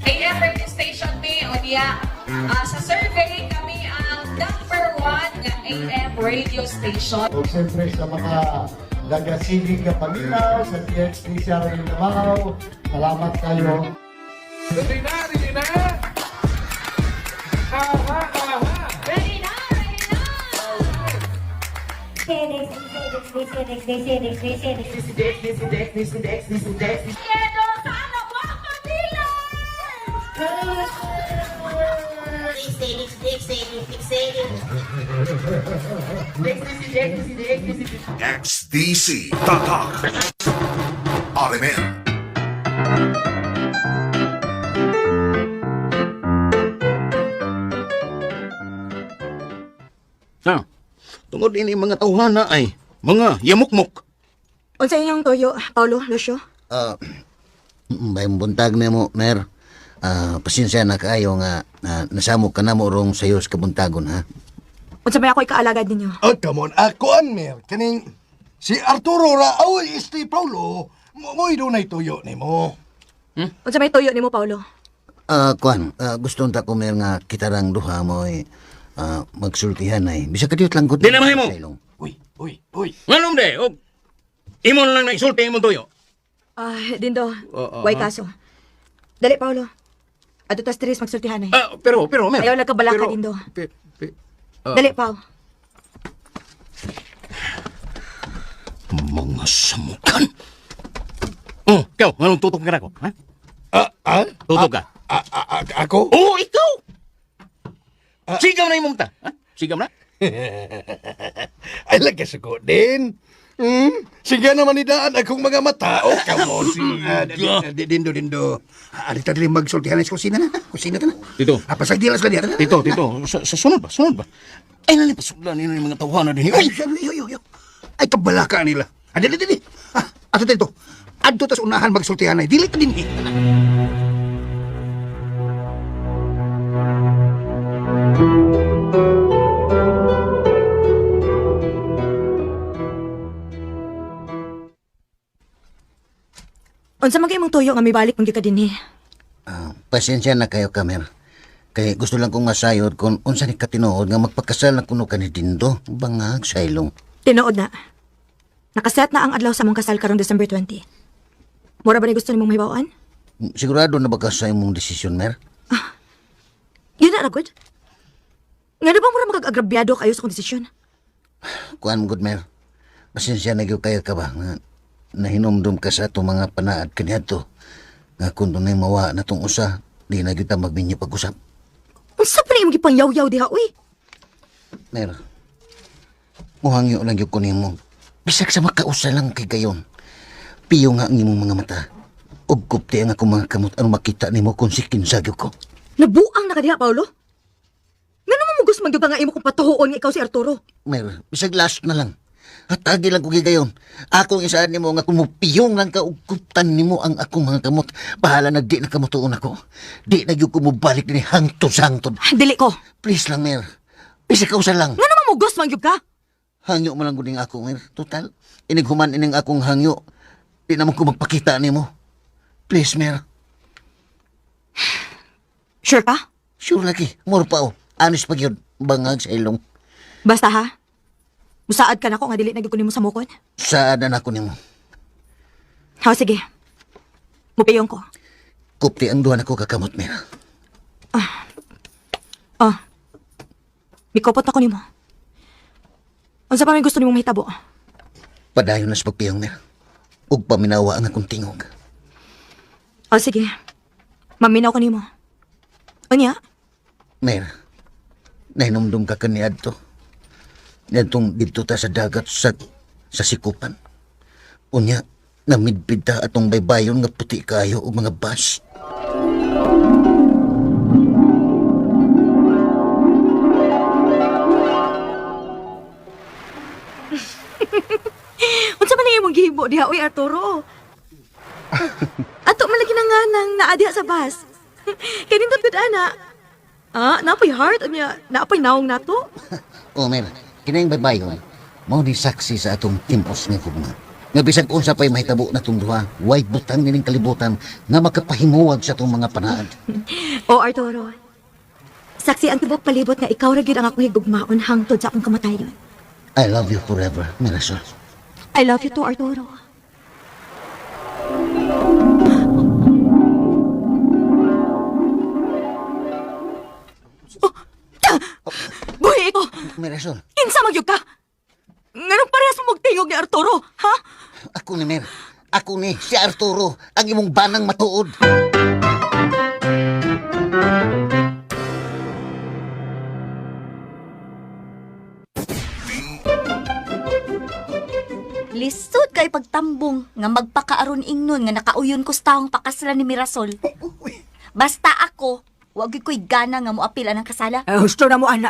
AM radio station mi o diya sa survey kami ang number one nga AM radio station. O siyempre sa mga nagasilig na paminaw, sa TXT Sharon Davao, salamat kayo. Ready na, ready na! Aha, aha! Ready na, ready na! Kedo sana Manila! XDC Tatak RMN. Ha? Tungod ini mga tawhana ay mga yamukmuk. Unsa inyong toyo, Paulo, Lucio? Ah, may buntag na mo, Mer. Ah, pasensya na kaayo nga nasamo ka na mo rong sayo sa kabuntagon, ha? Unsa may ako ikaalagad ninyo? Oh, come on. Ako an, Mer. Kaning si Arturo ra, aw, este Paulo, mo'y dunay tuyo nimo. Unsa may toyo nimo, Paulo? Ah, kuan, gusto unta ko Mer nga kita rang duha mo ay magsultihan ay. Bisa kadiyot lang gud. Di na mahimo. Sa ilong. Uy, uy, uy. Nganong de? Og imo na lang na isulti imong tuyo. Ah, Dindo, Oo, way ah. kaso. Dali, Paulo. Adto tas diri magsultihan ay. Ah, pero pero Mer. Ayaw lang kabalaka, Pero- Dindo. Pe, pe, ah. Dali, Pao. Mga samukan. Oh, ikaw, anong tutok ka nako? Ha? Ah, ah? Tutok ka? Ako? Oo, ikaw! Sigaw na imong ta. Ha? Sigaw na? Ay, lagi sa ko din. Sige naman idaan akong mga mata. Oh, come on. Dindo, Dindo. Alita dili magsultihan sa kusina na. Kusina ta na. Tito. Ah, pasagdi lang sila diya. Tito, tito, sa sunod ba? Sunod ba? Ay, nalipasuglan nila yung mga tawhana din. Ay, ay, ay, ay, ay, kabalaka nila. Ah, dili, dili. Ah, ato dito. Adto tas unahan magsultihan ay. Dili ta din eh. Unsa man kay imong toyo nga mibalik man gyud ka dinhi? Ah, pasensya na kayo ka, Mer. Kay gusto lang kong masayod kung unsa ni katinuod nga magpakasal na kuno ka ni Dindo. Bangag sa ilong. Tinuod na. Nakaset na ang adlaw sa among kasal karong December 20. Mura ba ni gusto nimong mahibaw-an? Sigurado na ba ka sa imong desisyon, Mer? Yun na, Ragod. Nga na ba mura magag-agrabyado kayo sa kong desisyon? Kuan mo gud, Mer. Pasensya na gyud kayo ka ba nga nahinomdom ka sa atong mga panaad kaniadto. Nga kung dunay mawa na tong usa, di na gyud ta magminyo pag-usap. Unsa pa na imong gipangyaw-yaw diha, uy? Mer, muhangyo lang gyud ko nimo. Bisag sa makausa lang kay gayon. Piyo nga ang imong mga mata. Ug kupti ang akong mga kamot aron makita nimo kung si kinsa gyud ko. Nabuang na ka diha, Paolo? Ngano mo gusto man gyud ka nga imo kong patuhoon nga ikaw si Arturo? Mer, bisag last na lang. Hatagi lang ko gigayon. Akong isaan nimo nga kung mupiyong lang ka ug kuptan nimo ang akong mga kamot. Bahala na di na kamutuon ako. Di na gyud ko mobalik dinhi hangtod sa hangtod. Dili ko. Please lang, Mer. Bisag kausa lang. Ngano mo gusto man gyud ka? Hangyo man lang gud ning ako, Mer. Total, inighuman ining akong hangyo. Di naman ko magpakita nimo. Please, Mer. Sure ka? Sure lagi. More pa oh. Anis pa gyud bangag sa ilong. Basta ha. Musaad ka nako nga dili na gyud ko nimo samukon. Saad na nako nimo. Ha, sige. Mupiyong ko. Kupti ang duha nako kakamot, Mer. Ah. Mikopot ako nimo. Unsa pa may gusto nimong mahitabo? Padayon na sa pagpiyong, Mer. Ug paminawa ang akong tingog. O sige. Maminaw ko nimo. Unya? Mer, nahinumdum ka kaniadto. Niadtong didto ta sa dagat sa sikupan. Unya, namidbid ta atong baybayon nga puti kayo og mga bus. Unsa man ang imong gihimo diha oy Arturo? Ato man lagi na nga nang naa diha sa bus. Kay nindot gud ana. Ah, napoy heart unya, napoy naong nato. O, Mer, kining baybayon, mao ni saksi sa atong timpos nga gugma. Nga bisag unsa pa'y mahitabo na itong duha, way butang nining kalibutan nga makapahimuwag sa atong mga panaad. O Arturo. Saksi ang tibok palibot nga ikaw ra gyud ang akong higugmaon hangtod sa akong kamatayon. I love you forever, Mirasol. I love you too, Arturo. Oh, ta! Buhi ko! Mirasol, Kinsa magyug ka? Nganong parehas mo magtingog ni Arturo, ha? ako ni Mer. Ako ni si Arturo, ang imong banang matuod. Lisod kay pagtambong nga magpakaaron ingnon nga nakauyon ko sa taong pakasala ni Mirasol. Basta ako, wag gyud ko'y gana nga moapil anang kasala. Eh, husto na mo, ana.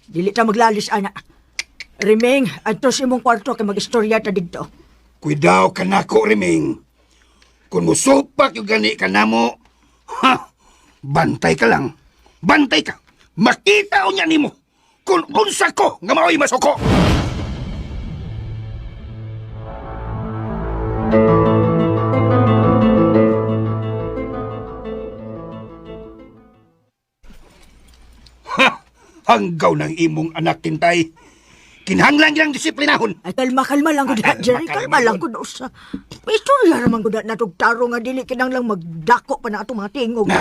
Dili ta maglalis, ana. Riming, adto sa imong kwarto kay mag-istorya ta didto. Kuidaw ka nako, Riming. Kung musupak yung gani ka namo, ha, bantay ka lang. Bantay ka. Makita unya nimo kung unsa ko nga mao'y masuko. Ha! Hanggaw ng imong anak, Tintay. Kinahanglan lang disiplinahon. Ay, kalma, kalma lang ko Ah, da, Jerry. Kalma lang ko usa. May istorya naman ko da natog taro nga dili kinanglang magdako pa na atong mga tingog.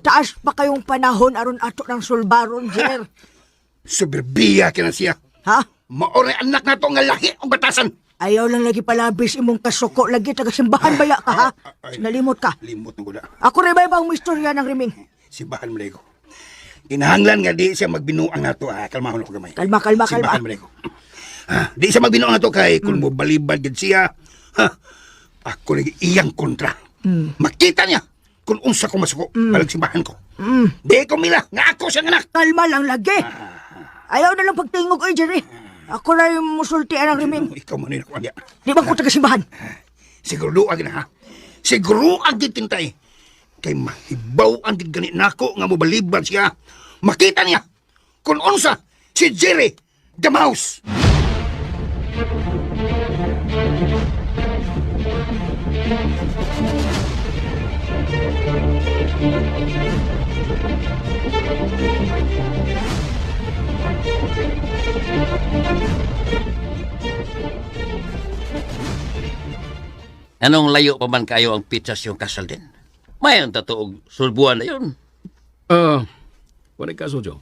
Taas pa kayong panahon aron ato ng sulbaron, Jer. Soberbiya ka na siya. Ha? Maoray anak na to nga lahi ang batasan. Ayaw lang lagi palabis imong kasuko lagi taga simbahan baya ka ha. Nalimot ka. Limot na ko na. Ako rin ba ibang istorya ng Riming? Simbahan mo ko. Kinahanglan nga di siya magbinuang nato. Ah, kalmahon ako gamay. Kalma, kalma, kalma. Simbahan mo ko. Ah, di siya magbinuang nato kay kung mo balibad gid siya. Ha, ako lagi iyang kontra. Makita niya kung unsa ko masuko balag simbahan ko. Di ko mila nga ako siyang anak. Kalma lang lagi. Ayaw na lang pagtingog oy, Jerry. Ako na yung musultian ng Riming. Ikaw man ako niya. Di ba ko taga simbahan? Siguro ag na ha. Siguro ang gitintay. Kay mahibaw ang gid gani nako nga mobalibad siya. Makita niya kung unsa si Jerry the Mouse. Anong layo pa man kayo ang pitsas yung kasal din? Mayon tatoog sulbuan na yun. Ah, wala kaso, Joe.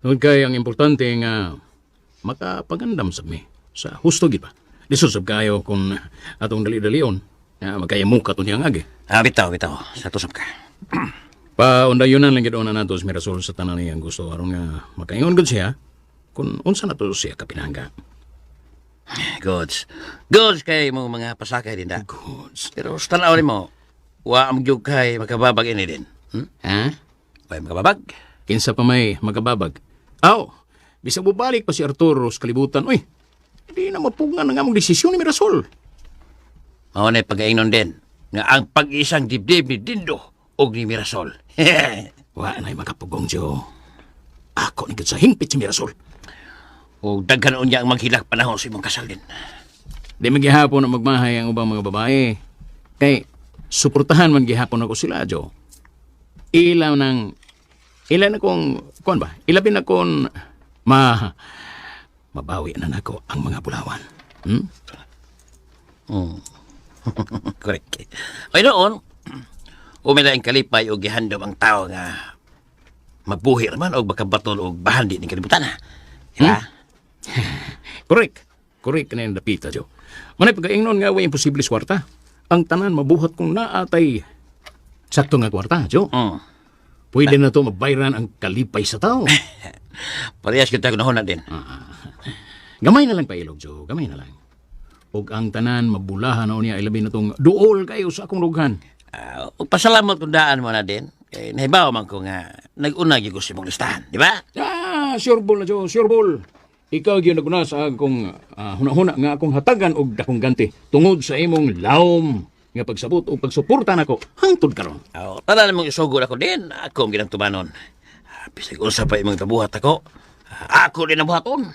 Tungod kay ang importante nga makapagandam sa mi sa husto gid ba. Lisod sab kayo kung atong dali-dalion. Ya, magkayamuka to niyang agi. Ah, bitaw, bitaw. Sa tusap ka. Paundayunan lang gid na nato si Mirasol sa tanan niyang gusto aron nga makaingon gud siya. Kung unsa na to siya kapinangga. Goods. Goods kay mong mga pasakay din da. Goods. Pero sa tanaw nimo, wa ang gyud kay makababag ini din. Hmm? Ha? Way makababag? Kinsa pa may magababag? Aw, bisag bubalik pa si Arturo sa kalibutan. Uy, di na mapugngan ang among desisyon ni Mirasol. Mao na pagaingnon din nga ang pag-isang dibdib ni Dindo og ni Mirasol. Wa na'y makapugong, Joe. Ako ni sa hingpit si Mirasol. Og daghan unya ang maghilak panahon sa imong kasal din. Di magihapon ang magmahay ang ubang mga babae. Kay, suportahan man gihapon ako sila, Joe. Ila nang, ila na kong, kuan ba? Ilabi na kong, ma, mabawi na nako ang mga bulawan. Hmm? Correct. Ay noon, umila ang kalipay og gihandom ang tao nga mabuhi raman og makabaton og bahandi ning kalibutan. Ha? Diba? Correct. Correct na yung dapita, Joe. Manay pagkaingnon nga, way imposible sa kwarta. Ang tanan mabuhat kung naatay sakto nga kwarta, Joe. Pwede na to mabayran ang kalipay sa tao. Parehas kita kunahon na din. Gamay na lang pailog, Joe. Gamay na lang. Og ang tanan mabulahan na niya ilabi na tong duol kayo sa akong lughan. Ug pasalamat kung daan mo na din. Kay nahibaw man ko nga nag-una gyud ko sa imong listahan, di ba? Ah, sure ball na, Joe. Sure ball. Ikaw gyud naguna sa akong hunahuna nga akong hatagan og dakong ganti tungod sa imong lawom nga pagsabot o pagsuporta nako hangtod karon. Oh, tanan mong isugod ako din. Ako ang ginang tumanon. Bisag unsa pa imong tabuhat ako. Ako din ang buhaton.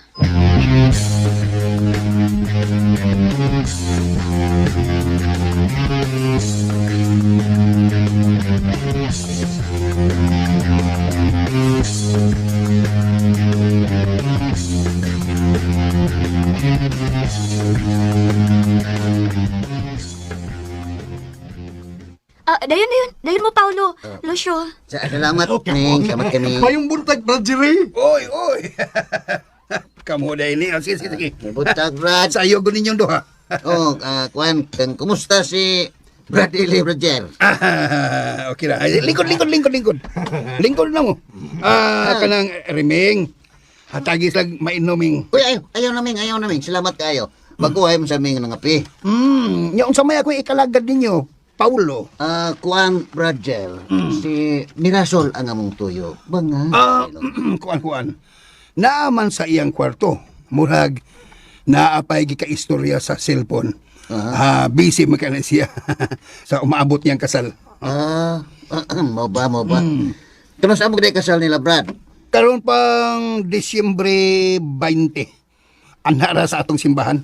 Ah, dayon, dayon. Dayon mo, Paolo. Lucio. Salamat, Ning. Salamat kami. Mayong buntag, Brad Jerry. Oy, oy. Kamu dahil ni. Sige, sige, sige. Buntag, Brad. Sa iyo ninyong duha. Oh, kuan, kumusta si Brad Eli Roger? Ah, okay na. Ay, lingkod, lingkod, lingkod, lingkod. Lingkod na mo. Ah, kanang riming. Hatagis lang mainoming. Uy, ayaw, ayaw naming, ayaw naming. Salamat kayo. Baguhay mo sa aming nangapi. Nya unsa may ako ikalagad ninyo, Paulo. Ah, kuan, Roger. Si Mirasol ang among tuyo. Banga. Ah, kuan kuan. Naaman sa iyang kwarto. Murag naapay gikaistorya sa cellphone. Ah, busy man kay na siya sa umaabot niyang kasal. Ah, mo ba, mo ba? Kano sa among kasal nila, Brad? Karon pang Disyembre 20. Anara sa atong simbahan.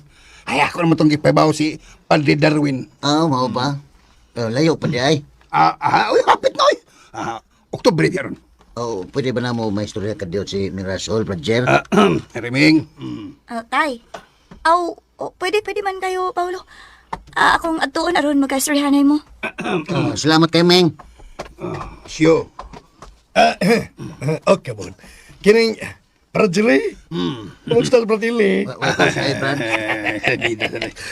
Ay, ako naman itong gipabaw si Padre Darwin. Ah, mao ba? Pero layo pa di ay. Ah, ah, uy, hapit na oy. Ah, Oktubre di ron. Oh, pwede ba na mo maistorya ka diyo si Mirasol, Roger? Ah, Reming. Ah, tay. Aw, oh, pwede, pwede man kayo, Paolo. Ah, akong adtuon aron magkaistoryahanay mo. Ah, salamat kay Meng. Sure. Ah, okay, bon. Kining, Brad Jerry. Kumusta, Brad Eli? Ay, Brad.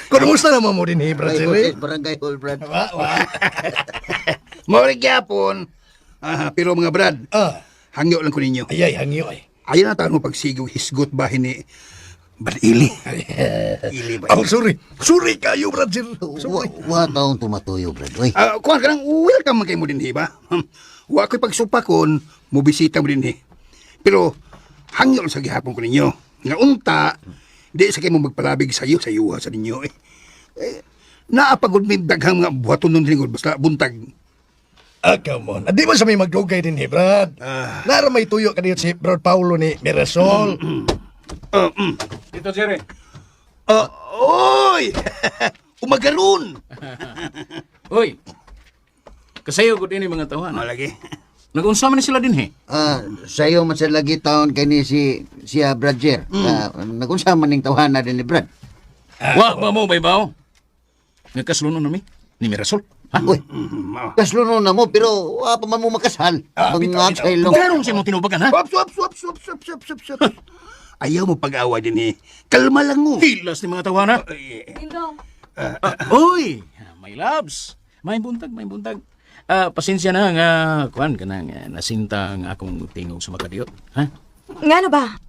Kumusta naman mo din, eh, Brad Jerry? Barangay Hall, Brad. Wa, wa. Mori gyapon. Ah, pero mga brad, Ah, hangyo lang ko ninyo. ay, ay, hangyo ay. Ayaw na taon mo pagsigaw hisgot bahin ni Brad Ili. Ili ba? Oh, sorry. Sorry kayo, Brad Jerry. Wa, wa taong tumatuyo, Brad. Uy, Ah, kuan ka lang, welcome man kayo mo din, ba? Wa ko'y pagsupakon, mo bisita mo din, eh. Pero, hangyo lang sa gihapon ko ninyo. Nga unta, di sa kayo mo magpalabig sa iyo, sa iyo, sa ninyo, eh. Eh, naapagod may daghang mga buhaton nun lingkod, basta buntag. Ah, come on. Di ba sa may magdugay din, eh, Brad? Nara may tuyo ka si Brad Paolo ni Mirasol. Dito, Jerry. Ah, oy! Umagaron! Uy. Kasayo ko din yung mga tawanan. Malagi. Nag-unsa man ni sila din eh. ah, sayo man sa lagi taon kay ni si siya Bradger. Ah, nagunsa man ning tawhana din ni Brad. Wa ba mo baybaw? Nagkasluno nami ni Mirasol. Ha? Uy, kasluno na mo pero wa pa man mo makasal. Bangag sa ilong. Karon siya mo tinubagan ha? Wap, wap, wap, wap, wap, wap, wap, wap. Ayaw mo pag-awa din eh. Kalma lang mo. Hilas ni mga tawana. Dindong. Ah, uy, my loves. May buntag, may buntag. Ah, pasensya na nga kuan ka na nga nasinta ang akong tingog sa makadiyot, ha? Ngano ba?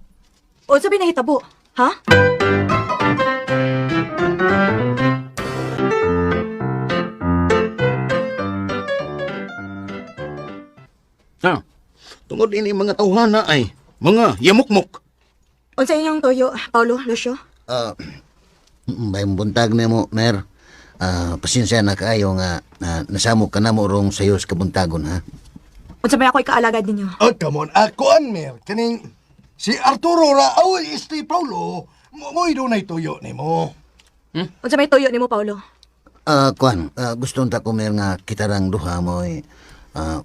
Unsa ba nahitabo? Ha? Ha? Tungod ini mga tawhana ay mga yamukmok. Unsa inyong toyo, Paulo, Lucio? Ah, bayong buntag na mo, Mer. Ah, pasensya na kaayo nga nasamo ka na mo rong sayo sa kabuntagon, ha? Unsa may ako ikaalagad ninyo? Oh, come on. Ako an, Mer. Kaning si Arturo ra, aw, este Paulo, mo'y dunay tuyo nimo. Unsa may toyo nimo, Paulo? Ah, kuan, gusto unta ko Mer nga kita rang duha mo ay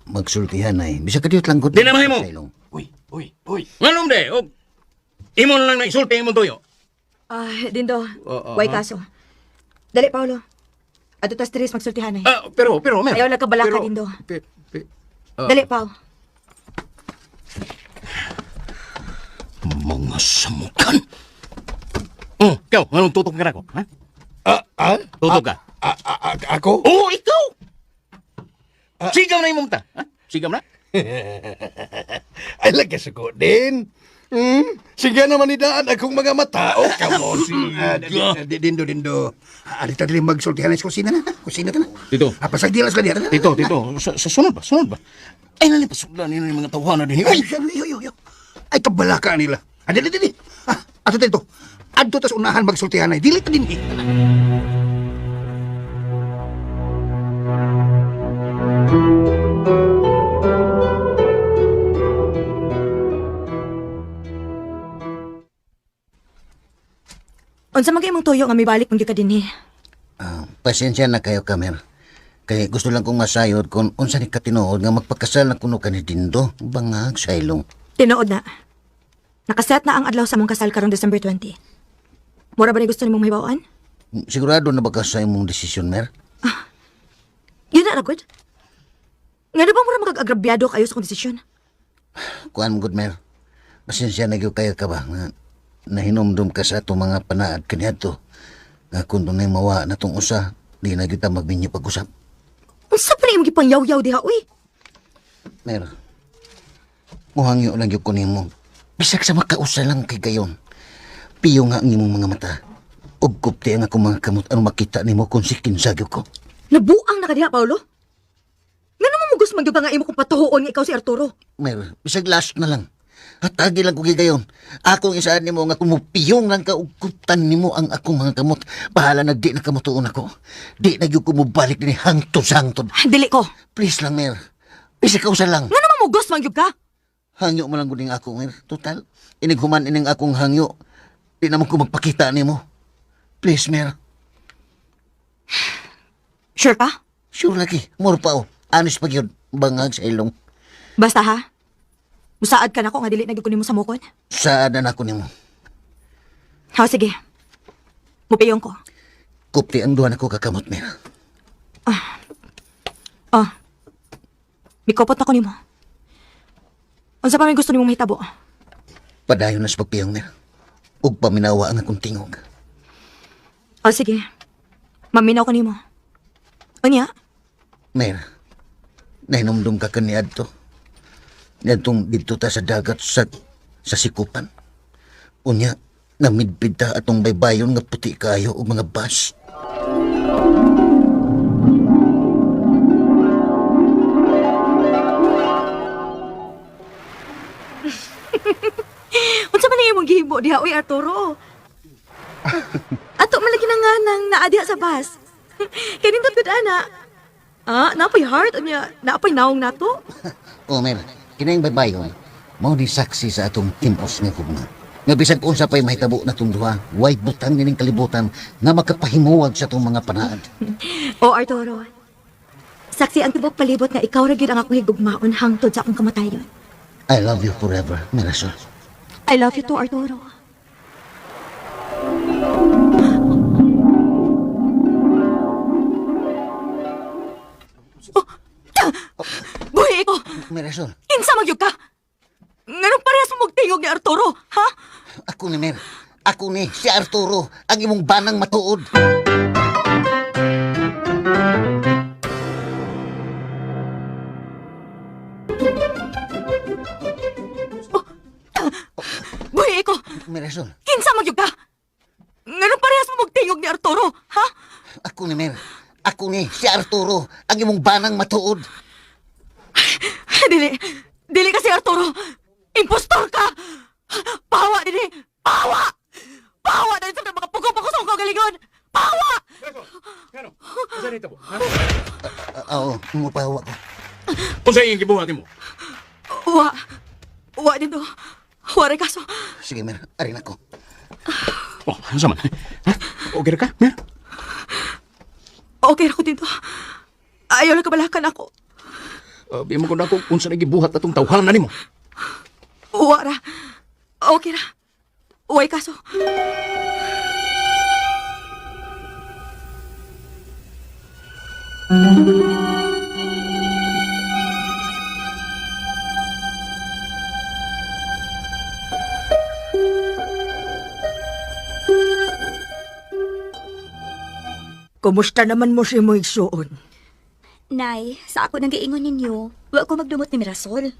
magsultihan ay. Bisag kadiyot lang gud. Di na mahimo. Sa ilong. Uy, uy, uy. Nganong de? Og imo na lang na isulti imong tuyo. Ah, Dindo, Oo, way ha? kaso. Dali, Paulo. Adto tas tres magsultihan ay. Ah, pero Mer. Ayaw lang ka balaka, pero- Dindo. Pe, pe, Dali, Pao. Mga samukan. Oh, ikaw, anong tutok ka nako? Ha? Ah, ah? Tutok ka? Ako? Oo, ikaw! Sigaw na imong ta. Ha? Sigaw na? Ay, lagi suko din. Hmm? Sige naman idaan akong mga mata. Oh, come on. Dindo, dindo. Alita dili magsultihan sa kusina na. Kusina ta na. Tito. Ah, pasag dilas ka diya. Tito, tito, sa sunod ba? Sunod ba? Ay, nani pasuglan nila yung mga tawhana din. Ay, ay, ay, ay, ay, kabalaka nila. Ah, dili, dili. Ah, ato dito. Adto tas unahan magsultihan ay. Dili ta din. Unsa man kay imong toyo nga mibalik man gyud ka dinhi? Ah, pasensya na kayo ka, Mer. Kay gusto lang kong masayod kung unsa ni katinuod nga magpakasal na kuno ka ni Dindo. Bangag sa ilong. Tinuod na. Nakaset na ang adlaw sa among kasal karong December 20. Mura ba ni gusto nimong mahibaw-an? Sigurado na ba ka sa imong desisyon, Mer? Yun na, Ragod. Nga na ba mura magag-agrabyado kayo sa akong desisyon? Kuan mo gud, Mer. Pasensya na gyud kayo ka ba nga nahinomdom ka sa atong mga panaad kaniadto. Nga kung dunay mawa na tong usa, di na gyud ta magminyo pag-usap. Unsa pa na imong gipangyaw-yaw diha, uy? Mer, muhangyo lang gyud ko nimo. Bisag sa makausa lang kay gayon. Piyo nga ang imong mga mata. Ug kupti ang akong mga kamot ano makita nimo kung si kinsa gyud ko. Nabuang na ka diha, Paolo. Nga naman mo gusto magyud ka nga imo kong patuhoon nga ikaw si Arturo. Mer, bisag last na lang. Hatagi lang ko gigayon. Akong isaan nimo nga kumupiyong lang ka ug kuptan nimo ang akong mga kamot. Bahala na di na kamutuon ako. Di na gyud ko mobalik dinhi hangtod sa hangtod. Dili ko. Please lang, Mer. Bisag kausa lang. Nga naman mo gusto magyud ka? Hangyo mo lang gud ning ako, Mer. Total, inighuman ining akong hangyo. Di naman ko magpakita nimo. Please, Mer. Sure ka? Sure lagi. More pa oh. Anis pa gyud. Bangag sa ilong. Basta ha. Musaad ka na ko nga dili na gyud ko nimo samukon. Saad na nako nimo. Ha, sige. Mupiyong ko. Kupti ang duha nako kakamot, Mer. Oh. Mikopot na ko nimo. Unsa pa may gusto nimong mahitabo? Padayon na sa pagpiyong, Mer. Ug paminawa ang akong tingog. Oh, sige. Maminaw ko nimo. Unya, Mer, nahinumdum ka kaniadto. Niadtong didto ta sa dagat sa sikupan. Unya, namidbid ta atong baybayon nga puti kayo og mga bus. Unsa man ang imong gihimo diha uy Arturo? Ato man lagi na nga nang naa diha sa bus. Kay nindot gud ana. Ah, napoy heart unya, napoy naong nato. O, Mer, kining baybayon, mao ni saksi sa atong timpos nga gugma. Nga bisag unsa pa'y mahitabo na itong duha, way butang nining kalibutan nga makapahimuwag sa atong mga panaad. O Arturo. Saksi ang tibok palibot nga ikaw ra gyud ang akong higugmaon hangtod sa akong kamatayon. I love you forever, Mirasol. I love you too, Arturo. Oh, Buhi ko! Mirasol. Kinsa man gyud ka? Nganong parehas mo magtingog ni Arturo, ha? Ako ni Mer. Ako ni si Arturo, ang imong banang matuod. Buhi Babae ko. Mirasol, Kinsa man gyud ka? Nganong parehas mo magtingog ni Arturo, ha? Ako ni Mer. Ako ni si Arturo, ang imong banang matuod. Dili. Dili ka si Arturo. Impostor ka. Pawa dili. Pawa. Pawa dili sa mga pugong sa kagalingon. Pawa! Unsa nito po? Ha? Oo, mupawa ko. Unsa iyang gibuhat nimo? Wa. Wa dito. Wa kaso. Sige, Mer, arin ako. Oh, unsa man? Ha? Okay ra ka? Mer? Okay ra ko dito. Ayaw lang kabalakan ako. Bi mo ko na kung unsa na gibuhat atong tawhana nimo. Wa ra. Okay ra. Way kaso. Kumusta naman mo si imong igsuon? Nay, sa ako nang giingon ninyo, wa ko magdumot ni Mirasol.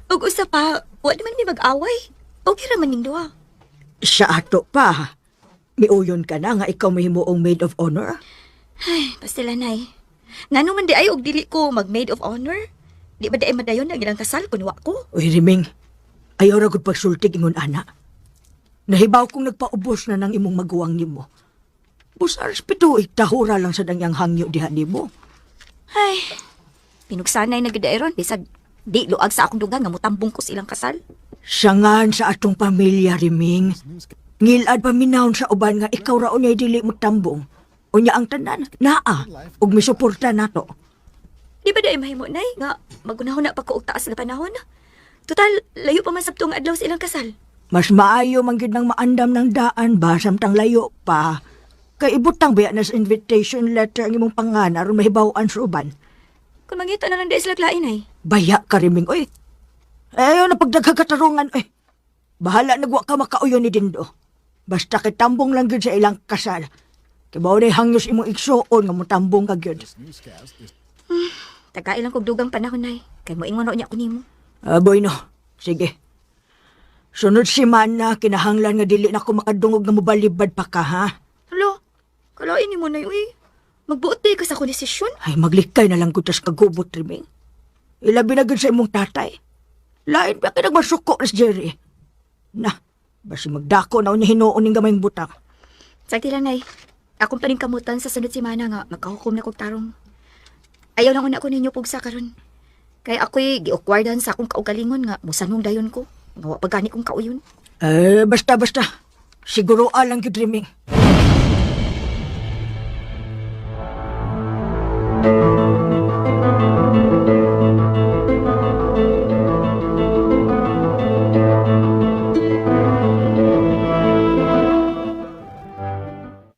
Ug usa pa, wa naman mi mag-away. Okay ra man ning duha. Sa ato pa, miuyon ka na nga ikaw mahimuong maid of honor? Ay, pastila nay. Ngano man di ay og dili ko mag maid of honor? Di ba di ay madayon ang ilang kasal kun wa ko? Uy, Riming, ayaw ra gud pagsultig ingon ana. Nahibaw kong nagpaubos na ng imong maguwang nimo. Busa respeto, tahura lang sa dangyang hangyo diha nimo. Ay, pinugsanay na gid ay ron bisag di luag sa akong dugang nga mutambong ko sa ilang kasal. Sangan sa atong pamilya, Riming. Ngilad paminawon sa uban nga ikaw ra unyay dili mo tambong. Unya ang tanan, naa, ug misuporta nato. Di ba di ay mahimo nay nga magunahon na pa ko og taas nga panahon? Total, layo pa man sabto nga adlaw sa ilang kasal. Mas maayo man gyud nang maandam ng daan ba samtang layo pa. Kay ibutang biya na sa invitation letter ang imong pangan aron mahibaw-an sa uban. Kung mangita na lang di sila lain ay. Baya ka Riming, oy. Ayaw na pagdagkakatarungan, oy. Bahala nagwa ka makauyon ni Dindo. Basta kay tambong lang gyud sa ilang kasal. Kay mao na hangyos imong igsuon nga motambong ka gyud. Taga ilang kog dugang panahon nay. Kay moingon ra unya ko nimo. Ah, boy no. Sige. Sunod si Mana, kinahanglan nga dili na ko makadungog nga mobalibad pa ka, ha? Hala, kalain nimo nay uy. Magbuot day ka sa akong desisyon. Ay, maglikay na lang gud tas kagubot, Riming. Ilabi na gud sa imong tatay. Lain pa kay nagmasuko na si Jerry. Na, basi magdako na unya hinuon ning gamayng butang. Sakti lang nay. Akong paningkamutan sa sunod semana nga magkahukom na kog tarong. Ayaw lang una ko ninyo pugsa karon. Kay ako'y giokwardan sa akong kaugalingon nga musanong dayon ko. Nga wa pa gani kong kauyon. Eh, basta, basta. Siguro alang gyud, Riming.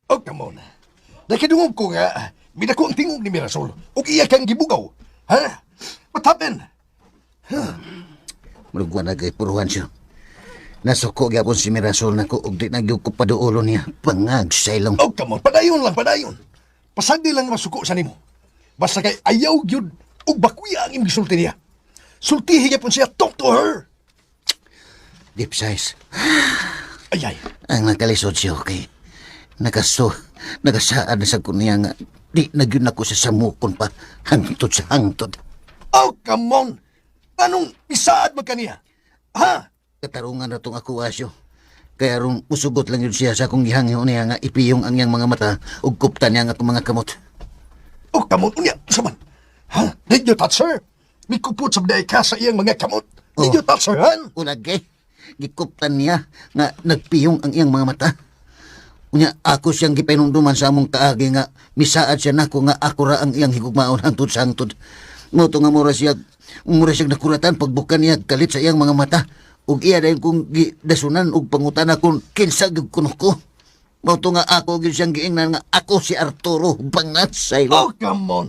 Oh, come on. Nakidungog ko nga, midako ang tingog ni Mirasol. Ug iya kang gibugaw. Ha? What happened? Murag wa na kay puruhan siya. Nasuko gyapon si Mirasol nako ug di na gyud ko paduolo niya. Pangag sa ilong. Oh, come on. Padayon lang, padayon. Pasagdi lang masuko sa nimo. Basta kay ayaw gyud ug bakuya ang imong gisulti niya. Sultihi gyapon siya, talk to her. Deep size. Ay, ay. Ang nakalisod siya, okay. Nakaso, nagasaad na sa ko niya nga di na gyud nako sa samukon pa hangtod sa hangtod. Oh, come on. Anong isaad man kaniya? Ha? Katarungan na tong ako asyo. Kaya aron usugot lang yun siya sa akong gihangyo niya nga ipiyong ang iyang mga mata ug kupta niya ang akong mga kamot. Oh, come on. Unya, saman. Ha? Did you touch her? Mikupot sa biday ka sa iyang mga kamot. Did you touch her hand? Ulagay, gikuptan niya nga nagpiyong ang iyang mga mata. Unya ako siyang gipainumduman sa among kaagi nga misaad siya nako nga ako ra ang iyang higugmaon hangtod sa hangtod. Mao to nga mura siya nakuratan pagbukan niya kalit sa iyang mga mata ug iya dayon kong gidasunan ug pangutana kung kinsa gyud kuno ko. Mao to nga ako gyud siyang giingnan nga ako si Arturo Bangat sa ilo. Oh, come on.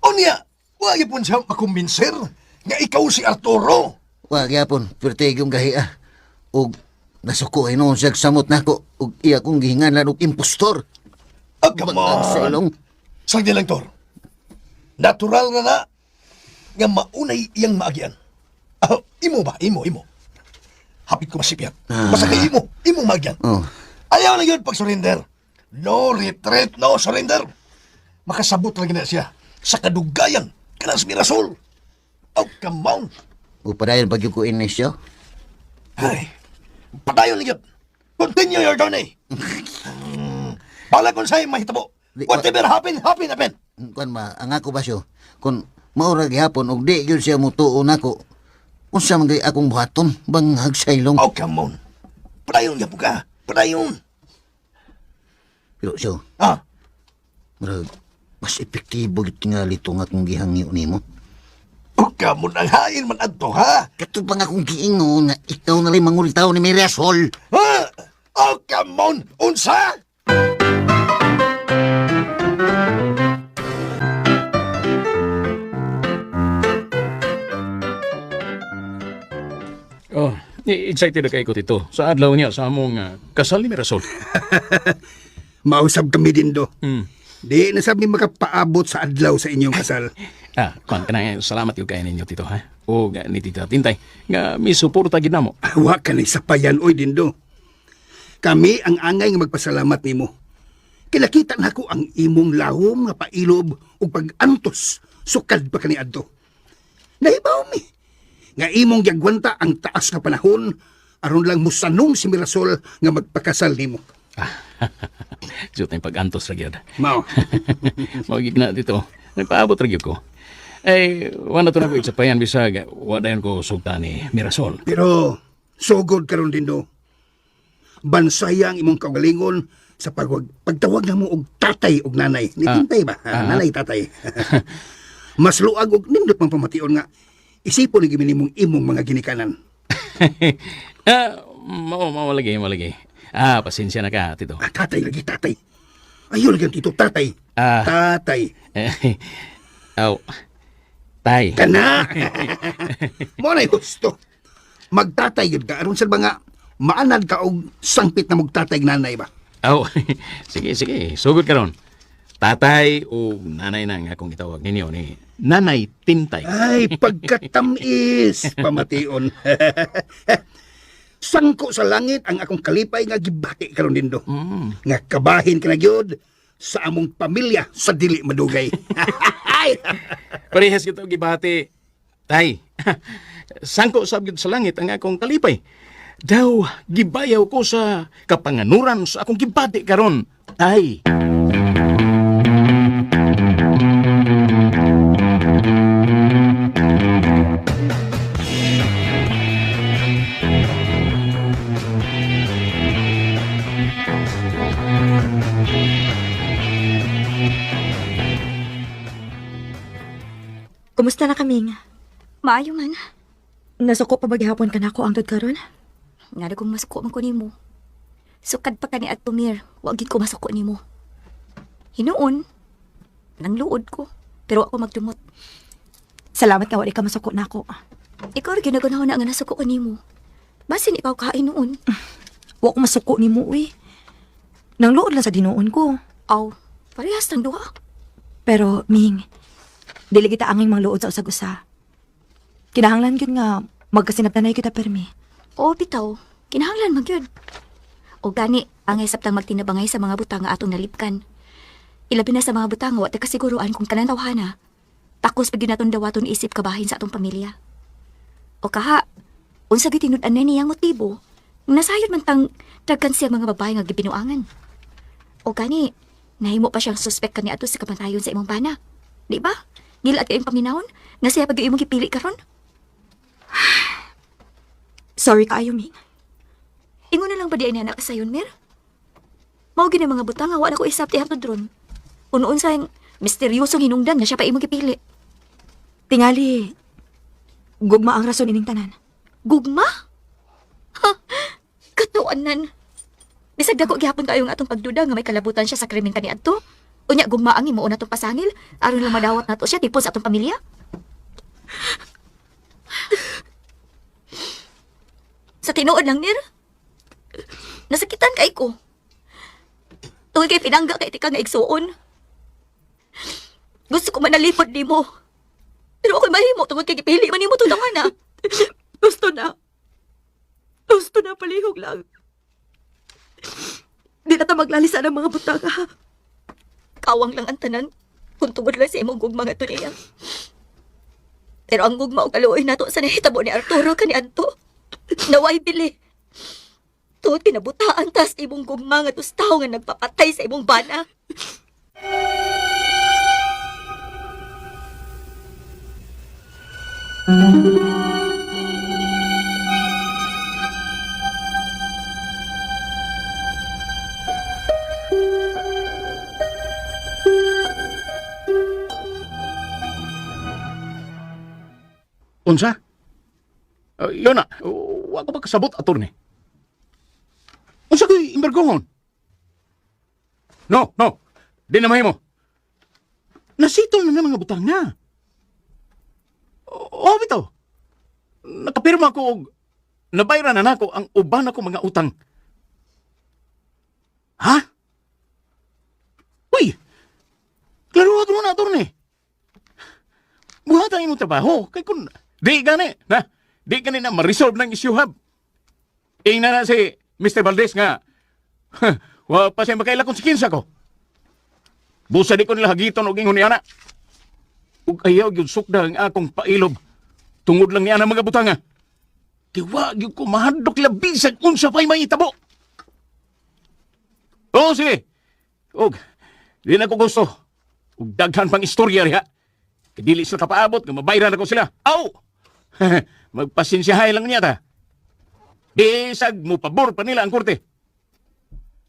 Unya, wa gyapon siya makumbinser nga ikaw si Arturo. Wa gyapon, perti yung gahi ah. Ug nasuko ay noon siya samot nako ug iya kong gihinganlan og impostor. Oh, come Bangag sa on. ilong. Sagdi lang, Tor. Natural na na nga maunay iyang maagian. Oh, imo ba? Imo, imo. Hapit ko masipyat. Basta kay imo, imong magyan. Oh. Ayaw na yun pag-surrender. No retreat, no surrender. Makasabot lagi na siya sa kadugayan kanang si Mirasol. Oh, come on. O padayon pag ko inisyo. Ay, padayon na yun. Continue your journey. Bala kung sa'yo mahitabo. Whatever happen, happen, happen. Kuan ba, ang ako ba siyo? Kung maura gihapon og di gyud siya mutuo nako. Unsa man gay akong buhaton bang hagsaylong. Oh, come on. Padayon gyapon ka. Padayon. Pero siyo. Ah. Murag mas epektibo gyud tingali to nga akong gihangyo nimo. Oh, come on. Ang hain man adto, ha? Kato pa nga akong giingon nga ikaw na lang mangulitaw ni Mirasol. Ha? Oh, come on. Unsa? Oh, excited na kay ko tito. Sa adlaw niya sa among kasal ni Mirasol. Mausab kami din do. Di na sabi makapaabot sa adlaw sa inyong kasal. Ah, kuan ka na, salamat yung kay ninyo tito ha. O ni Tita Tintay nga mi suporta gid namo. Wa ka na sapayan oy dindo. Kami ang angay nga magpasalamat nimo. Kilakita nako ang imong lahom nga pailob ug pag-antos sukad pa kani adto. Nahibaw mi nga imong giagwanta ang taas nga panahon aron lang musanong si Mirasol nga magpakasal nimo. Jud tayong pag-antos ra gyud. Mao. Mao gid na dito. Nagpaabot ra gyud ko. Eh, wala to na ko isapayan bisag wa dayon ko sugta ni Mirasol. Pero sugod karon dindo. Bansaya ang imong kaugalingon sa pagtawag namo og tatay og nanay. Ni Tintay ba? Nanay tatay. Mas luag og nindot mang pamation nga isipon ni gimini mong imong mga ginikanan. Ah, mao mao lagi, mao lagi. Ah, pasensya na ka, tito. Ah, tatay lagi tatay. Ayo lagi ang tito tatay. Ah. Tatay. Eh, aw. Tay. Kana. Mo na gusto. Magtatay gyud ka aron sa ba nga maanad ka og sangpit na magtatay nanay ba. Aw, sige, sige. Sugod karon. Tatay o nanay na nga akong itawag ninyo ni Nanay Tintay. Ay, pagkatamis, pamation. Sangko sa langit ang akong kalipay nga gibati karon dindo. Nga kabahin ka na gyud sa among pamilya sa dili madugay. Ay! Parehas kita og gibati. Tay. Sangko sab gyud sa langit ang akong kalipay. Daw gibayaw ko sa kapanganuran sa akong gibati karon. Tay. Kumusta na kaming? Maayo man. Nasuko pa ba gihapon ka nako ang karon? Nga kung masuko man ko nimo. Sukad pa kani at tumir, wa gid ko masuko nimo. Hinuon, nangluod ko, pero ako magdumot. Salamat nga wala ka masuko nako. Ikaw ra ginagunahon na nga nasuko ko nimo. Basin ikaw kain noon. Wa ko masuko nimo uy. Nangluod lang sa dinuon ko. Aw, parehas tang duha. Pero Ming, dili kita anging mangluod sa usag-usa. Kinahanglan gyud nga magkasinabtanay kita permi. Oo, bitaw. Kinahanglan man gyud. O gani, angay sabtang magtinabangay sa mga butang nga atong nalipkan. Ilabi na sa mga butang nga wa ta kasiguruan kung tanan tawhana. Takos pag naton dawaton isip kabahin sa atong pamilya. O kaha, unsa gyud tinud-an na niyang motibo? Nasayod man tang daghan siya mga babae nga gibinuangan. O gani, nahimo pa siyang suspect kani adto sa kamatayon sa imong bana. Di ba? Ngila at kayong paminahon nga siya pag imong gipili karon. Sorry kaayo, Ming. Ingon na lang ba di ay anak sayon, Mir? Mao gini mga butang nga wa na ko isabti hangtod ron. Unoon sa misteryosong hinungdan nga siya pa imong gipili. Tingali, gugma ang rason ining tanan. Gugma? Ha? Katuanan. Bisag dako gihapon kayo ang atong pagduda nga may kalabutan siya sa krimen kaniadto. Unya gugma ang himuon natong pasangil aron lang madawat nato siya tipon sa atong pamilya. Sa tinuod lang, Nir. Nasakitan kay ko. Tungod kay pinangga kay tika nga igsuon. Gusto ko manalipod nimo. Pero ako'y mahimo tungod kay gipili man nimo itong na. Gusto na. Gusto na palihog lang. Di na ta maglalisa ng mga butang, ha? Kawang lang ang tanan kung tungod lang sa imong gugma nga niya. Pero ang gugma og kaluoy nato sa nahitabo ni Arturo kaniadto. Naway bili. Tuod kinabutaan tas imong gugma nga tawo nga nagpapatay sa imong bana. Unsa? Yun na, wa ko makasabot, attorney. Unsa ko'y imbargohon? No, no. Di na mahimo. Nasitol na na mga butang na. O, bitaw. Nakapirma ko og nabayran na nako ang uban ako mga utang. Ha? Uy! Klaro ako na, attorney. Buhat ang imong trabaho. Kay kun di gani, na, di gani na ma-resolve ng issue hub. Ingna na si Mr. Valdez nga, wa pa siya makaila kung sikinsa ko. Busa di ko nila hagiton og ingon niya na. Ug ayaw gyud sukda ang akong pailob. Tungod lang niya na mga butanga. Di wa gyud ko mahadlok labi bisag unsa pa'y mahitabo. Oo, sige. Og, di na ko gusto. Ug daghan pang istorya riha. Kay dili sila kapaabot nga mabayran ako sila. Aw! Magpasensyahay lang niya ta. Bisag mo pabor pa nila ang korte.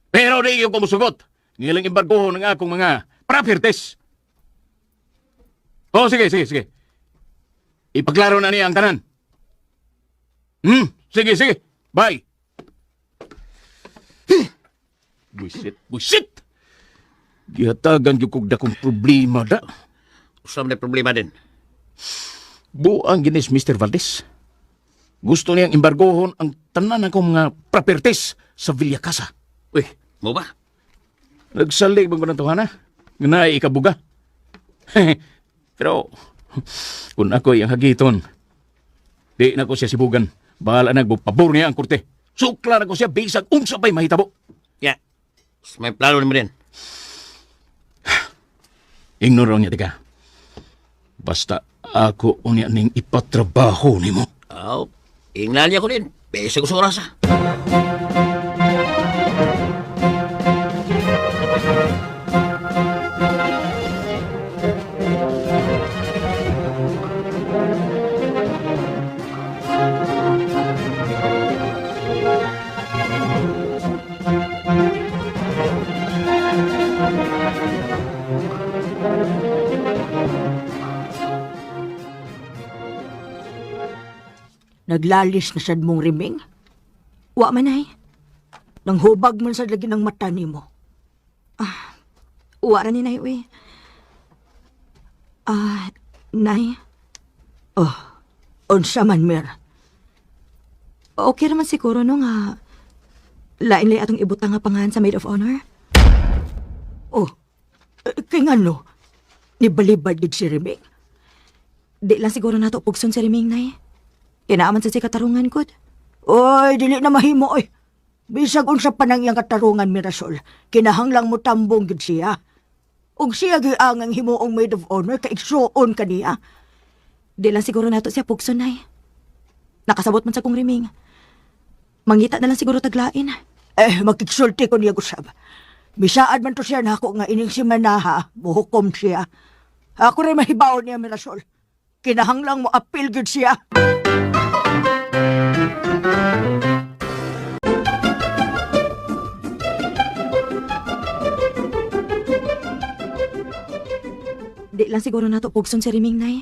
Pero di ko musugot. Nilang embargo ng akong mga properties. Oh, sige, sige, sige. Ipaklaro na niya ang tanan. Sige, sige. Bye. Buisit, buisit! Gihatagan gyud kog dakong problema da. Usa man problema din. Buang ginis Mr. Valdez. Gusto niyang embargohon ang tanan akong mga properties sa Villa Casa. Uy, mo ba? Nagsalig bang ko ng tuhana? Nga naay ikabuga. Pero, kung ako ang hagiton, di na ko siya sibugan. Bahala na, pabor niya ang korte. Sukla na ko siya, bisag unsa pa'y mahitabo. Ya. May plano nimo din. Ignore niya, tika. Basta ako unya ning ipatrabaho nimo. Aw, ingnan niya ko din. Besa ko sa oras ah. Naglalis na sad mong riming. Wa man ay. Nang hubag man sad lagi ng mata nimo. Wa ra ni nay uy. Ah, nay. Oh, unsa man Mir? Okay raman siguro no nga lain lay atong ibutang nga pangalan sa maid of honor. Oh, kay ngano? Nibalibad gid si Riming. Di lang siguro nato pugson si Riming, nay. Kinaaman sa si katarungan gud. Oy, dili na mahimo oy. Bisag unsa pa nang iyang katarungan Mirasol, kinahanglang mo tambong gid siya. Ug siya gyud ang himuong maid of honor kay igsuon kaniya. Di lang siguro nato siya pugson, nay. Nakasabot man sa kong Riming. Mangita na lang siguro taglain. Eh, makigsulti ko niya gusab. Misaad man to siya nako nga ining si Manaha, muhukom siya. Ako rin mahibaw niya Mirasol. Kinahanglang mo apil gid siya. Di lang siguro nato pugson si Riming, nay.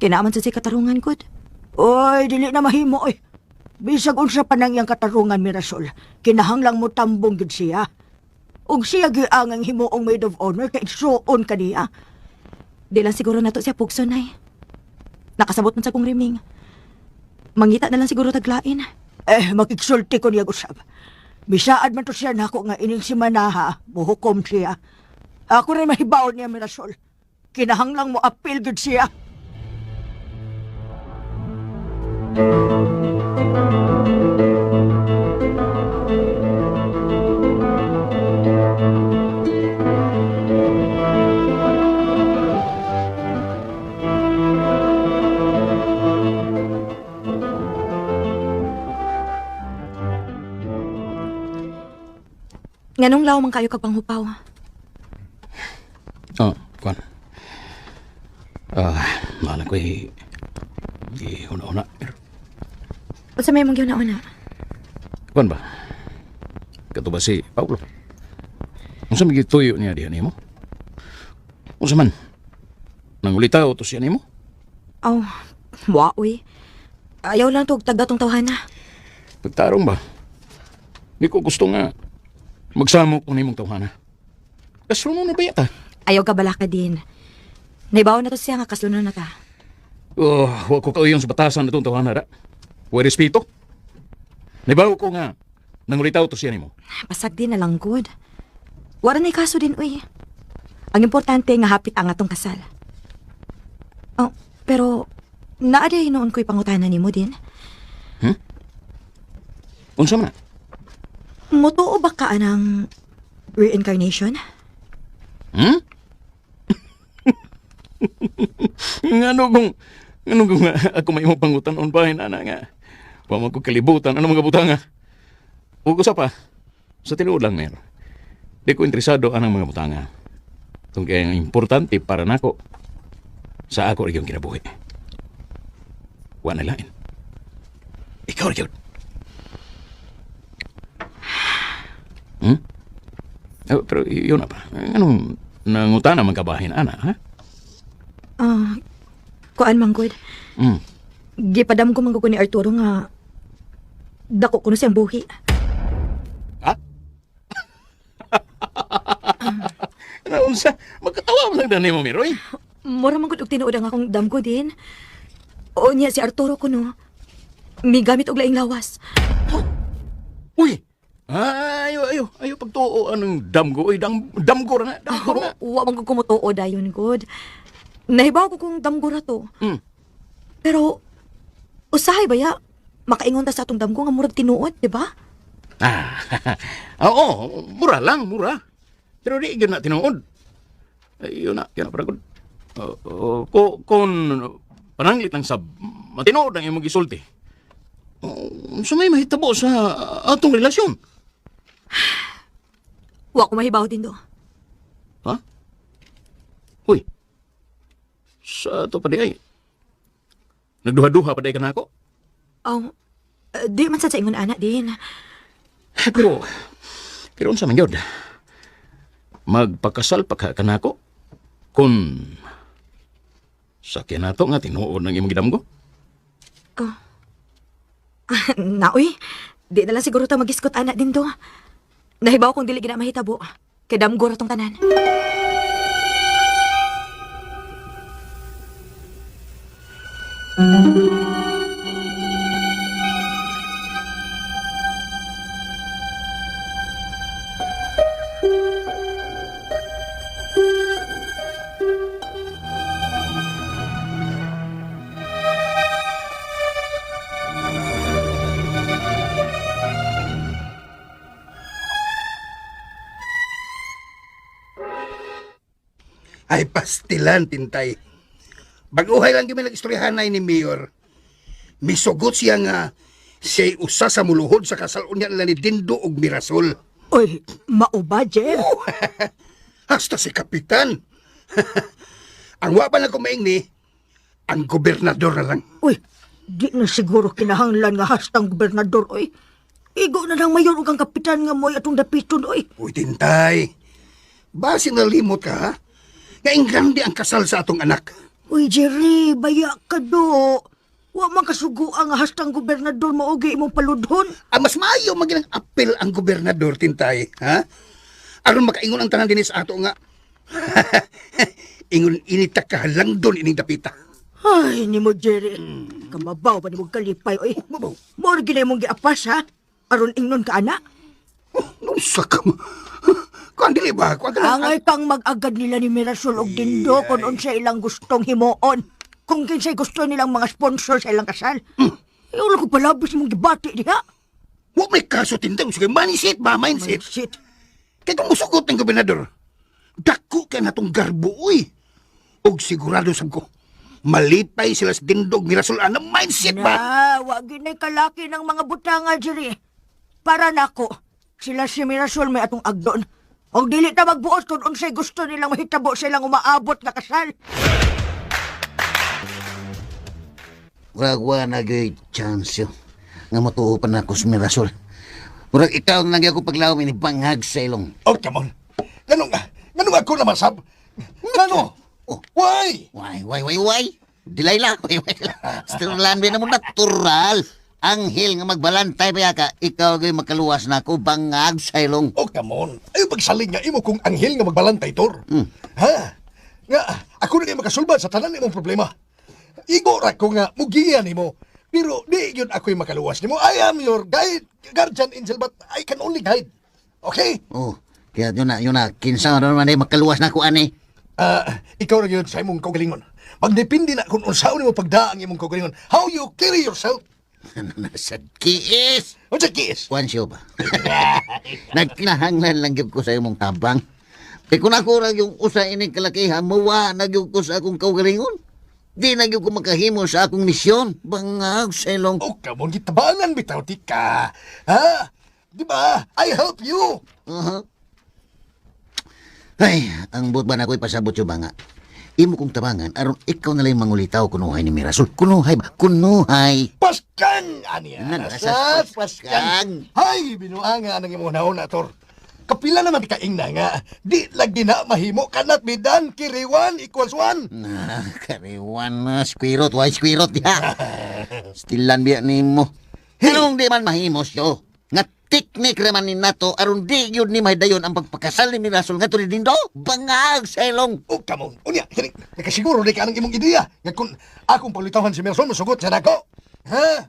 Kinaaman sa si katarungan gud. Oy, dili na mahimo oy. Bisag unsa pa nang iyang katarungan Mirasol, kinahanglang mo tambong gid siya. Ug siya gyud ang himuong maid of honor kay igsuon kaniya. Di lang siguro nato siya pugson, nay. Nakasabot man sa kong Riming. Mangita na lang siguro taglain. Eh, makigsulti ko niya gusab. Misaad man to siya nako nga ining si Manaha, muhukom siya. Ako rin mahibaw niya Mirasol. Kinahanglang mo apil gid siya. Nganong law man kayo kag panghupaw? Oh, kuan. Ah, maana ko una-una. Unsa may imong giuna-una? Kuan ba? Kato ba si Paulo? Unsa may gituyo niya diha nimo? Unsa man? Nangulitaw to siya nimo? Oh, wa uy. Ayaw lang to og tagatong tawhana. Pagtarong ba? Di ko gusto nga magsamo ko nimong tawhana. Kasluno na ba yata? Ayaw ka balaka din. Naibaw na to siya nga kasluno na ta. Oh, wa ko kauyon sa batasan na itong tawhana ra. Wa respeto. Naibaw ko nga nangulitaw to siya nimo. Pasag din na lang good. Wala na kaso din uy. Ang importante nga hapit ang atong kasal. Oh, pero naa di noon ko'y pangutana nimo din. Unsa man na? Mutuo ba ka anang reincarnation? Hmm? Ngano kung ako may imong pangutan-on ba ana nga. Wa man ko kalibutan ano mga butanga. Ug usa pa sa tinuod lang mer. Di ko interesado anang mga butanga. Tung kay ang importante para nako sa ako ra gyud kinabuhi. Wa na lain. Ikaw ra gyud. Hmm? Eh, pero yun na pa. Anong nangutana man kabahin ana, ha? Ah, kuan man good. Gipadam ko man gud ko ni Arturo nga dako ko na siyang buhi. Naunsa, magkatawa mo lang na nimo Miroy. Mura man gud og tinuod ang akong damgo din. Oo niya si Arturo ko no. Migamit og laing lawas. Uy. Ayo ayo ayo pagtuo anong damgo oy dam damgo ra na damgo ra na. Wa man gud kumutuo dayon gud. Nahibaw ko kung damgo ra to. Pero usahay ba ya makaingon ta sa atong damgo nga murag tinuod, di ba? Ah. Oo, mura lang, mura. Pero di gyud na tinuod. Ay, yun na, yun na para gud. Oo, ko kon pananglit lang sa matinuod ang imong gisulti. Oh, sa may mahitabo sa atong relasyon. Wa ko mahibaw din do. Ha? Uy. Sa ato pa di ay. Nagduha-duha pa di ka na ako. Oh, di man sad sa ingon ana din. Pero, pero unsa man gyud? Magpakasal pa ka kanako kung sakyan nato nga tinuod ng imong gidamgo. Oh. Naoy, di na lang siguro ta magiskot ana din do. Nahibaw kong dili gina mahitabo. Kay damgo ra tong tanan. Ay, pastilan, tintay. Baguhay lang kami nag-istoryahanay ni Mayor. Misugot siya nga siya'y usa sa muluhod sa kasalon niya nila ni Dindo og Mirasol. Uy, mao ba, Jeff? Hasta si Kapitan. Ang wa pa lang kumaing ni, ang gobernador na lang. Uy, di na siguro kinahanglan nga hastang gobernador, uy. Igo na lang mayor ug ang kapitan nga mo'y atong dapiton, uy. Uy, tintay. Basin nalimot ka, ha? Nga ingrande ang kasal sa atong anak. Uy, Jerry, baya ka do. Wa man kasugo ang hastang gobernador maogi imong paludhon. Ah, mas maayo maginang apel ang gobernador, tintay. Ha? Aron makaingon ang tanan dinhi sa ato nga. Ingon inita kahalang doon ining dapita. Ay, nimo Jerry. Kamabaw pa nimo kalipay, oy. Mabaw. Mao ra gyud imong giapas, ha? Aron ingnon ka ana. Unsa ka ma? Kuan dili ba? Kuan ka lang. Angay pang mag-agad nila ni Mirasol og Dindo kung unsa ilang gustong himuon. Kung kinsay gusto nilang mga sponsor sa ilang kasal. Ayaw lang ko palabos imong gibati diha. Wa may kaso tintay. Sige, mindset ba? Mindset. Mindset. Kay kung musugot ng gobernador, dako kay natong garbo, uy. Og sigurado sab ko, malipay sila sa Dindog Mirasol ana mindset ba? Na, wa gyud kalaki ng mga butanga, Jerry. Para nako. Sila si Mirasol may atong agdon. Og dili ta magbuot kung unsay gusto nilang mahitabo silang umaabot nga kasal. Murag wa na gyud chance yo. Nga matuo pa na ako sa Mirasol. Murag ikaw na gyud ako paglawom ini bangag sa ilong. Oh, come on. Ganun nga. Ganun ako naman, sab. Ngano? Oh. Why? Why, why, why, why? Delilah, why, why. Stirlan na mo natural. Anghel nga magbalantay pa ka, ikaw gyud makaluwas na ako bangag sa ilong. Oh, come on. Ayaw pagsaling nga imo kung anghel nga magbalantay, Tor. Ha? Nga, ako na kayo makasulbad sa tanan imong problema. Igo ra ko nga, mugiya nimo. Pero di yun ako'y makaluwas nimo. I am your guide, guardian angel, but I can only guide. Okay? Oh, kaya yun na, kinsa na naman eh, makaluwas na ako ani. Ah, ikaw ra gyud sa imong kaugalingon. Magdepende na kung unsaon nimo pagdaa ang imong kaugalingon. How you carry yourself. Ano na sa kiis? Unsa kiis? Kuan siyo ba? Nagkinahanglan lang gyud ko sa imong tabang. Kay kung ako ra yung usa ining kalakihan, muwa na gyud ko sa akong kaugalingon. Di na gyud ko makahimo sa akong misyon. Bangag sa ilong. Oh, come on, gitabangan bitaw ti ka. Ha? Di ba? I help you. Uh-huh. Ay, ang buot ba na ako'y pasabot yung banga. Imo kong tabangan, aron ikaw na lang mangulitaw kunuhay ni Mirasol. Kunuhay ba? Kunuhay! Paskang! Ani, Nan, asas, asas, paskang. Hay, binuanga ang imong naon ator. Kapila naman kaing na nga. Di lagi na mahimo kanat bidan kiriwan equals one. Na, kariwan na. Squirot, why squirot ya? Stilan biya nimo. Anong di man mahimo siyo? Nga teknik raman ni nato aron di yun ni mahidayon ang pagpakasal ni Mirasol nga ni Dindo. Bangag sa ilong. Oh, come on. Unya, kini, nakasiguro di ka anang imong ideya. Nga kung akong paglitawan si Mirasol, musugot siya nako. Ha?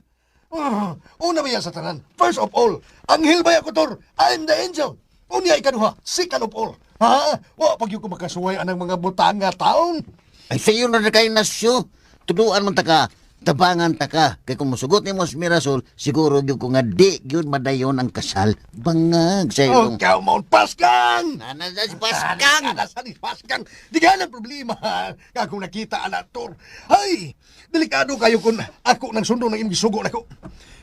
Oh, una ba yan sa tanan? First of all, anghel ba ako, Tor? I'm the angel. Unya ikaduha, second of all. Ha? Wa pag yung ko makasuway anang mga butanga taon. Ay, sa iyo na na kayo nasyo. Tuduan man ta ka, tabangan ta ka. Kay kung musugot ni mo si Mirasol, siguro gyud ko nga di gyud madayon ang kasal. Bangag sa Oh, ilong. come on, Paskang! Nana sa Paskang! Nana sa Paskang! Di ka ng problema. Nga kung nakita, anator. Ay, delikado kayo kung ako nang sundo ng imong gisugo nako.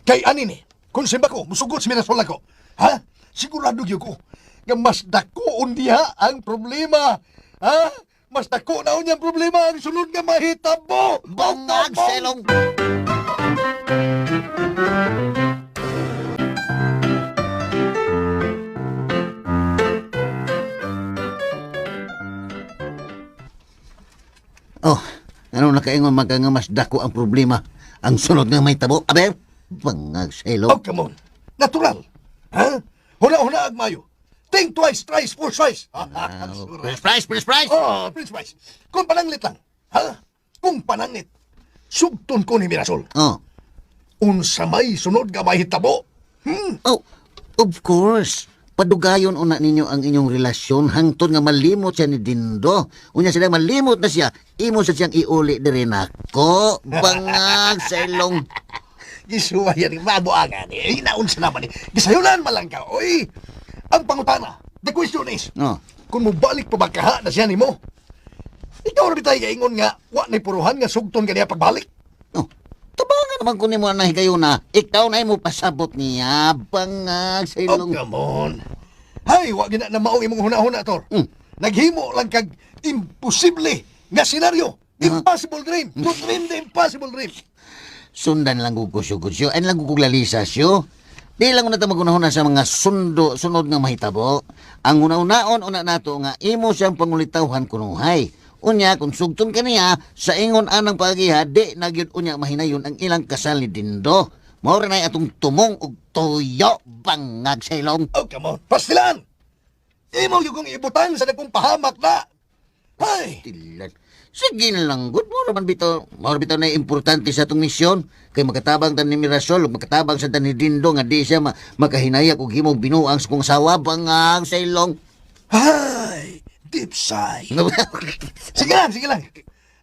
Kay ani ni, kung simba ko, musugot si Mirasol ako. Ha? Sigurado gyud ko nga mas dako diha ang problema. Ha? Mas dako na unyang problema ang sunod nga mahitabo. Bangag sa ilong. Oh, ano nakaingon man ka nga mas dako ang problema. Ang sunod nga may tabo. Aber, bangag sa ilong. Oh, come on. Natural. Ha? Huna-huna agmayo. Think twice, thrice, four twice. Prince Price, Prince Price! Oh, Prince Price. Kung pananglit lang. Ha? Kung pananglit. Sugton ko ni Mirasol. Oh. Unsa may sunod nga mahitabo. Oh, of course. Padugayon una ninyo ang inyong relasyon hangtod nga malimot siya ni Dindo. Unya sila malimot na siya, imo sa siyang iuli diri nako. Bangag sa ilong. Gisuwa yan, mabuangan eh. Inaunsa naman eh. Gisayunan man lang ka, oy. Ang pangutana, the question is, Oh. kung mubalik pa ba kaha na siya nimo? Ikaw ra bitay gaingon nga, wa na'y puruhan nga sugton kaniya pagbalik. Oh. Tabangan naman ko nimo na higayon na ikaw na imo pasabot niya. Bangag sa Oh, ilong. come on. Hay, wa gina na maong imong huna-huna, Tor. Naghimo lang kag imposible nga senaryo. Impossible dream. To dream the impossible dream. Sundan lang ko kusyo-kusyo. Ay lang ko lalisa siyo. Di lang una ta magunahuna sa mga sundo, sunod nga mahitabo. Ang una-unaon una nato nga imo siyang pangulitawhan kunuhay. Unya kung sugton kaniya sa ingon anang pagiha di na gyud unya mahinayon ang ilang kasal ni Dindo. Mao ra nay atong tumong og tuyo bangag sa ilong. Oh, come on. Pastilan! Imo yung kong ibutang sa nagpong pahamak na. Hay! Tilan. Sige na lang, good mo naman bitaw. Mao ra bitaw na importante sa atong misyon. Kay makatabang ta ni Mirasol, ug makatabang sa ta ni Dindo nga di siya makahinayak og himong binuang sa kong sawa bangag sa ilong. Hay! Deep sigh. Sige lang, sige lang.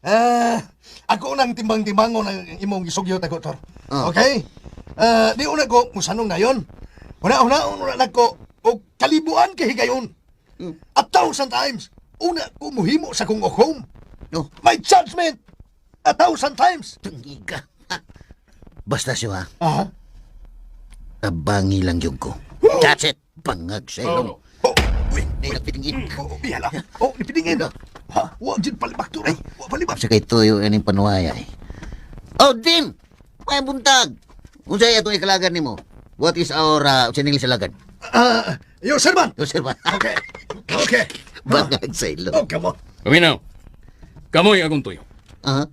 Ah, ako nang timbang-timbangon ang imong gisugyot ako, Tor. Okay? Ah, di una ko musanong na yon. Una-una una na ko og kalibuan kay higayon. A thousand times una ko muhimo sa kong okom. No. My judgment a thousand times. Tungiga. Basta siya ha. Aha. Tabangi lang yun ko. That's it. Bangag sa ilong. Oh, uy, Di nagpidingin. Oh, ihala. Oh, nipidingin. Ha? Wa jud palibak to, eh. Wa palibak. Sa kay tuyo ining panuwaya eh. Oh, Din! May buntag! Unsay atong ikalagan nimo? What is our unsay ning sa lagad? Ah, yo, Serman. Yo, Serman. Okay. Okay. Bangag sa ilong. Oh, come on. Paminaw. Kamoy akong tuyo. Ah?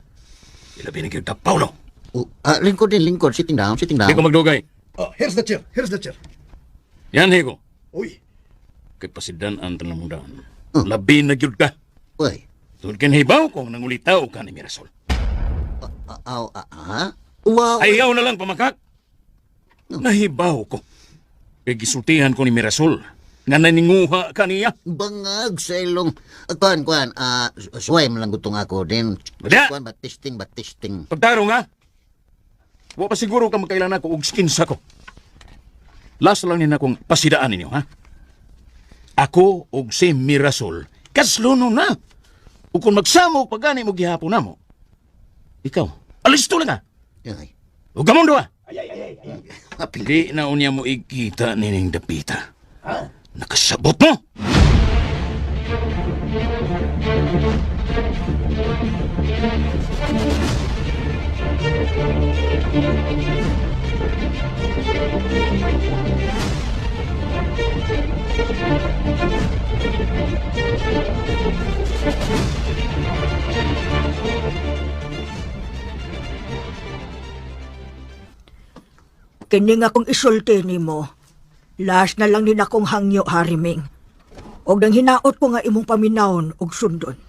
Ilabi na gyud ta, Paulo. Oh, lingkod din, lingkod. Sitting down, sitting down. Di ko magdugay. Oh, here's the chair. Here's the chair. Yan, higo. Uy. Kay pasidan ang tanang daan. Labi na gyud ka. Uy. Tungod kay nahibaw ko nangulitaw ka ni Mirasol. Aw, ha? Wow. Ayaw na lang pamakak. Nahibaw ko. Kay gisultihan ko ni Mirasol nga naninguha ka niya. Bangag sa ilong. Kuan, kuan, suway man lang gutong ako din. Wala. Kuan, ba testing, ba testing. Pagtarong ha. Wa pa siguro ka magkailan ako og skinsa ko. Last lang ni akong pasidaan ninyo ha. Ako og si Mirasol kasluno na. Ug kung magsamo pa gani mo gihapon namo. Ikaw, alis to lang ha. Ay. Ug kamong duha. Ay, ay, ay, ay. Di na unya mo ikita nining dapita. Nakasabot mo! Kini nga kong isulti nimo. Last na lang din akong hangyo, Hariming. Og nang hinaot ko nga imong paminawon og sundon.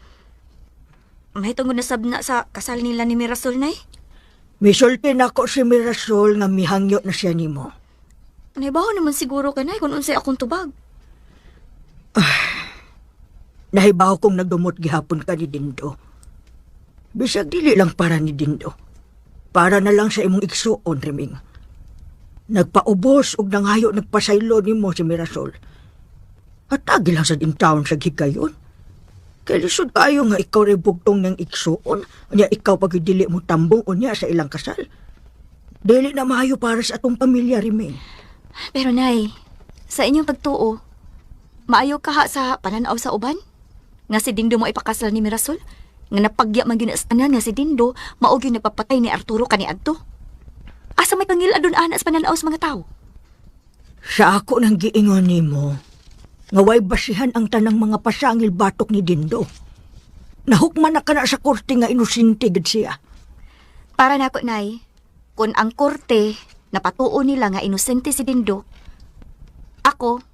Mahitungod na sab na sa kasal nila ni Mirasol, Nay. Misulti nako si Mirasol nga mihangyo na siya nimo. Nahibaw naman siguro ka, Nay, kung unsay akong tubag. Nahibaw kong nagdumot gihapon ka ni Dindo. Bisag dili lang para ni Dindo. Para na lang sa imong igsuon, Reming. Nagpaubos og nangayo nagpasaylo nimo si Mirasol. At agi lang sa taon sa gigayon. Kay lisod kayo nga ikaw ray bugtong ng igsuon, unya ikaw pag dili mo tambong unya sa ilang kasal. Dili na maayo para sa atong pamilya, Reming. Pero, Nay, sa inyong pagtuo, maayo ka ha sa pananaw sa uban? Nga si Dindo mo ipakasal ni Mirasol? Nga napagya man gyud sa tanan nga si Dindo, mao gyud nagpapatay ni Arturo kaniadto. Asa may kangila dun ana sa pananaw sa mga tao? Sa ako nang giingon nimo, nga way basihan ang tanang mga pasangil batok ni Dindo. Nahukman na kana sa korte nga inosente gid siya. Para nako, Nay, kung ang korte napatuo nila nga inosente si Dindo, ako,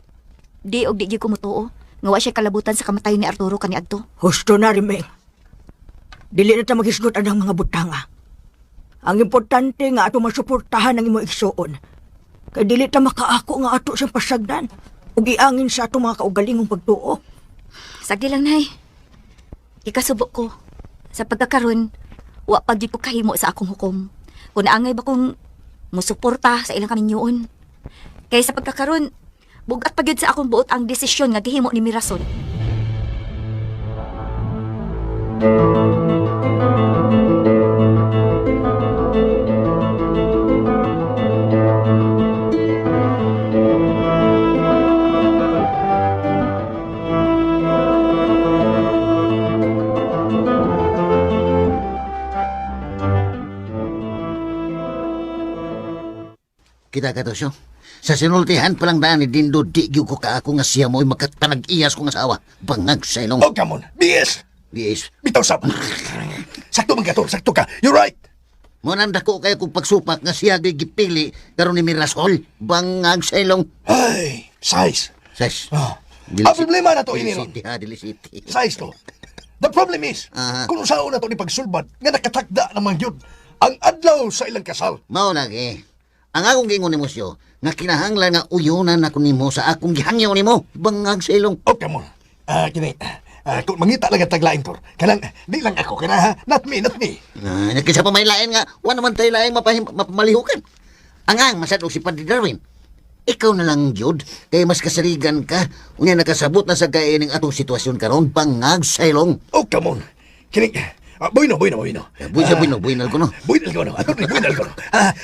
di og di gyud ko mutuo nga wa siya kalabutan sa kamatayon ni Arturo kaniadto. Husto na Rimeng. Dili na ta maghisgot anang mga butanga. Ang importante nga ato masuportahan ang imong igsuon. Kay dili ta makaako nga ato siyang pasagdan ug iangin sa ato mga kaugalingong pagtuo. Sagdi lang, Nay. Ikasubo ko. Sa pagkakaron, wa pa gyud ko kahimo sa akong hukom. Kung naangay ba kong musuporta sa ilang kaminyoon. Kay sa pagkakaron, bugat pa gyud sa akong buot ang desisyon nga gihimo ni Mirasol. Kita ka to, siyo. Sa sinultihan pa lang daan ni Dindo, di gyud ko kaako nga siya mo'y makatanag-iyas kong asawa. Bangag sa ilong. Oh, come on. BS. BS. Bitaw sab. Sakto man ka, tol. Sakto ka. You're right. Mo nang dako kayo kung pagsupak nga siya gyud gipili karon ni Mirasol. Bangag sa ilong. Ay, size. Size. Oh. Ang problema na to, ini ron. Dili City, ha, Dili City. Size to. The problem is, kung saan na to ni pagsulbad, nga nakatakda naman yun, ang adlaw sa ilang kasal. Mao lagi. Ang akong giingon nimo siyo, nga kinahanglan nga uyunan ako nimo sa akong gihangyo nimo. Bangag sa ilong. Oh, come on. Kini, kung mangita lang ang taglain, Tor. Kanang, di lang ako, kana ha? Not me, not me. Ah, nagkisa pa may lain nga, wa naman tayo lain mapamalihukan. Ang ang masad og si Padre Darwin. Ikaw na lang gyud kay mas kasarigan ka. Unya nakasabot na sa kaining atong sitwasyon karon bangag sa ilong. Oh, come on. Kini, Bueno, bueno, bueno. Buy sa bueno, buinal ko no. Buinal ko no. Ato ni buinal ko no.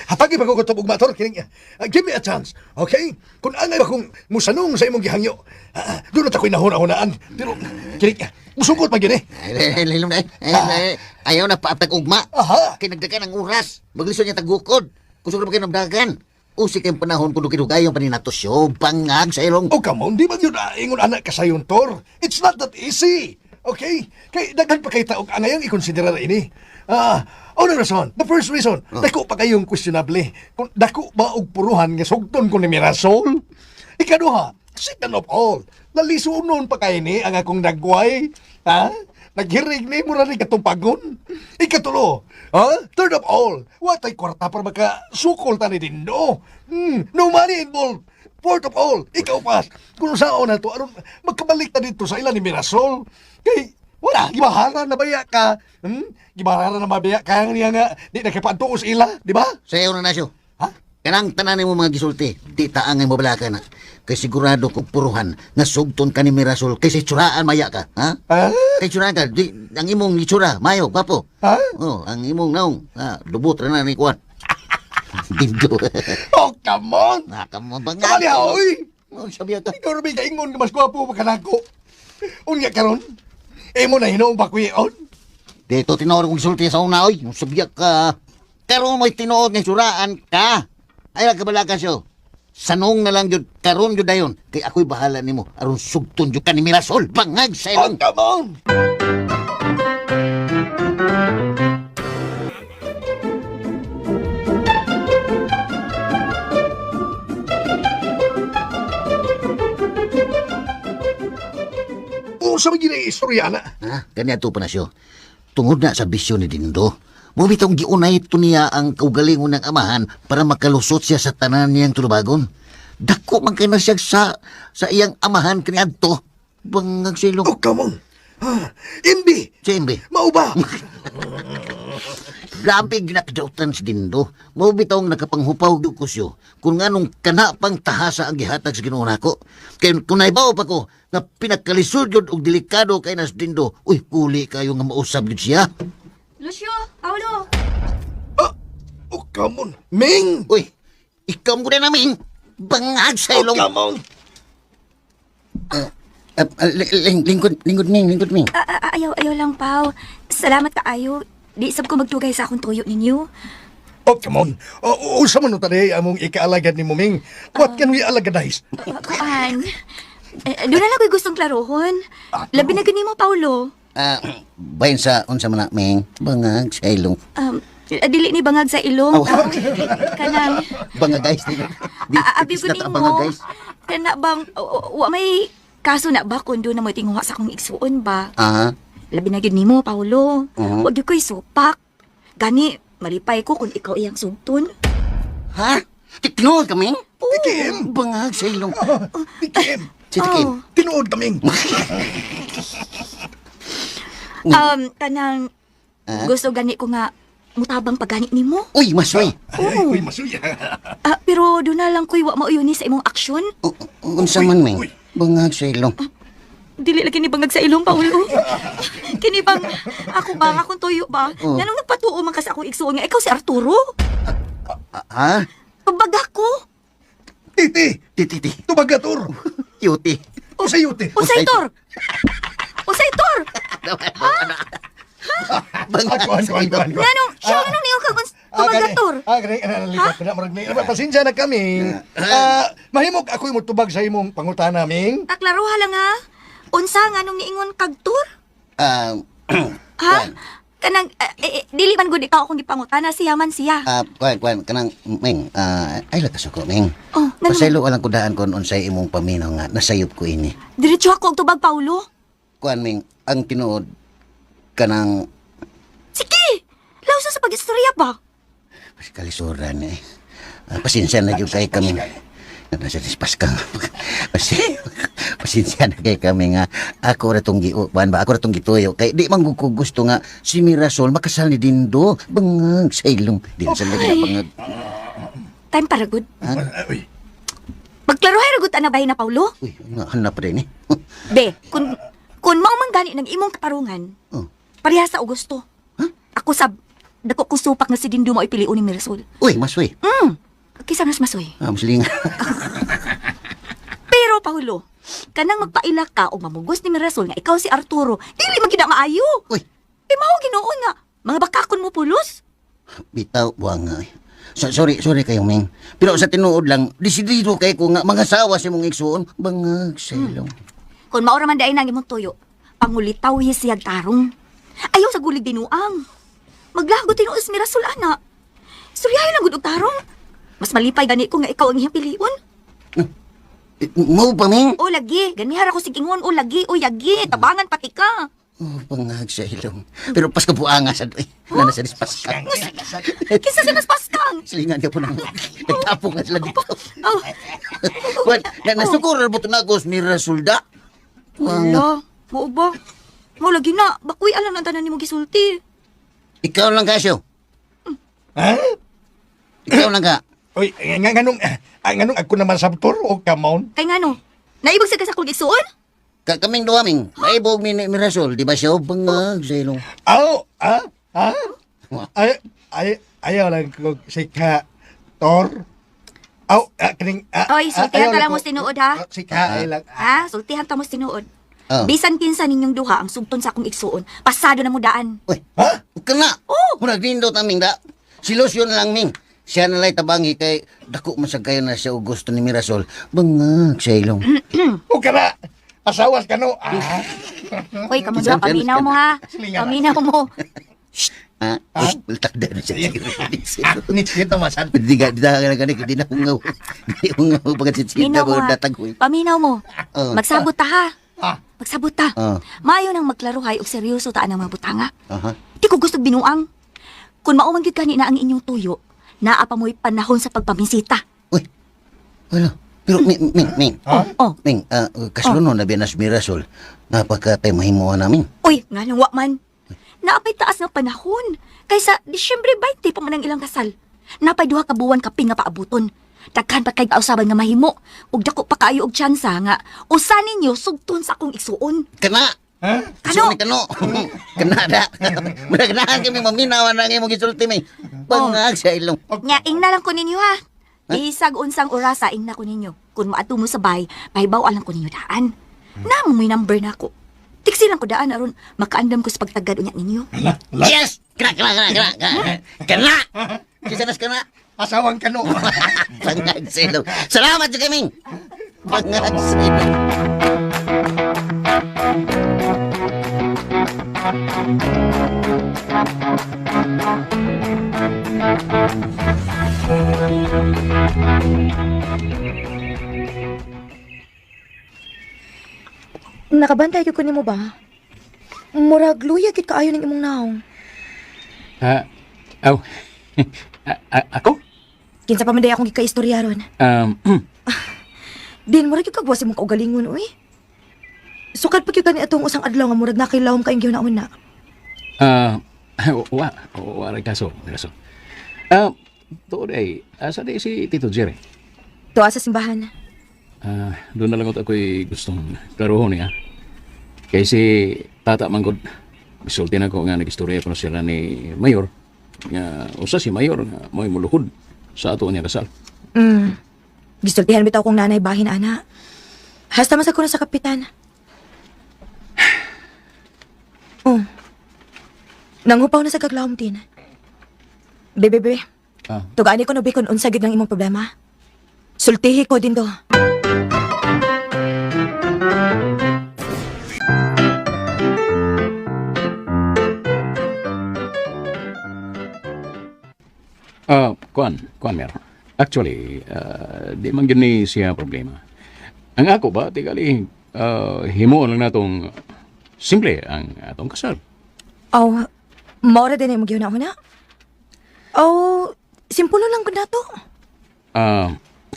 Hatagi pa ko kutub ugma, Tor. Kining, give me a chance, okay? Kung angay ba kung musanong sa imong gihangyo, doon na ta ko'y nahuna-hunaan. Pero, kining, musungkot pa gyud eh. Ay, ay, ay, ay, ay, ayaw na paatag ugma. Aha. Kay nagdagan ang oras. Maglisod niya tagukod. Kusog na ba kayo nagdagan? Usi kayong panahon kung dugay-dugay yung paninatosyo, bangag sa ilong. Oh, come on, di ba yun ingon anak ka sayon, Tor? It's not that easy. Okay? Kay daghan pa kay taog ang ngayong ikonsiderar ini. Unang rason, the first reason, dako pa kayong questionable. Kung dako ba og puruhan nga sugton ko ni Mirasol? Ikaduha, second of all, nalisunon pa kay ni ang akong nagway. Ha? Naghirig ni mura ni katong pagon. Ikatulo, ha? Third of all, watay kwarta para makasukol ta ni Dindo. No money involved. Fourth of all, ikaw pa. Kung saan na to, aron magkabalik ta dito sa ilan ni Mirasol. Kay, wala, gibaharan na baya ka. Gibaharan na mabaya ka niya nga, di na kapantuos ila, di ba? Sayo na nasyo. Ha? Kanang tanan mo mga gisulti, di taangay mo balaka na. Kay sigurado ko puruhan nga sugton ka ni Mirasol kay sa itsuraan maya ka, ha? Ha? Kay itsuraan ka, di, ang imong itsura, mayo, gwapo. Ha? Oh, ang imong naong, lubot ra na ni Kwan. Dindo. Oh, come on! Naka mo bangag. Kamali ha, oy! Oh, sabi ka. Ikaw rin kaingon nga mas gwapo pa kanako. Unya karon, imo na hinuong bakwion. Dito tinuod kong gisulti sa una, oy. Sabiya ka. Karon mo'y tinuod nga itsuraan ka. Ay, kabalakan siyo. Sanong na lang yun, karon yun dayon. Kay ako'y bahala nimo aron sugton yun ka ni Mirasol. Bangag sa Oh, ilong. come on! Sa mga istorya na. Ha? Kanya to pa na siyo. Tungod na sa bisyo ni Dindo, mubitong giunay to niya ang kaugalingon ng amahan para makalusot siya sa tanan niyang tulubagon. Dako man kay na siya sa iyang amahan kaniadto. Bangag sa ilong. Oh, come on. Imbi! Si Imbi. Mao ba? Grabe ginakadautan si Dindo. Mao bitawng nakapanghupaw gyud ko siyo. Kung nganong kana pang tahasa ang gihatag sa Ginoo nako. Kay kung naibaw pa ko nga pinakalisod gyud og delikado kay nas Dindo. Uy, kuli kayo nga mausab gyud siya. Lucio, Paulo. Oh, come on. Ming! Uy, ikaw mo na Ming. Bangag sa Oh, ilong. come on. Lingkod, lingkod Ming, lingkod Ming. Ayaw, ayaw lang, Pau. Salamat kaayo. Di sab ko magdugay sa akong tuyo ninyo. Oh, come on. Oh, usa man tani among ikaalagad ni Ming. What can we alagadize? Kuan. Doon na lang ko'y gustong klarohon. Labi na gani mo, Paulo. Bahin sa unsa man na Ming. Bangag sa ilong. Dili ni bangag sa ilong. Oh. Kanang, Bangag guys. Di, abi ko it's not a bangag nimo. guys. Kana bang, wa may kaso na ba kung doon na mo tinguha sa akong igsuon ba? Labi na gyud nimo, Paulo. Wag gyud ko'y supak. Gani, malipay ko kung ikaw iyang sugton. Ha? Tinuod ka, Ming? Tikim! Bangag sa ilong. Tikim! Si Tikim. Oh. Tinuod ka, Ming. Kanang, gusto gani ko nga mutabang pagani nimo. Uy, masoy. Ay, uy, masuya. Pero doon na lang ko'y wa mauyuni sa imong aksyon. Unsa man, Ming? Uy. Bangag sa ilong. Dili lagi ni bangag sa ilong, Paulo. Kini bang ako ba akong tuyo ba? Oh. Nganong nagpatuo man ka sa akong igsuon nga ikaw si Arturo? Ha? Tubag ako. Titi! Ti, ti, ti. Tubagator! Yuti. Usay yuti! Usay tor. Usay tor. Bangag Kuan, sa kuan, ilong. kuan, kuan. Nganong siya nganong niyo ka tubagator? Gani, nalipat ko na, murag ni. Pasensya na kami. Mahimog ako'y mutubag sa imong pangutana, Ming. Aklaroha lang ha. Unsa nganong niingon kag tor? Ha? Kanang dili man gud ikaw akong gipangutana siya man siya. Kuan, kuan, kanang, Ming, ay lakas ako, Ming. Oh, ngano? Pasaylo alang ko daan kon unsay imong paminaw nga nasayop ko ini. Diretso ako og tubag, Paulo. Kuan, Ming, ang tinuod kanang Sige. Lawsa sa pag-istorya ba? kalisuran eh. Pasensya na yun kay kami. Nasa dispas ka. Pasensya na kay kami nga. Ako ra tong giuban ba? Ako ra tong gituyo. Kay di man ko gusto nga si Mirasol makasal ni Dindo. Bangag sa ilong. Di na sa lagi na bangag. Time para good. Uy, Magklarohay ra gud ana bahin na Paulo. Uy, nga hanap rin eh. Be, kun mao man gani ng imong katarungan, Oh. pareha sa Augusto. Ako sab dako ko supak nga si Dindo mo piliun ni Mirasol. Uy, masoy. Kisa nas masoy. Ah, muslinga. Pero Paulo, kanang magpaila ka o mamugos ni Mirasol nga ikaw si Arturo, dili man gid na maayo. Uy. Eh mao Ginoo nga, mga bakakon mo pulos. Bitaw, buwang nga. So, sorry, sorry kayo, Ming. Pero sa tinuod lang, desidido kay ko nga mga sawa sa imong igsuon. Bangag sa ilong. Kung maura man daay nang imong tuyo, pangulitaw siyag tarong. Ayaw sa gulig dinuang. Maglago tinuos Mirasol ana. Suryahin lang gud og tarong. Mas malipay gani ko nga ikaw ang iyang piliun. Eh, Mo pa, Ming? O lagi, ganihara ko sigingon o lagi o yagi, tabangan pati ka. Oh, bangag sa ilong. Pero pas kabuanga sa doy. Wala na sa dispaskang. Kinsa sa naspaskang? Silingan ka po nang nagtapong na sila dito. Oh. Well, na nasukuro na po ito na ako, Mirasulda. Wala, mao ba? Mao lagi na, bakuy alam ng tanan nimo gisulti. Ikaw lang kasyo. Ha? Ikaw lang ka. Uy, nga nganong nganong ako naman sa o kamon. Kay ngano? Naibog sa ka sa akong igsuon? Kaming duha, Ming. Maibog ni Mirasol. Di ba siya? Bangag sa ilong. Aw, ah, ah? Ay, ay, ayaw lang ko si ka Tor. Aw, kining Oy, sultihan ayaw ta lang ko- mo tinuod ha. Si ka ay lang. Ha? Sultihan ta mo tinuod. Oh. Bisan kinsa ninyong duha ang sugton sa akong igsuon, pasado na mo daan. Uy, Ha? Kana. Oh! Murag nindot aming da. Si Lucio na lang, Ming. Siya na lang tabangi kay dako man sa kayo na siya og gusto ni Mirasol. Bangag sa ilong. O kana. Asawas ka no. Ah. Hoy, kamo duha, paminaw mo ha. Silingan. Paminaw mo. Ha? Uy, takda na siya. Nitsit masan. Di ka, di ka gani, di na hungaw. Di hungaw pagkat Minaw mo ba ha. datag ko. Paminaw mo. Oh. Magsabot ta ha. Ah. Magsabot ta. Oh. Maayo nang magklarohay og seryoso ta ang mga butanga. Aha. Di ko gusto binuang. Kung mao man gyud gani na ang inyong tuyo, naa pa mo'y panahon sa pagpamisita. Uy. Wala. Pero Ming, Ming, Ming. Ha? Oh. Ming, kasluno na biya nas Mirasol. Napakatay mahimuha namin. Uy, nga nang wa man. Naapay taas nga panahon. Kaysa Disyembre 20 pa man ang ilang kasal. Napay duha ka buwan kapin nga paabuton. Daghan pa kay kausaban nga mahimo. Ug dako pa kaayo og tsansa nga usa ninyo sugton sa akong igsuon. Kana! Ha? Kano? Kano? Kano? Kana da. Murag kami maminawan na ang imong gisulti, Ming. Bangag sa ilong. Nya ingna lang ko ninyo ha. Bisag unsang orasa ingna ko ninyo. Kung maadto mo sa bay, pahibaw lang ko ninyo daan. Namo mo'y number na ako. Tiksi lang ko daan aron makaandam ko sa pagtagad unya ninyo. Ala, ala. Yes! Kana, kana, kana, kana. Kana! Kana! Kisa nas kana. Asawang kano. Bangag sa ilong. Salamat sa kaming! Bangag sa ilong. Nakabantay gyud ko nimo ba? Murag luya gid kaayo ning imong naong. Ha? Aw. Ako? Kinsa pa man day akong gikaistorya ron. Din murag gyud kagwas imong kaugalingon uy. Sukad pa gyud kani atong usang adlaw nga murag nakilawom ka imong gihuna-huna. Ah, wa, wa rin kaso, kaso. Tuod ay, asa di si Tito Jerry? Tuwa sa simbahan. Doon na lang ako'y gustong klarohon niya. Kay si Tata Manggod, misulti na ko nga nag-istorya ko na sila ni Mayor. Nga, usa si Mayor nga mo'y muluhod sa ato niya kasal. Gisultihan bitaw kong nanay bahin ana. Hasta man sa kuno sa kapitan. Oh. Nanghupaw na sa kaglawom din. Bebe, bebe. Ah. Tugaan ko no bikon unsa gid ang imong problema. Sultihi ko din do. Kuan, Mer. Actually, di man gyud ni siya problema. Ang ako ba, tigali, himuon lang natong simple ang atong kasal. Oh, maura din imong gihuna-huna. Oh, simple lang gud nato.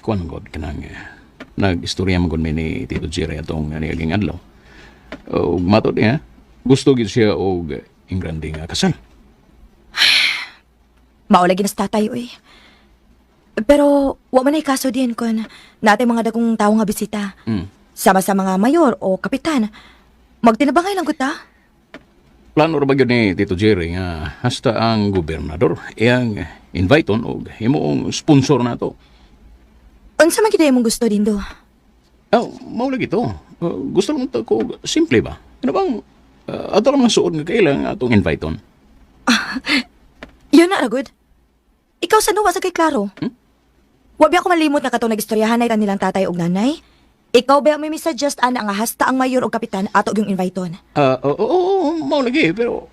Kuan man god kanang nag-istorya man gud mi ni Tito Jerry atong niaging adlaw. Ug matod niya, gusto gid siya og ingrande nga kasal. Mao lagi na sa tatay, uy. Pero, wa man ay kaso din kung natay mga dagong tao nga bisita. Sama sa mga mayor o kapitan. Magtinabangay lang gud ta. Plano ra ba gyud ni Tito Jerry nga hasta ang gobernador iyang invite-on og himuong sponsor nato. Unsa man gyud imong gusto, Dindo? Oh, mao lagi to. Gusto lang ta ko og simple ba? Ano bang ato lang mga suod nga kailang atong invite-on? Yun na, Ragod. Ikaw sa nuwa sa kay Klaro. Wa ba ako malimot na katong nagistoryahan na nilang tatay og nanay? Ikaw ba ang may misuggest ana nga hasta ang mayor og kapitan ato yung invite-on? Ah, oo, oo, mao lagi pero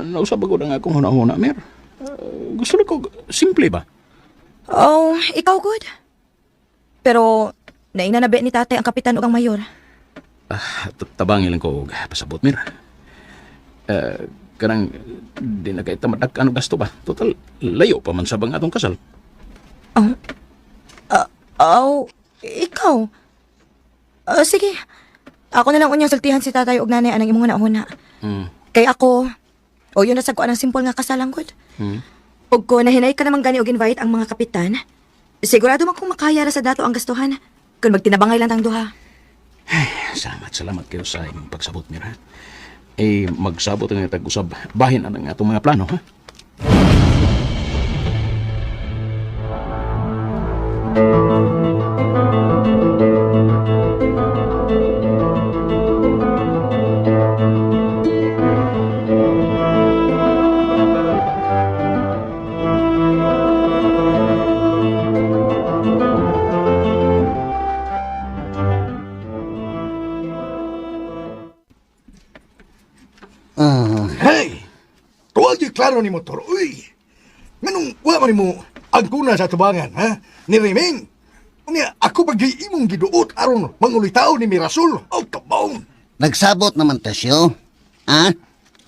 nausab ko ang akong huna-huna, Mer. Gusto lang ko og simple ba? Oh, ikaw good. Pero naina na ba ni tatay ang kapitan ug ang mayor? Tabangi lang ko og pasabot, Mir. Kanang di na kay tamadak ano gasto ba? Total layo pa man sa bang atong kasal. Oh, ikaw. Sige. Ako na lang unyang sultihan si tatay ug nanay anang imong huna-huna. Kay ako, o yun na sa ko anang simple nga kasalang good. Og ko nahinay ka naman gani og invite ang mga kapitan, sigurado man kung makaya ra sa dato ang gastuhan. Kung magtinabangay lang tang duha. Salamat, salamat kayo sa imong pagsabot, Mir. Ha? Eh, magsabot ang tag-usab. Bahin ang atong mga plano, ha? Hey! Tuwag yung klaro ni motor. Uy! Nganong wala man mo ang kuna sa tubangan, ha? Ni Reming. Unya, ako pag imong giduot aron mangulitaw ni Mirasol. Oh, come on! Nagsabot naman ta siyo. Ha?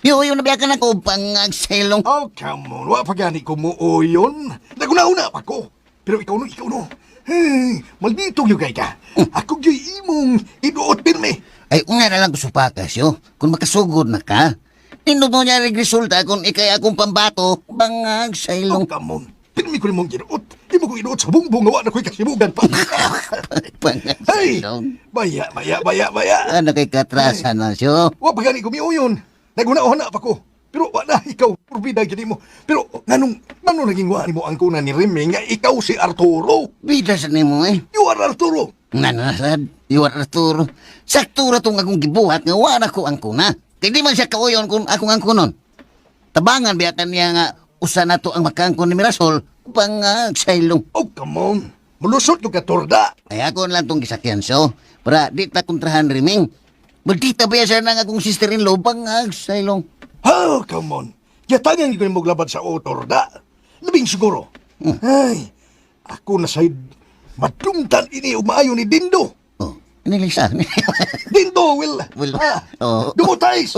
Yo, yun nabiyakan ako pangagselong. Oh, come on. Wa pa gani ko mo yun. Naguna-una pa ko. Pero ikaw no, ikaw no. Hey, maldito yung kay ka. Ako gyud imong iduot pirmi. Ay, una na lang ko supaka siyo. Kung makasugod na ka, nindot mo niya resulta kung ikay akong pambato, bangag sa ilong. Oh, come on. Pirmi ko nimong giduot. Imo ko iduot sa bungbong nga wa na ko'y kasibugan pa. Bangag sa Hey! ilong. Baya, baya, baya, baya. Ano kay katrasan na siyo? Wa pa gani kumiuyon. Naguna-una pa ko. Pero wa na ikaw, purbida gyud mo. Pero nganong nganong naging wa nimo ang kuna ni Remy nga ikaw si Arturo? Bida sa nimo eh. You are Arturo. Nanasad, you are Arturo. Sakto ra tong akong gibuhat nga wa na ko ang kuna. Kay di man siya kauyon kung akong ang kunon. Tabangan biyatan niya nga usa na to ang makaangkon ni Mirasol bangag sa ilong. Oh, come on. Mulusot yung katorda. Ay ako lang tong gisakyan so. Para di ta kontrahan riming. Maldita ba siya nang akong sister-in-law bangag sa ilong. Oh, come on. Yatangan ko mo glabad sa otorda. Labing siguro. Ay, ako na sa'yo madumtan ini umaayo ni Dindo. Oh, nilisa. Dindo will, Will- ah, oh. dumutais.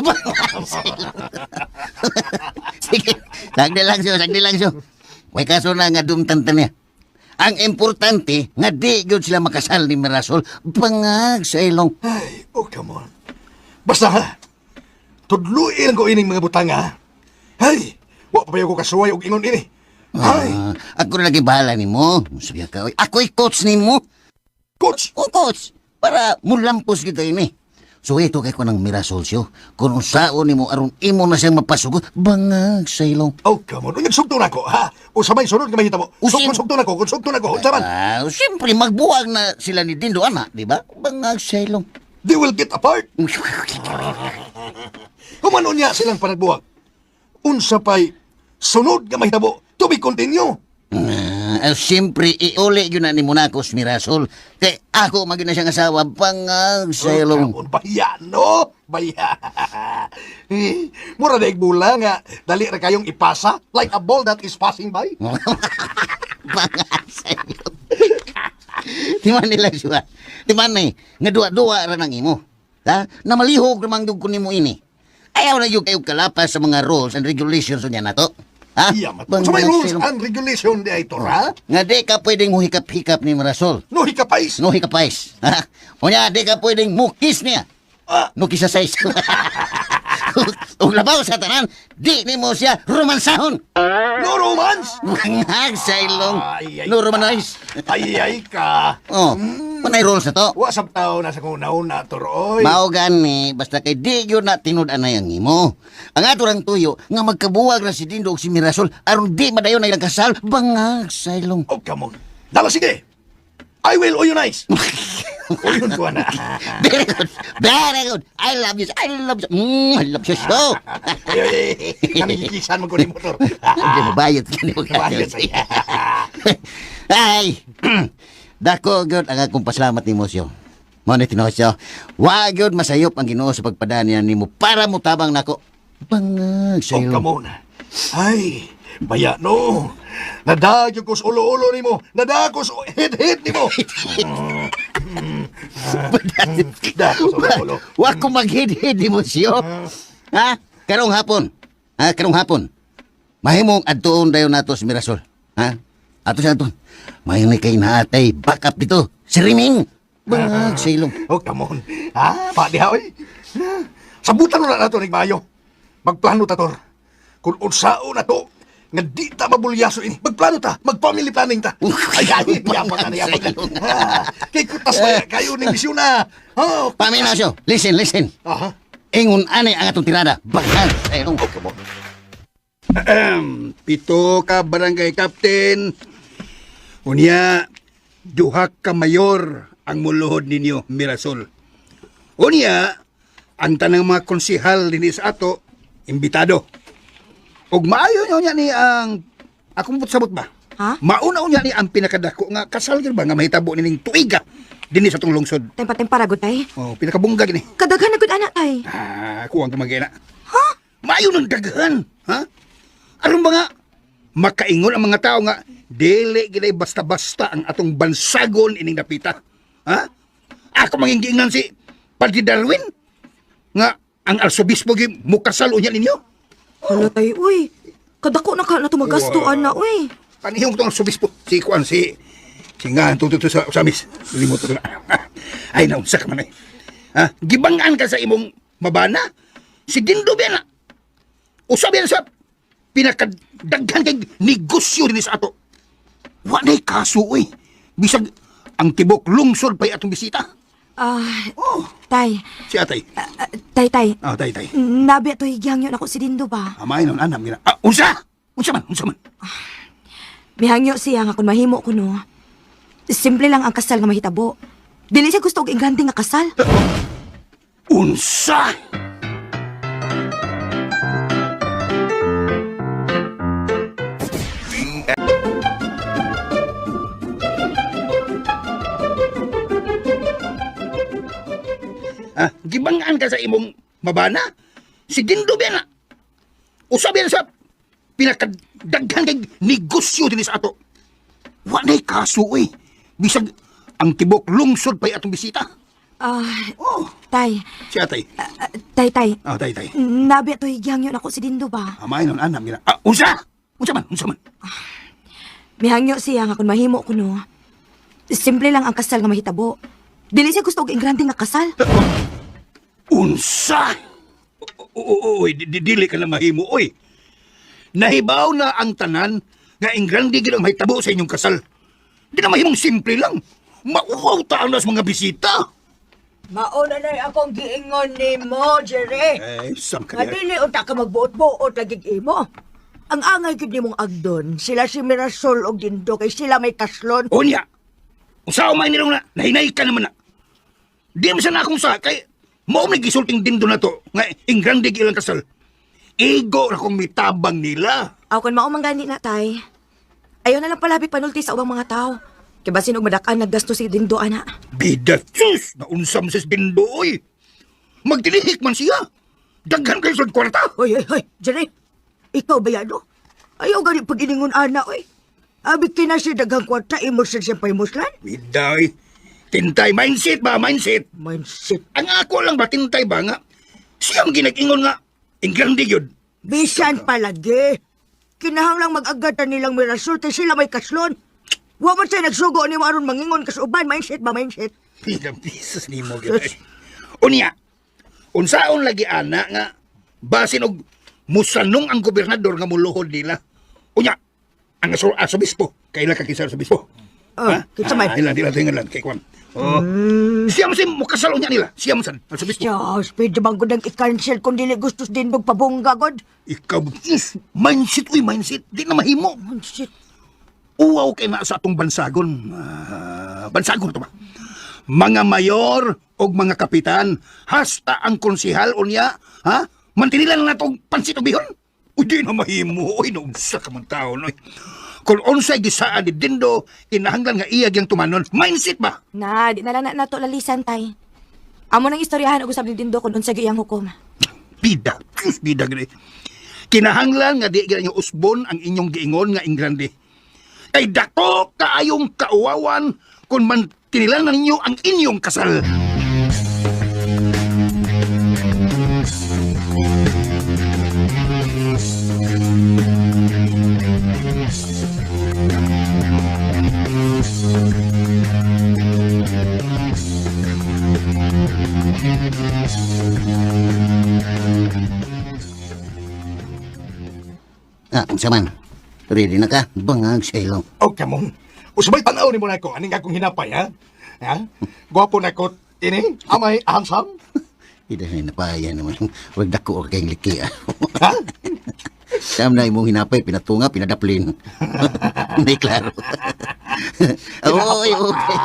Sige, sagdi lang siyo, sagdi lang siyo. Way kaso na nga dumtan ta niya. Ang importante, nga di gyud sila makasal ni Mirasol, bangag sa ilong. Ay, oh, come on. Basta ha, tudluin ko ining mga butanga. Ha. Ay, wa pa ko kasuway og ingon ini. Ay, Ah, ako na lagi bahala nimo. Sabi ka, oy, ako'y coach nimo. Coach? O coach, para mulampos kita ini. So ito kay ko ng Mirasol siyo. Kung unsaon nimo aron imo na siyang mapasugot, bangag sa ilong. Oh, come on. Unyag sugto na ko, ha? O sabay sunod nga mahita mo. Usim. Kung sugto na ko, kung sugto na ko, unsa man. Ah, siyempre magbuwag na sila ni Dindo ana, di ba? Bangag sa ilong. They will get apart. Humano niya silang panagbuwag. Unsa pa'y sunod nga mahitabo to be continue. Ah, siyempre, iuli yun na ni Monacos Mirasol. Kay ako maging na siyang asawa, bangag sa ilong. Oh, come on, baya, no? Baya. Eh, mura na bula nga, dali ra kayong ipasa like a ball that is passing by. Bangag sa ilong. Di man nila siya. Di man eh, nga duwa-duwa ra nang imo. Ha? Na malihog ramang dug ko nimo ini. Ayaw na yung kayo kalapas sa mga rules and regulations niya na to. Ha? Iya, mat. So may rules and regulation di ay to, ha? Nga di ka pwedeng muhikap-hikap ni Mirasol. No hikapais. No hikapais. Ha? O niya, di ka pwedeng mukis niya. Ah. No kisa size. Ug labaw sa tanan, di nimo siya romansahon. No romance. Bangag sa ilong. Ay, ay, No romanize. Ay, ay ka. Oh, panay rules na to. Wa sab tao na sa kung una tor oy. Mao gani basta kay di gyud na tinud-anay ang imo. Ang ato rang tuyo nga magkabuwag ra si Dindo ug si Mirasol aron di madayon na ilang kasal, bangag sa ilong. Oh, come on. Dala sige. I will oyonize. Oyon ko na. Very good. Very good. I love you. I love you. I love you so. Ay, ay, ay. Namigigisan mo ko ni motor. Hindi mo bayad ka ni Bayad sa Ay. Dako gyud ang akong pasalamat nimo siyo. Mao ni tinuod siyo. Wa gyud masayop ang Ginoo sa pagpadanian nimo para motabang nako. Bangag sa Oh, ilong. come on. Ay, baya no. Nadagyo ko sa ulo-ulo nimo. Nadako sa head-head nimo. Dako sa ulo-ulo. Wa ko maghid-hid nimo siyo. Ha? Karong hapon. Ha, karong hapon. Mahimong adtuon dayon nato si Mirasol. Ha? Ato siya adtuon. Mahimong kay naatay back up dito. Si Riming. Bangag sa ilong. Oh, come on. Ha, pa diha oy. Sabutan na nato ning maayo. Magplano ta tor. Kung unsao na to nga di ta mabulyaso ini. Magplano ta, mag-family planning ta. Ay, ay, yapak ka na, yapak ka. Ha, Kay kutas pa kayo ning misyon na. Oh, Paminaw siyo. Listen, listen. Aha. Ingon ani ang atong tirada. Bangag sa ilong. Oh, come on. 7 ka barangay captain. Unya, 2 ka mayor ang muluhod ninyo, Mirasol. Unya, ang tanang mga konsihal dinhi sa ato, imbitado. Ug maayo nyo niya ni ang akong sabot ba? Ha? Mauna unya ni ang pinakadako nga kasal gyud ba nga mahitabo nining tuiga dinhi sa atong lungsod. Tempa-tempara gud tay. Oh, pinakabungga gini. Kadaghan na gud ana tay. Ah, kuwang ka magina. Ha? Maayo ng daghan, ha? Aron ba nga makaingon ang mga tao nga dili gid basta-basta ang atong bansagon ining dapita. Ha? Ako manginggiingnan si Padre Darwin nga ang arsobispo gyud mukasal unya ninyo. Hala tay, uy. Kadako na ka na tumagasto ana, uy. Panihong tong arsobispo si kuan si si nga to to sa Osamis. Limot ko na. Ay naunsa ka man ay. Ha? Gibangan ka sa imong mabana. Si Dindo biya na. Usa biya na sa pinakadaghan kay negosyo dinhi sa ato. Wa nay kaso oy. Bisag ang tibok lungsod pa'y atong bisita. Ah, Oh, tay. si atay. Ah, tay, tay. Ah, tay tay. Nabi ato higihangyo nako si Dindo ba? Amay nun anam gina. Ah, unsa? Unsa man? Unsa man? Mihangyo siya nga kung mahimo ko no. Simple lang ang kasal nga mahitabo. Dili siya gusto og ingrande nga kasal. Unsa? Ah, gibangaan ka sa imong mabana. Si Dindo biya na. Usa biya na sa pinakadaghan kay negosyo dinhi sa ato. Wa nay kaso oy. Bisag ang tibok lungsod pa'y atong bisita. Ah, Oh, tay. si atay. Ah, tay, tay. Ah, tay tay. Nabi ato higihangyo nako si Dindo ba? Amay nun anam gina. Ah, unsa? Unsa man? Unsa man? Mihangyo siya nga kung mahimo ko no. Simple lang ang kasal nga mahitabo. Dili siya gusto og ingrande nga kasal. Unsa? Oy, dili ka na mahimo, oy. Nahibaw na ang tanan nga ingrande gid ang mahitabo sa inyong kasal. Di na mahimong simple lang. Mauwaw ta ang nas mga bisita. Mauna na akong giingon nimo, Jerry. Eh, sam ka Nga dili unta ka magbuot-buot lagi imo. Ang angay gid nimong agdon, sila si Mirasol og Dindo kay sila may kaslon. Unya. Unsa may nilong na nahinay ka naman na. Di mo sana akong sa kay mao may gisulting dindo na to nga ingrande gid ilang kasal. Igo ra kong mitabang nila. Aw kun mao man gani na tay. Ayaw na lang palabi panulti sa ubang mga tao. Kay basin og madak-an naggasto si Dindo ana. Bida sus! Naunsam sa dindo, oy! Magdilihik man siya! Daghan kayo sa kwarta! Hoy, hoy, hoy, Jerry. Ikaw ba yano? Ayaw gani pag iningon ana, oy. Abi kina siya daghang kwarta imo sa siya pahimuslan? Bida, oy! Tintay, mindset ba? Mindset! Mindset. Ang ako lang ba, tintay ba nga? Siyang ginag-ingon nga, ingrande yun. Bisan palagi. Kinahanglang mag-agatan nilang Mirasol kay sila may kaslon. Wa man siya nagsugo nimo aron mangingon kas uban, mindset ba mindset? Bida, pisos ni mo, gyud. Unya, unsaon lagi ana nga, Basin og musanong ang gobernador nga muluhod nila. Unya, ang asobispo. Kaila ka kinsa asobispo. Oh, kinsa may? Ah, ila, dila tingan lang kay kwan. Oh. Siya mo si mukasal unya nila. Siya mo san asobispo. Diyos, pwede bang gudang i-cancel kung dili gustos din pabongga, God? Ikaw, sus, mindset, uy, mindset. Di na mahimo. Mindset. Uwaw kay na sa atong bansagon. Ah, bansagon to ba? Mga mayor og mga kapitan, hasta ang konsehal unya, ha? Mantinilan na natong pansit og bihon. Uy, di na mahimo. Uy, naunsa ka man taon. Uy. Kung unsay gisaan ni Dindo, kinahanglan nga iya gyang tumanon. Mindset ba? Na, di na lang na nato lalisan tay. Amo nang istoryahan og usab ni Dindo kung unsa gyud iyang hukom. Bida. Diyos, bida gani. Kinahanglan nga di gyud inyo usbon ang inyong giingon nga ingrande. Kay dako kaayong kauwawan kung man tinilan na ninyo ang inyong kasal. Ah, unsa man? Ready na ka? Bangag sa ilong. Oh, come on. Usabay tanaw ni mo na ako. Aning akong hinapay, ha? Ha? Gwapo na ko. Ini, amay, handsome. Ida na napaya naman. Huwag dako or kayong liki. Ah. Ha? Sam na imong hinapay, pinatunga, pinadaplin. Hindi klaro. Oy, okay.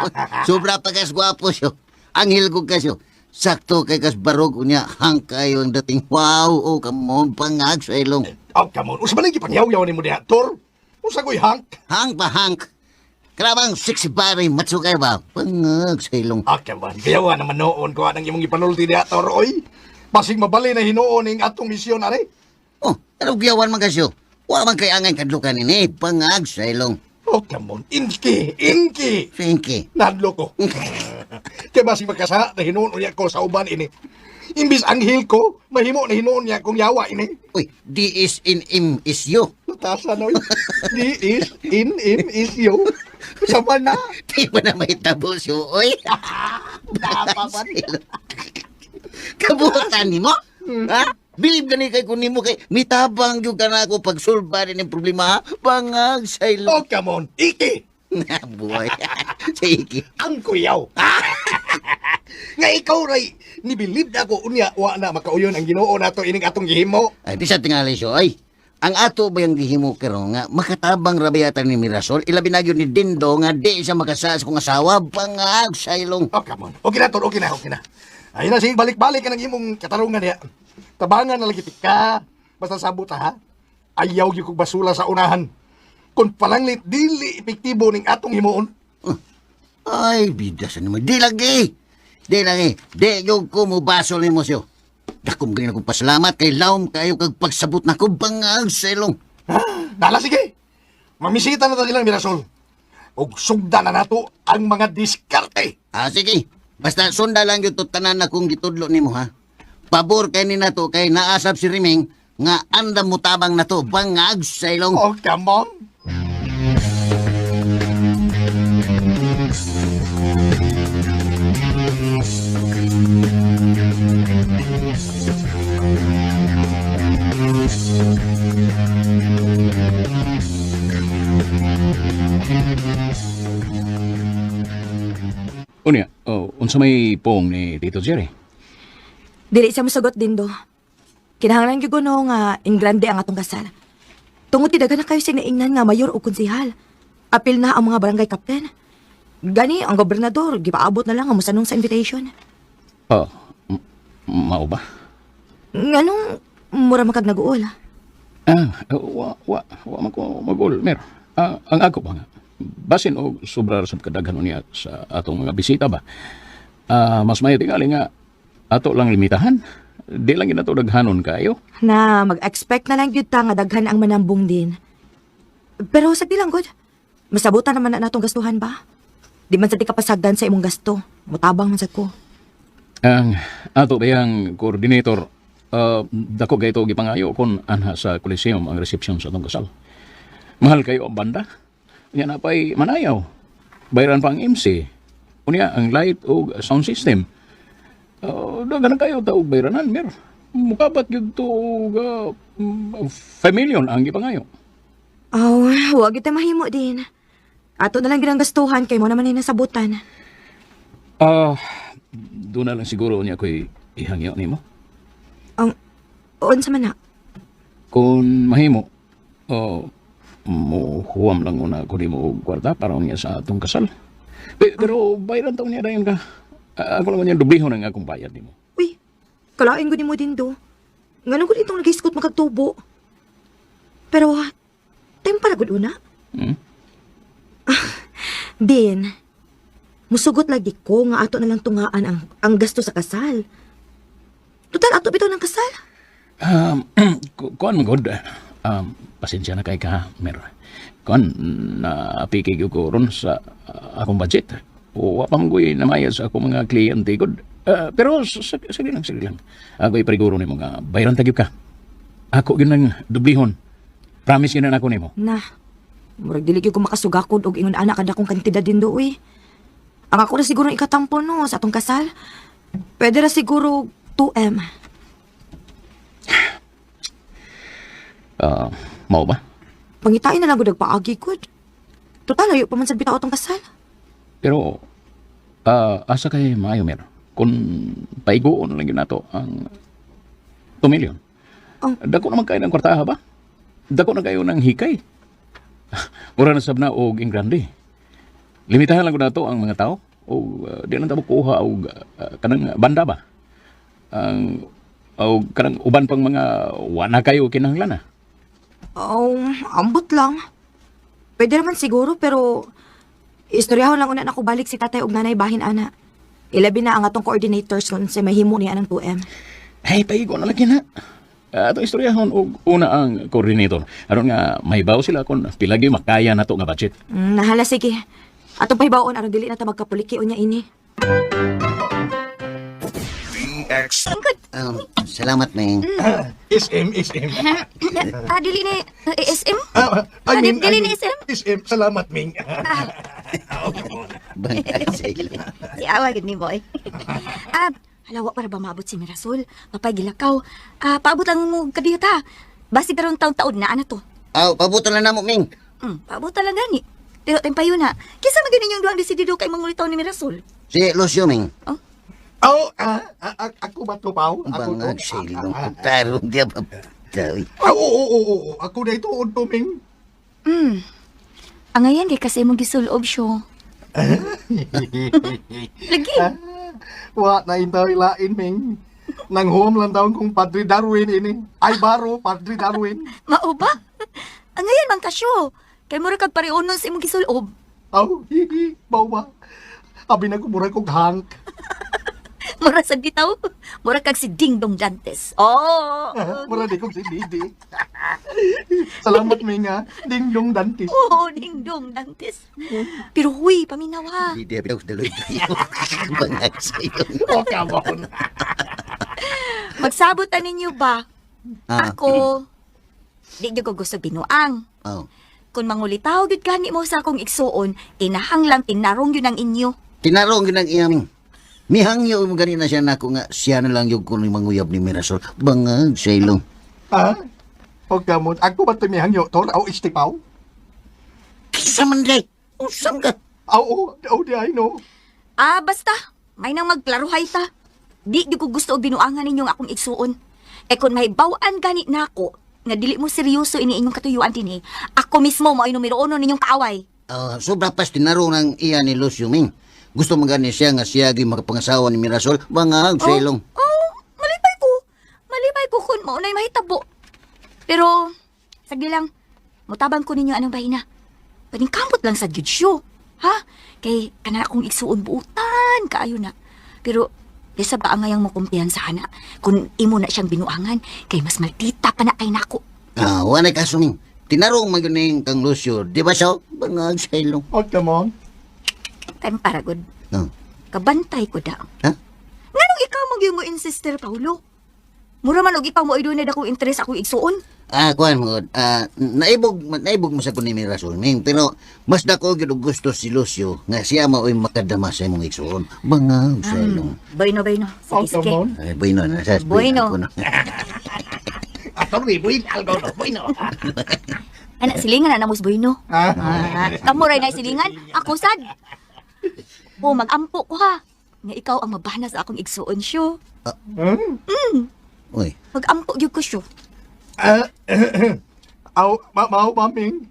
Sobra pa kas gwapo siyo. Anghel ko kasyo. Sakto kay kas barog unya hang kayo ang dating. Wow, oh, come on, pangag sa ilong. Oh, come on. Usabay lagi pangyaw-yaw ni mo diha, Tor. Usa ko'y hank. Hang pa hank. Krabang sexy body, matso kayo ba? Pangag sa ilong. Ah, come on. Gayawa naman noon ko anang imong ipanulti diha, Tor, oy. Basig mabali na hinuon ning atong misyon, are. Oh, pero giyawan man kasyo. Wa man kay angay kadlukan ini, pangag sa ilong. Oh, come on. Inki, inki. Inki. Nadlo ko. Kaya basig magkasa na hinuon unya ko sa uban ini. Imbis anghel ko, mahimo na hinuon niya kong yawa ini. Uy, D is in M is you. Natasan, oy. D is in M is you. Sama na. Di ba na may tabo siyo, oy? Dapaman. Kabutan ni mo? Ha? Bilib gani kay kun nimo kay mitabang gyud ka na ako pagsulba rin ang problema. ha? Bangag sa ilong. Oh, come on. Iki. Buhay. Sa iki. Ang kuyaw. Nga ikaw, Ray, nibilib na ako unya, wa na makauyon ang Ginoo nato ining atong gihimo. Ay, di sa tingali siyo, ay. Ang ato ba yung gihimo karon nga makatabang rabayatan ni Mirasol, ilabi na gyud ni Dindo nga di siya makasas kung asawa, bangag sa ilong. Oh, come on. Okay na, Tor. Okay na, okay na. Ayun na, sige, balik-balik ka ng imong katarungan niya. Tabangan na lagi ka. Basta sabot ha. Ayaw gyud kog basula sa unahan. Kung palanglit, dili epektibo ning atong himuon. Ay, bida sa naman. Di lagi. Di lagi. Di yung ko mo basol ni mo siyo. Dakom ganyan akong pasalamat kay Laom kayo kag pagsabot na ko bangag sa ilong. Dala, sige. Mamisita na ta silang Mirasol. Og sugda na nato ang mga diskarte. Ah, sige. Basta sunda lang yung tanan na kung gitudlo nimo ha. Pabor kay ni nato kay naasap si Riming nga andam mo tabang na to bangag sa ilong. Oh, come on. Unya, oh, unsa may pong ni Tito Jerry? Dili siya mosugot Dindo. Kinahanglan gyud kuno nga ingrande ang atong kasal. Tungod ti daghan na kayo sig naingnan nga mayor o konsehal. Apil na ang mga barangay captain. Gani ang gobernador gipaabot na lang ang mosanong sa invitation. Oh, mao ba? Nganong mura makag naguol. Ah, wa wa wa man ko magul, mer. Ah, ang ako ba nga. Basin og sobra ra sab kadaghan niya sa atong mga bisita ba. Ah, mas mayo tingali nga ato lang limitahan. Di lang ginato daghanon kayo. Na mag-expect na lang gyud ta nga daghan ang manambong din. Pero sa lang gud. Masabutan naman na natong gastuhan ba? Di man sa di ka pasagdan sa imong gasto. Mutabang man sad ko. Ang ato bayang coordinator, dako kay ito gipangayo kon anha sa Coliseum ang reception sa atong kasal. Mahal kayo ang banda. Unya na pa'y manayaw. Bayran pa ang MC. Unya ang light o sound system. Daghan kayo taog bayranan, mer. Mukabat gyud to og 5 million ang gipangayo. Aw, wag kita mahimo din. Ato na lang ginang gastuhan kay mo naman ay nasabutan. Ah, doon na lang siguro niya ko'y ihangyo nimo. Ang unsa man na? Kung mahimo, oh, muhuwam lang una ko nimo og kwarta para niya sa atong kasal. Pero bayaran taon niya dayon ka. Ah, ako lang niya dublihon ang akong bayad nimo. Kalain ko nimo din do. Nganong gud itong nag-iskot makagtubo. Pero time para gud una. Hmm? Din, musugot lagi ko nga ato na lang tungaan ang gasto sa kasal. Total ato bitaw ng kasal. Kuan man gud. Pasensya na kay ka, Mer. Kuan na apiki gyud ko ron sa akong budget. O wa pa man ko'y namaya sa akong mga kliyente gud. Pero sige lang, sige lang. Ako ipariguro nimo nga bayaran ta gyud ka. Ako gyud nang dublihon. Promise gyud na nako nimo. Na, murag dili gyud ko makasugakod og ingon ana kada akong kantidad din do uy. Ang ako na siguro ang ikatampo no sa atong kasal. Pwede ra siguro 2M. Mao ba? Pangitain na lang gud paagi gud. Total ayo pa man sad bitaw atong kasal. Pero asa kay maayo, Mer? Kung paiguon lang gyud nato ang 2 million. Oh. Dako naman kayo ng kwartaha ba? Dako na kayo ng hikay. Mura na sab na og ingrande. Limitahan lang gud nato ang mga tao o di lang ta kuha og kanang banda ba? Ang o kanang uban pang mga wana kayo kinahanglan ah. Oh, ambot lang. Pwede naman siguro pero istoryahon lang una na ko balik si tatay og nanay bahin ana. Ilabi na ang atong coordinators kung sa mahimo niya ng 2M. Hey, paigo na lang na. Ato istoryahon og una ang coordinator. Aron nga mahibaw sila kung pila gyud makaya nato nga budget. Nahala sige. Atong pahibaon aron dili na ta magkapuliki unya ini. DX Salamat, Ming. SM, SM. Ah, dili ni SM? Ah, I mean, dili I ni mean, SM? SM, salamat, Ming. Bangag sa ilo. Si awa gid ni boy. Ah, hala wa para ba maabot si Mirasol? Papay gilakaw. Ah, paabot lang mo kadiyot ha. Basi karon taon-taon na ana to. Aw, pabuto na namo, Ming. Paabot lang gani. Pero tempayo na. Kinsa man gani inyong duhang desidido kay mangulitaw ni Mirasol? Si Lucio, Ming. Oh, ako ba to, Pao? Ako to? Bangag sa ilo. Tarong diya pa. Tawi. Ah, oo, oo, oo, oo. Ako na ito, to, Ming. Angayan kay kasi imong gisulob siyo. Lagi. Ah, wa na intaw ilain, Ming. Nang huwam lang taon kong Padre Darwin ini. Ay, baro, Padre Darwin. Mao ba? Angayan man kasyo. Kay mura kag pareunon sa imong gisulob. Aw, hihi, bawa. Abi na kumura kong hank. Mura sa bitaw. Mura kag si Ding Dong Dantes. Oh. Mura di kong si Didi. Salamat, Ming, ha. Ding dong dantis. Oo, Ding Dong Dantes. Pero huy, paminaw ha. Di diya bitaw daloy tayo. Bangag sa ilo. Oh, come on. Magsabot ta ninyo ba? Ah. Ako, di gyud ko gusto binuang. Oh. Kung mangulitaw gyud gani mo sa akong igsuon, kinahanglang tinarong yun ang inyo. Tinarong yun ang iya, Ming. Mihangyo mo ganina siya nako nga siya na lang yung kuno manguyab ni Mirasol. Bangag sa ilo. Ha? Oh, come on. Ako ba tumihangyo, tol? Aw, istipaw? Kisa man day. Usam ka. Aw, oh, oh, di I know. Ah, basta. May nang magklaruhay ta. Di gyud ko gusto og binuangan ninyong akong igsuon. Eh kung may bawaan gani nako, nga dili mo seryoso ini inyong katuyuan dinhi, ako mismo mao'y numero uno ninyong kaaway. Ah, sobra pas tinarong ang iya ni Lucio, Ming. Gusto man gani siya nga siya gyud makapangasawa ni Mirasol. Bangag sa ilong. Oh, malipay ko. Malipay ko kung mao na'y mahitabo. Pero, sagdi lang, mutabang ko ninyo anong bahina. Paningkamot lang sa gyud siyo. Ha? Kay kana akong igsuon buutan kaayo na. Pero bisa ba ang ngayang mo kumpiyansa ana kung imo na siyang binuangan kay mas maldita pa na kay nako. Ah, wala kaso, Ming. Tinarong man yun yung kang Lucio. Di ba siya? Bangag sa ilong. Oh, come on. Time para good. Oh. Kabantay ko daw. Ha? Nganong ikaw mo gyud mo insister Paulo? Mura man og ikaw mo idunay akong interes akong igsuon. Ah, kuan mo. Ah, naibog naibog mo sa kuno ni Mirasol Ming, pero mas dako gyud og gusto si Lucio nga siya mao'y makadama sa imong igsoon. Bangag sa ilong. Bueno, bueno. Sige, sige. Ay, bueno na sa Bueno. Ato ni buin algo no, bueno. Anak, silingan na namos bueno. Ah. Kamo ray na silingan. Ako sad. O, magampo ko ha. Nga ikaw ang mabana sa akong igsuon, siyo. Uy. Magampo gyud ko, siyo. Ah, aw, ma mao maming.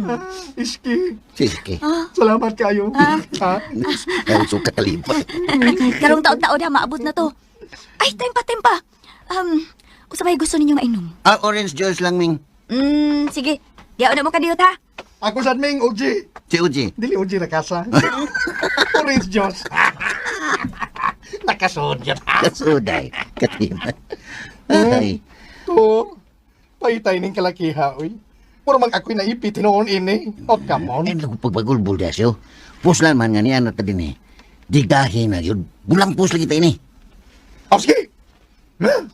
Ah, iski. Sige. Salamat kayo. Ah. Ah. Ay, so kakalipat. Karong taon-taon na, maabot na to. Ay, tempa, tempa. Usa may gusto ninyo mainom? Ah, orange juice lang, Ming. Sige. Diyaon na mo kadiyot ha. Ako sad Ming, OG. Si Uji. Dili OG na kasa. Orange juice. Nakasud yun. Kasuday. Katiman. Ay. To, pahitay ning kalakiha, uy. Mura mag ako'y naipit tinuon ini. Oh, come on. Ay, naku, pagpagulbul dasyo. Puslan man nga niya na ta din eh. Digahin na yun. Bulang pus lagi tayo ni. Oh, sige. Ha?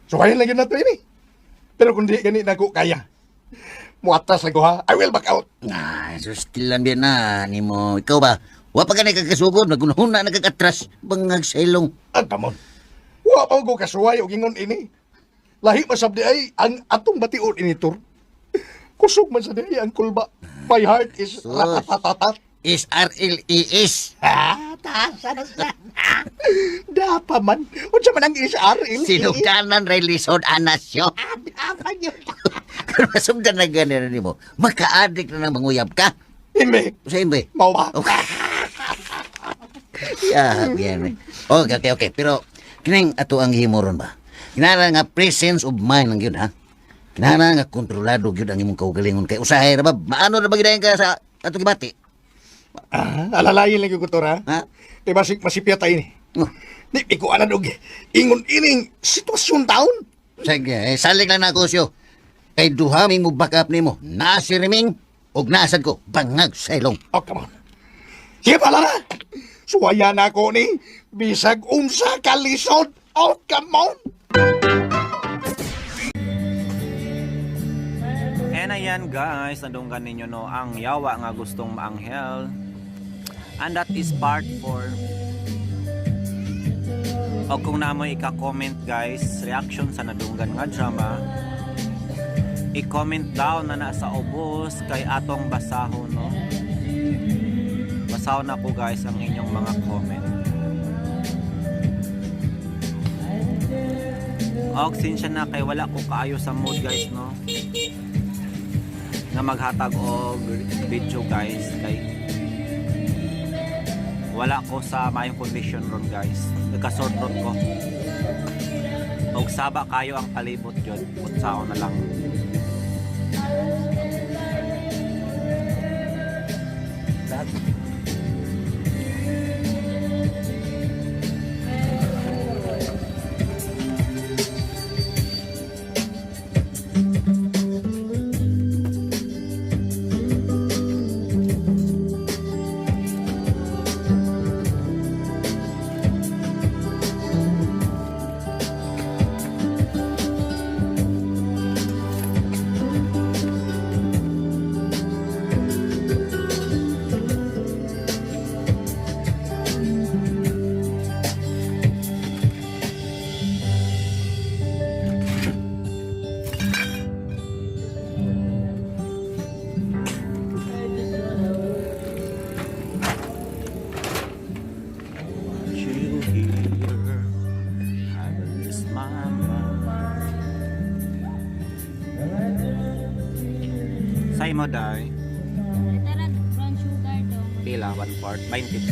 Sukayin lang yun na to ini. Pero kung di gani na ko kaya, muatras lang ko ha. I will back out. Ah, so still lang din na. Ni mo, ikaw ba? Wa pa ka na kakasugod, nagunahuna na kakatras. Bangag sa ilong. Ah, come on. Wa pa ko kasuway og ingon ini. Lahi masab di ay ang atong bation ini tur. Kusog man sa di ay ang kulba. My heart is Sus. ratatatatat. Is R-L-E-S. Ah, tasa na siya. Dapa man. Unsa man ang SRL? Sinugdanan ray lisod anasyo. Dapa yun. Kung masugdan na ganin ni mo, maka-addict na ng manguyab ka. Imbe. Sa imbe. Mao ba? Okay. Yeah, yan. Okay, okay, okay. Pero kining ato ang himuron ba? Kinahanglan nga presence of mind lang yun, ha? Kinahanglan nga kontrolado gyud ang imong kaugalingon kay usahay ra ba? Maano ra ba gyud ka sa ato gibati? Ah, alalayin lang yung kutor, ha? Ha? Kay basig masipya tayo ni. Oh. Di, di ko alam og ingon ining sitwasyon taon. Sige, eh, salig lang na ako siyo. Kay duha mi mo back up nimo. Naa si Reming ug naasad ko bangag sa ilong. Oh, come on. Sige pala na. Suwaya na ako ni. Bisag unsa kalisod. Oh, come on. And ayan guys, nadunggan ninyo no ang yawa nga gustong maanghel. And that is part 4. O kung namoy ika-comment guys, reaction sa nadunggan nga drama, i-comment down na na sa ubos kay atong basahon no. Basahon ako guys ang inyong mga comment. Og sinsya na kay wala ko kaayo sa mood guys no, nga maghatag og video guys kay wala ko sa maayong condition ron guys, nagka-sore throat ko og saba kayo ang palibot jud, unsao na lang. You here, I will lose my mind. Sa imo day? Pila, one part, 23.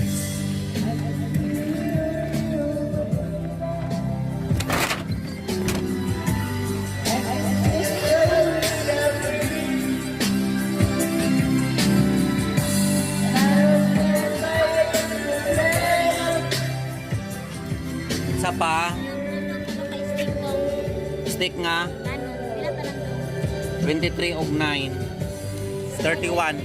Isa pa. Stick nga. 23 og 9. 31.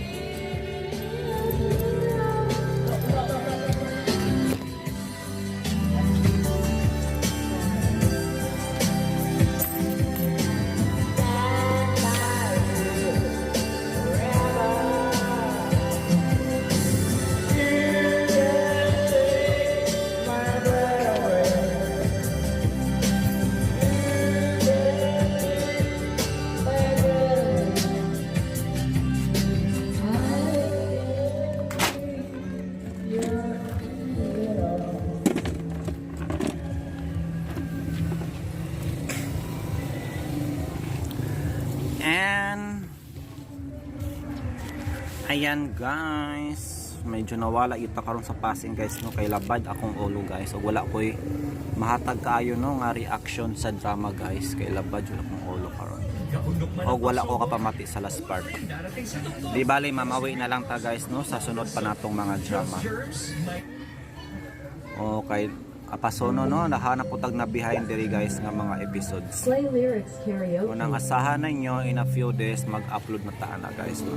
And ayan guys, medyo nawala ita karon sa passing guys no, kay labad akong ulo guys. Ug wala koy mahatag kaayo no nga reaction sa drama guys, kay labad jud akong ulo karon. Og wala ko kapamati sa last part. Di bale, mamawi na lang ta guys no sa sunod pa natong mga drama. Okay, apasono no, nahanap ko tag na behind diri guys nga mga episodes. Play lyrics karaoke. Kung ang asahan ninyo, in a few days mag-upload na taan na guys no.